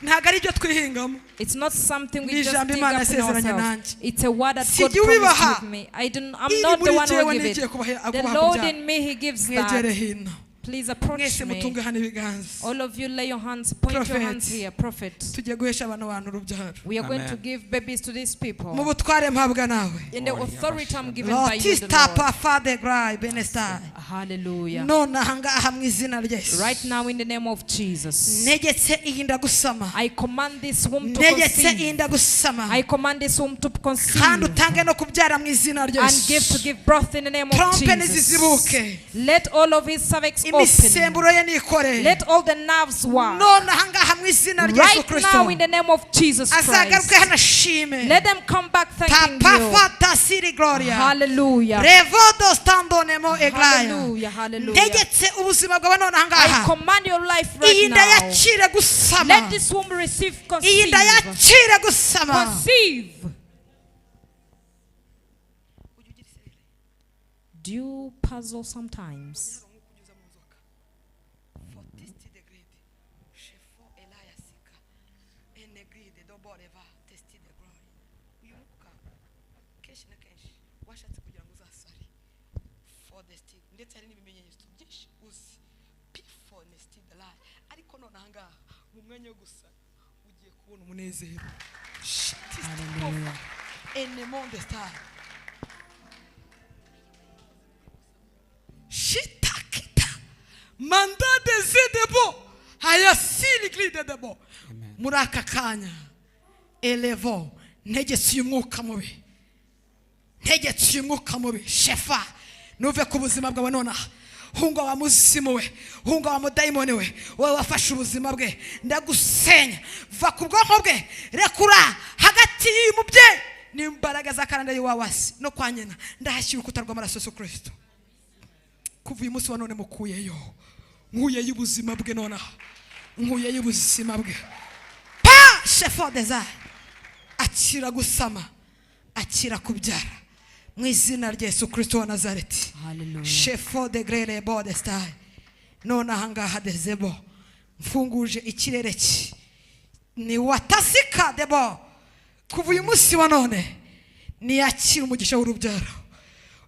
Speaker 1: Ntago ari ibyo twihingamo.
Speaker 2: It's not something we
Speaker 1: Ni
Speaker 2: just
Speaker 1: ijambo
Speaker 2: dig
Speaker 1: Imana
Speaker 2: up in
Speaker 1: yasezeranye
Speaker 2: ourselves.
Speaker 1: nanjye.
Speaker 2: It's a word that
Speaker 1: Si
Speaker 2: God
Speaker 1: jye ubibaha.
Speaker 2: promised with me. I'm
Speaker 1: Iri
Speaker 2: not the
Speaker 1: muri
Speaker 2: one who
Speaker 1: jyewe
Speaker 2: give
Speaker 1: nigiye
Speaker 2: it.
Speaker 1: kubaha
Speaker 2: The
Speaker 1: kubaha
Speaker 2: Lord
Speaker 1: kubyara.
Speaker 2: in me, He gives
Speaker 1: Mwegere
Speaker 2: that.
Speaker 1: hino.
Speaker 2: Please approach
Speaker 1: Mwese
Speaker 2: me.
Speaker 1: mutunge hano ibiganza.
Speaker 2: All of you lay your hands, point your
Speaker 1: Prophet.
Speaker 2: hands here, prophet.
Speaker 1: Tugiye guhesha abantu bantu urubyaro.
Speaker 2: We are going
Speaker 4: Amen.
Speaker 2: to give babies to these people.
Speaker 1: Mu butware mpabwa nawe.
Speaker 2: In the authority I'm given by you, the
Speaker 1: Lotista
Speaker 2: Lord.
Speaker 1: pafa de grai benestai.
Speaker 2: Hallelujah.
Speaker 1: None aha ngaha mu izina rya Yesu.
Speaker 2: Right now, in the name of Jesus,
Speaker 1: Negetse iyi nda gusama.
Speaker 2: I command this womb to
Speaker 1: Negetse iyi
Speaker 2: conceive.
Speaker 1: nda gusama.
Speaker 2: I command this womb to
Speaker 1: Kandi
Speaker 2: conceive
Speaker 1: utange no kubyara mu izina rya
Speaker 2: and give to
Speaker 1: Yesu.
Speaker 2: give birth in the name of
Speaker 1: Trompe
Speaker 2: Jesus.
Speaker 1: nizizibuke.
Speaker 2: Let all of his cervix open.
Speaker 1: Imisemburo ye nikore.
Speaker 2: Let all the nerves work.
Speaker 1: None aha ngaha mu izina rya Yesu
Speaker 2: Right
Speaker 1: Kristo.
Speaker 2: now, in the name of Jesus
Speaker 1: Azagaruke
Speaker 2: Christ.
Speaker 1: hano ashime.
Speaker 2: Let them come back thanking
Speaker 1: Papa
Speaker 2: you.
Speaker 1: fata siri gloria.
Speaker 2: Hallelujah.
Speaker 1: Revodo standonemo eglaya.
Speaker 2: Hallelujah. Hallelujah.
Speaker 1: Ntegetse ubuzima bwawe none aha
Speaker 2: I
Speaker 1: ngaha.
Speaker 2: command your life
Speaker 1: Iyi
Speaker 2: right
Speaker 1: nda
Speaker 2: now.
Speaker 1: yakire gusama.
Speaker 2: Let this womb receive
Speaker 1: Iyi nda
Speaker 2: conceive.
Speaker 1: yakire gusama.
Speaker 2: Conceive. Do you puzzle sometimes?
Speaker 1: Ariko none aha ngaha mu mwanya wo gusa ugiye kubona umunezero. Enemonde star. Shitakita. Manda dezedebo. Hayasili glidedebo. Muri aka kanya elevo ntegetse uyu mwuka mubi. Ntegetse uyu mwuka mubi. Shefa. Nuve ku buzima bwawe nonaha. Hunga wa muzimu we, hunga wa mudayimoni we, wowe wafashe ubuzima bwe, ndagusenya. Va ku bwonko bwe, rekura hagati y'uyu mubyeyi n'imbaraga za karande y'iwawasi no kwa nyina, ndahashyira urukuta rw'amaraso Yesu Kristo. Kuva uyu munsi wa none mukuyeyo, nkuyeyo ubuzima bwe nonaha, nkuyeyo ubuzima bwe. Pa chef desire, akira gusama, akira kubyara. Mu izina rya Yesu Kristo wa Nazareti.
Speaker 2: Hallelujah.
Speaker 1: Chefo de grere bode star. None ahangaha dezebo mfunguje ikirere ki ni watasika debo. Kuva uyu munsi wa none niyakira umugisha w'urubyaro.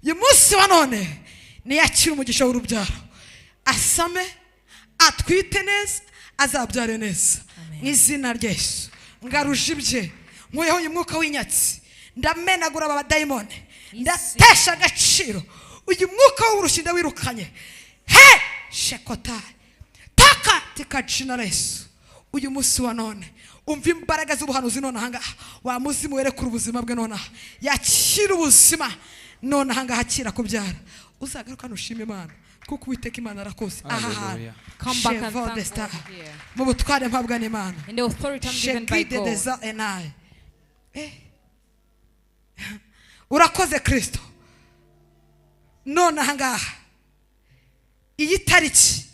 Speaker 1: Uyu munsi wa none niyakira umugisha w'urubyaro. Asame, atwite neza, azabyare neza. Mu izina rya Yesu. Ngaruje ibye, nkuyeho uyu mwuka w'inyatsi, ndamenagura aba badayimoni, ndatesha agaciro uyu mwuka w'uburushyi ndawirukanye. He shekota taka tikajina Yesu. Uyu munsi wa none umva imbaraga z'ubuhanuzi none ahangaha. Wa muzimu werekura ubuzima bwe nonaha, yakira ubuzima none ahangaha, akira kubyara. Uzagaruka nushima Imana kuko Uwiteka Imana arakoze. Aha hantu
Speaker 2: Come back and
Speaker 1: Chevo de
Speaker 2: thank
Speaker 1: star.
Speaker 2: God here.
Speaker 1: Mu butware mpabwa n'Imana.
Speaker 2: In the authority I'm given by
Speaker 1: Shekide
Speaker 2: God.
Speaker 1: deza enayi. Urakoze Kristo. None ahangaha iyi tariki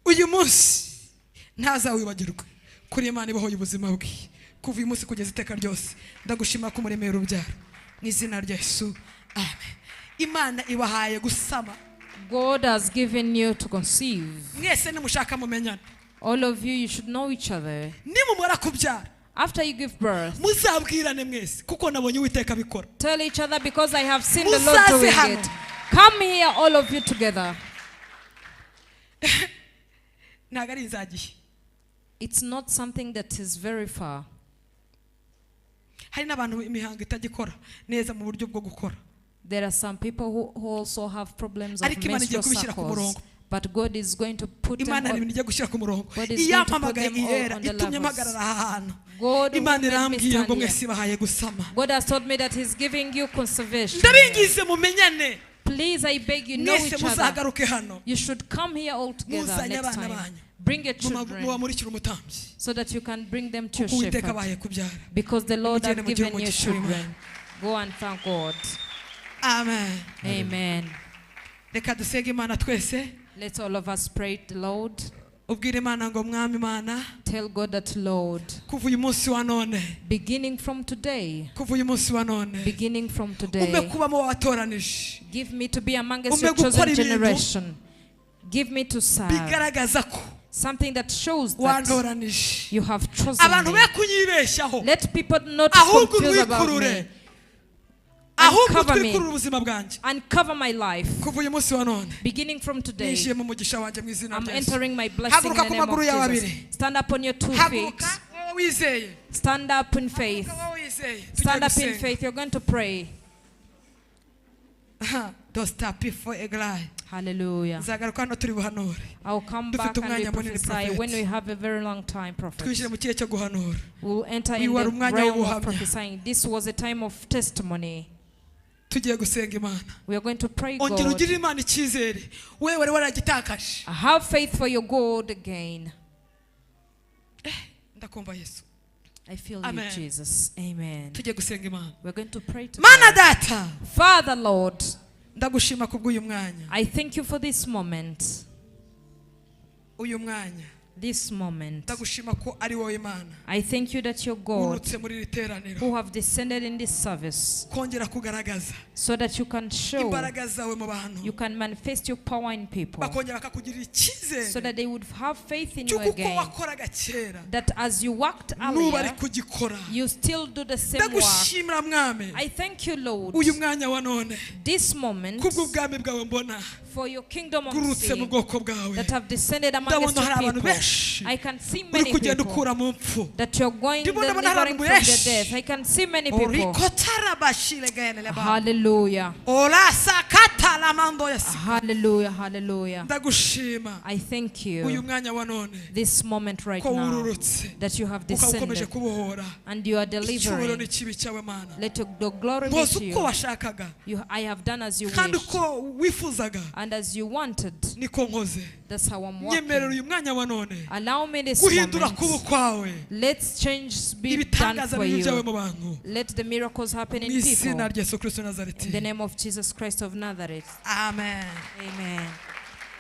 Speaker 1: uyu munsi ntazawibagirwe kuri Imana ibohoye ubuzima bwe kuva uyu munsi kugeza iteka ryose. Ndagushima ko umuremera urubyaro mu izina rya Yesu, amen. Imana ibahaye gusama.
Speaker 2: God has given you to conceive.
Speaker 1: Mwese nimushaka mumenyane.
Speaker 2: All of you, you should know each other.
Speaker 1: Nimumara kubyara,
Speaker 2: After you give birth,
Speaker 1: muzabwirane mwese kuko nabonye Uwiteka abikora.
Speaker 2: tell each other because I have seen the Lord
Speaker 1: Muzaze
Speaker 2: doing
Speaker 1: hano.
Speaker 2: it. Come here, all of you together.
Speaker 1: Ntabwo ari inzagihe.
Speaker 2: It's not something that is very far.
Speaker 1: Hari n'abantu imihango itagikora neza mu buryo bwo gukora.
Speaker 2: There are some people who also have problems of
Speaker 1: Ariko Imana igiye
Speaker 2: menstrual
Speaker 1: kubishyira ku
Speaker 2: cycles.
Speaker 1: murongo.
Speaker 2: But God is going to put them
Speaker 1: Imana hari
Speaker 2: all,
Speaker 1: ibintu igiye gushyira ku murongo.
Speaker 2: God is going to put
Speaker 1: Iyampamagaye
Speaker 2: them all
Speaker 1: ihera
Speaker 2: on the
Speaker 1: itumye
Speaker 2: levels.
Speaker 1: mpagarara aha hantu.
Speaker 2: God who
Speaker 1: Imana
Speaker 2: made me
Speaker 1: irambwiye
Speaker 2: stand
Speaker 1: ngo
Speaker 2: here.
Speaker 1: mwese ibahaye gusama.
Speaker 2: God has told me that He's giving you conservation.
Speaker 1: Ndabingize mumenyane.
Speaker 2: Please, I beg you, know
Speaker 1: Mwese
Speaker 2: each other.
Speaker 1: muzagaruke hano.
Speaker 2: You should come here all together
Speaker 1: Muzanye
Speaker 2: next
Speaker 1: abana
Speaker 2: time.
Speaker 1: banyu.
Speaker 2: Bring your children
Speaker 1: Mubamurikire umutambyi.
Speaker 2: so that you can bring them to your
Speaker 1: Kuko Uwiteka
Speaker 2: shepherd.
Speaker 1: abahaye kubyara.
Speaker 2: Because the Lord has
Speaker 1: Nimugende mugire
Speaker 2: given you
Speaker 1: umugisha w'Imana.
Speaker 2: children. Go and thank God.
Speaker 1: Amen.
Speaker 2: Amen.
Speaker 1: Reka dusenge Imana twese.
Speaker 2: Let all of us pray the Lord.
Speaker 1: Ubwire Imana ngo Mwami Imana,
Speaker 2: Tell God that, Lord,
Speaker 1: kuva uyu munsi wa none,
Speaker 2: beginning from today,
Speaker 1: kuva uyu munsi wa none,
Speaker 2: beginning from
Speaker 1: umpe
Speaker 2: today,
Speaker 1: kuba mu watoranije,
Speaker 2: give me to be amongst
Speaker 1: Umpe
Speaker 2: your
Speaker 1: gukora
Speaker 2: chosen
Speaker 1: ibintu
Speaker 2: generation. Give me to serve
Speaker 1: bigaragaza ko
Speaker 2: something that shows that
Speaker 1: wantoranije.
Speaker 2: you have chosen
Speaker 1: Abantu
Speaker 2: me.
Speaker 1: be kunyibeshyaho,
Speaker 2: Let people not
Speaker 1: ahubwo
Speaker 2: confuse about
Speaker 1: utwikurure,
Speaker 2: me.
Speaker 1: ahubwo
Speaker 2: Uncover me.
Speaker 1: utwikurure ubuzima bwanjye.
Speaker 2: Uncover my life.
Speaker 1: Kuva uyu munsi wa none,
Speaker 2: Beginning from today,
Speaker 1: ninjiye mu mugisha wanjye mu izina
Speaker 2: I'm
Speaker 1: rya Yesu.
Speaker 2: entering my blessing in
Speaker 1: Haguruka
Speaker 2: the
Speaker 1: ku
Speaker 2: name
Speaker 1: maguru yawe
Speaker 2: of Jesus.
Speaker 1: abiri.
Speaker 2: Stand up on your two feet.
Speaker 1: Haguruka wowe wizeye.
Speaker 2: Stand up in faith.
Speaker 1: Haguruka wowe wizeye. Tugiye
Speaker 2: Stand up in
Speaker 1: gusenga.
Speaker 2: faith. You're going to pray.
Speaker 1: Aha, dosta pifo eglai.
Speaker 2: Hallelujah.
Speaker 1: Nzagaruka hano turi buhanure.
Speaker 2: I'll come
Speaker 1: Dufite
Speaker 2: back and we
Speaker 1: umwanya munini,
Speaker 2: prophesy
Speaker 1: prophet.
Speaker 2: when we have a very long time, prophet.
Speaker 1: Twinjire mu kirere cyo guhanura.
Speaker 2: We'll enter
Speaker 1: Uyu
Speaker 2: in
Speaker 1: wari
Speaker 2: the
Speaker 1: umwanya
Speaker 2: realm of
Speaker 1: w'ubuhamya.
Speaker 2: prophesying. This was a time of testimony.
Speaker 1: Tugiye gusenga Imana.
Speaker 2: We are going to pray
Speaker 1: Ongera
Speaker 2: God.
Speaker 1: ugirire Imana icyizere. Wewe wari waragitakaje.
Speaker 2: Have faith for your God again.
Speaker 1: Ndakumva Yesu.
Speaker 2: I feel
Speaker 1: Amen.
Speaker 2: you, Jesus. Amen.
Speaker 1: Tugiye gusenga Imana.
Speaker 2: We're going to pray to
Speaker 1: Mana data,
Speaker 2: Father, Lord,
Speaker 1: ndagushima kubw'uyu mwanya.
Speaker 2: I thank you for this moment.
Speaker 1: Uyu mwanya.
Speaker 2: This moment.
Speaker 1: Ndagushima ko ari wowe Imana.
Speaker 2: I thank you that you're God
Speaker 1: Wurutse muri iri teraniro.
Speaker 2: who have descended in this service
Speaker 1: Kongera kugaragaza
Speaker 2: so that you can show,
Speaker 1: imbaraga zawe mu bantu.
Speaker 2: you can manifest your power in people
Speaker 1: Bakongera bakakugirira icyizere
Speaker 2: so that they would have faith in you
Speaker 1: cy'uko uko
Speaker 2: again.
Speaker 1: wakoraga kera
Speaker 2: That as you worked
Speaker 1: n'ubu ari
Speaker 2: earlier,
Speaker 1: kugikora.
Speaker 2: you still do the same work.
Speaker 1: Ndagushimira Mwami
Speaker 2: I thank you, Lord,
Speaker 1: uyu mwanya wa none
Speaker 2: this moment
Speaker 1: kubw'ubwami bwawe mbona
Speaker 2: for your kingdom of
Speaker 1: bwurutse mu
Speaker 2: sin
Speaker 1: bwoko bwawe.
Speaker 2: that have descended amongst
Speaker 1: Ndabona hari
Speaker 2: your
Speaker 1: abantu
Speaker 2: people.
Speaker 1: benshi benshi
Speaker 2: I can see
Speaker 1: uri
Speaker 2: many
Speaker 1: kugenda
Speaker 2: people
Speaker 1: ukura mu mpfu.
Speaker 2: that you're going
Speaker 1: Ndimo ndabona hari
Speaker 2: delivering
Speaker 1: abantu
Speaker 2: from the
Speaker 1: benshi.
Speaker 2: death. I can see many people.
Speaker 1: Orikotarabashiregaeleleba.
Speaker 2: Hallelujah.
Speaker 1: Orasakatalamando yasi.
Speaker 2: Hallelujah. Hallelujah.
Speaker 1: Ndagushima
Speaker 2: I thank
Speaker 1: uyu
Speaker 2: you
Speaker 1: mwanya wa none
Speaker 2: this moment right
Speaker 1: ko
Speaker 2: now
Speaker 1: wururutse
Speaker 2: that you have
Speaker 1: ukaba ukomeje
Speaker 2: descended
Speaker 1: kubohora.
Speaker 2: and you are
Speaker 1: Icyubahiro
Speaker 2: delivering.
Speaker 1: n'ikibi cyawe Mana.
Speaker 2: Let the glory be
Speaker 1: Nkoze
Speaker 2: to
Speaker 1: uko
Speaker 2: you.
Speaker 1: washakaga
Speaker 2: I have done as you
Speaker 1: kandi
Speaker 2: wished
Speaker 1: uko wifuzaga
Speaker 2: and as you wanted.
Speaker 1: niko nkoze.
Speaker 2: That's how I'm
Speaker 1: Nyemerera
Speaker 2: working.
Speaker 1: uyu mwanya wa none
Speaker 2: Allow me this
Speaker 1: guhindura kuba
Speaker 2: moment.
Speaker 1: kwawe,
Speaker 2: Let's change be done
Speaker 1: ibitangaza
Speaker 2: for
Speaker 1: bibe ibyawe
Speaker 2: you.
Speaker 1: mu bantu,
Speaker 2: Let the miracles happen
Speaker 1: mu
Speaker 2: in
Speaker 1: izina
Speaker 2: people.
Speaker 1: rya Yesu Kristo Nazareti.
Speaker 2: In the name of Jesus Christ of Nazareth.
Speaker 1: Amen.
Speaker 2: Amen.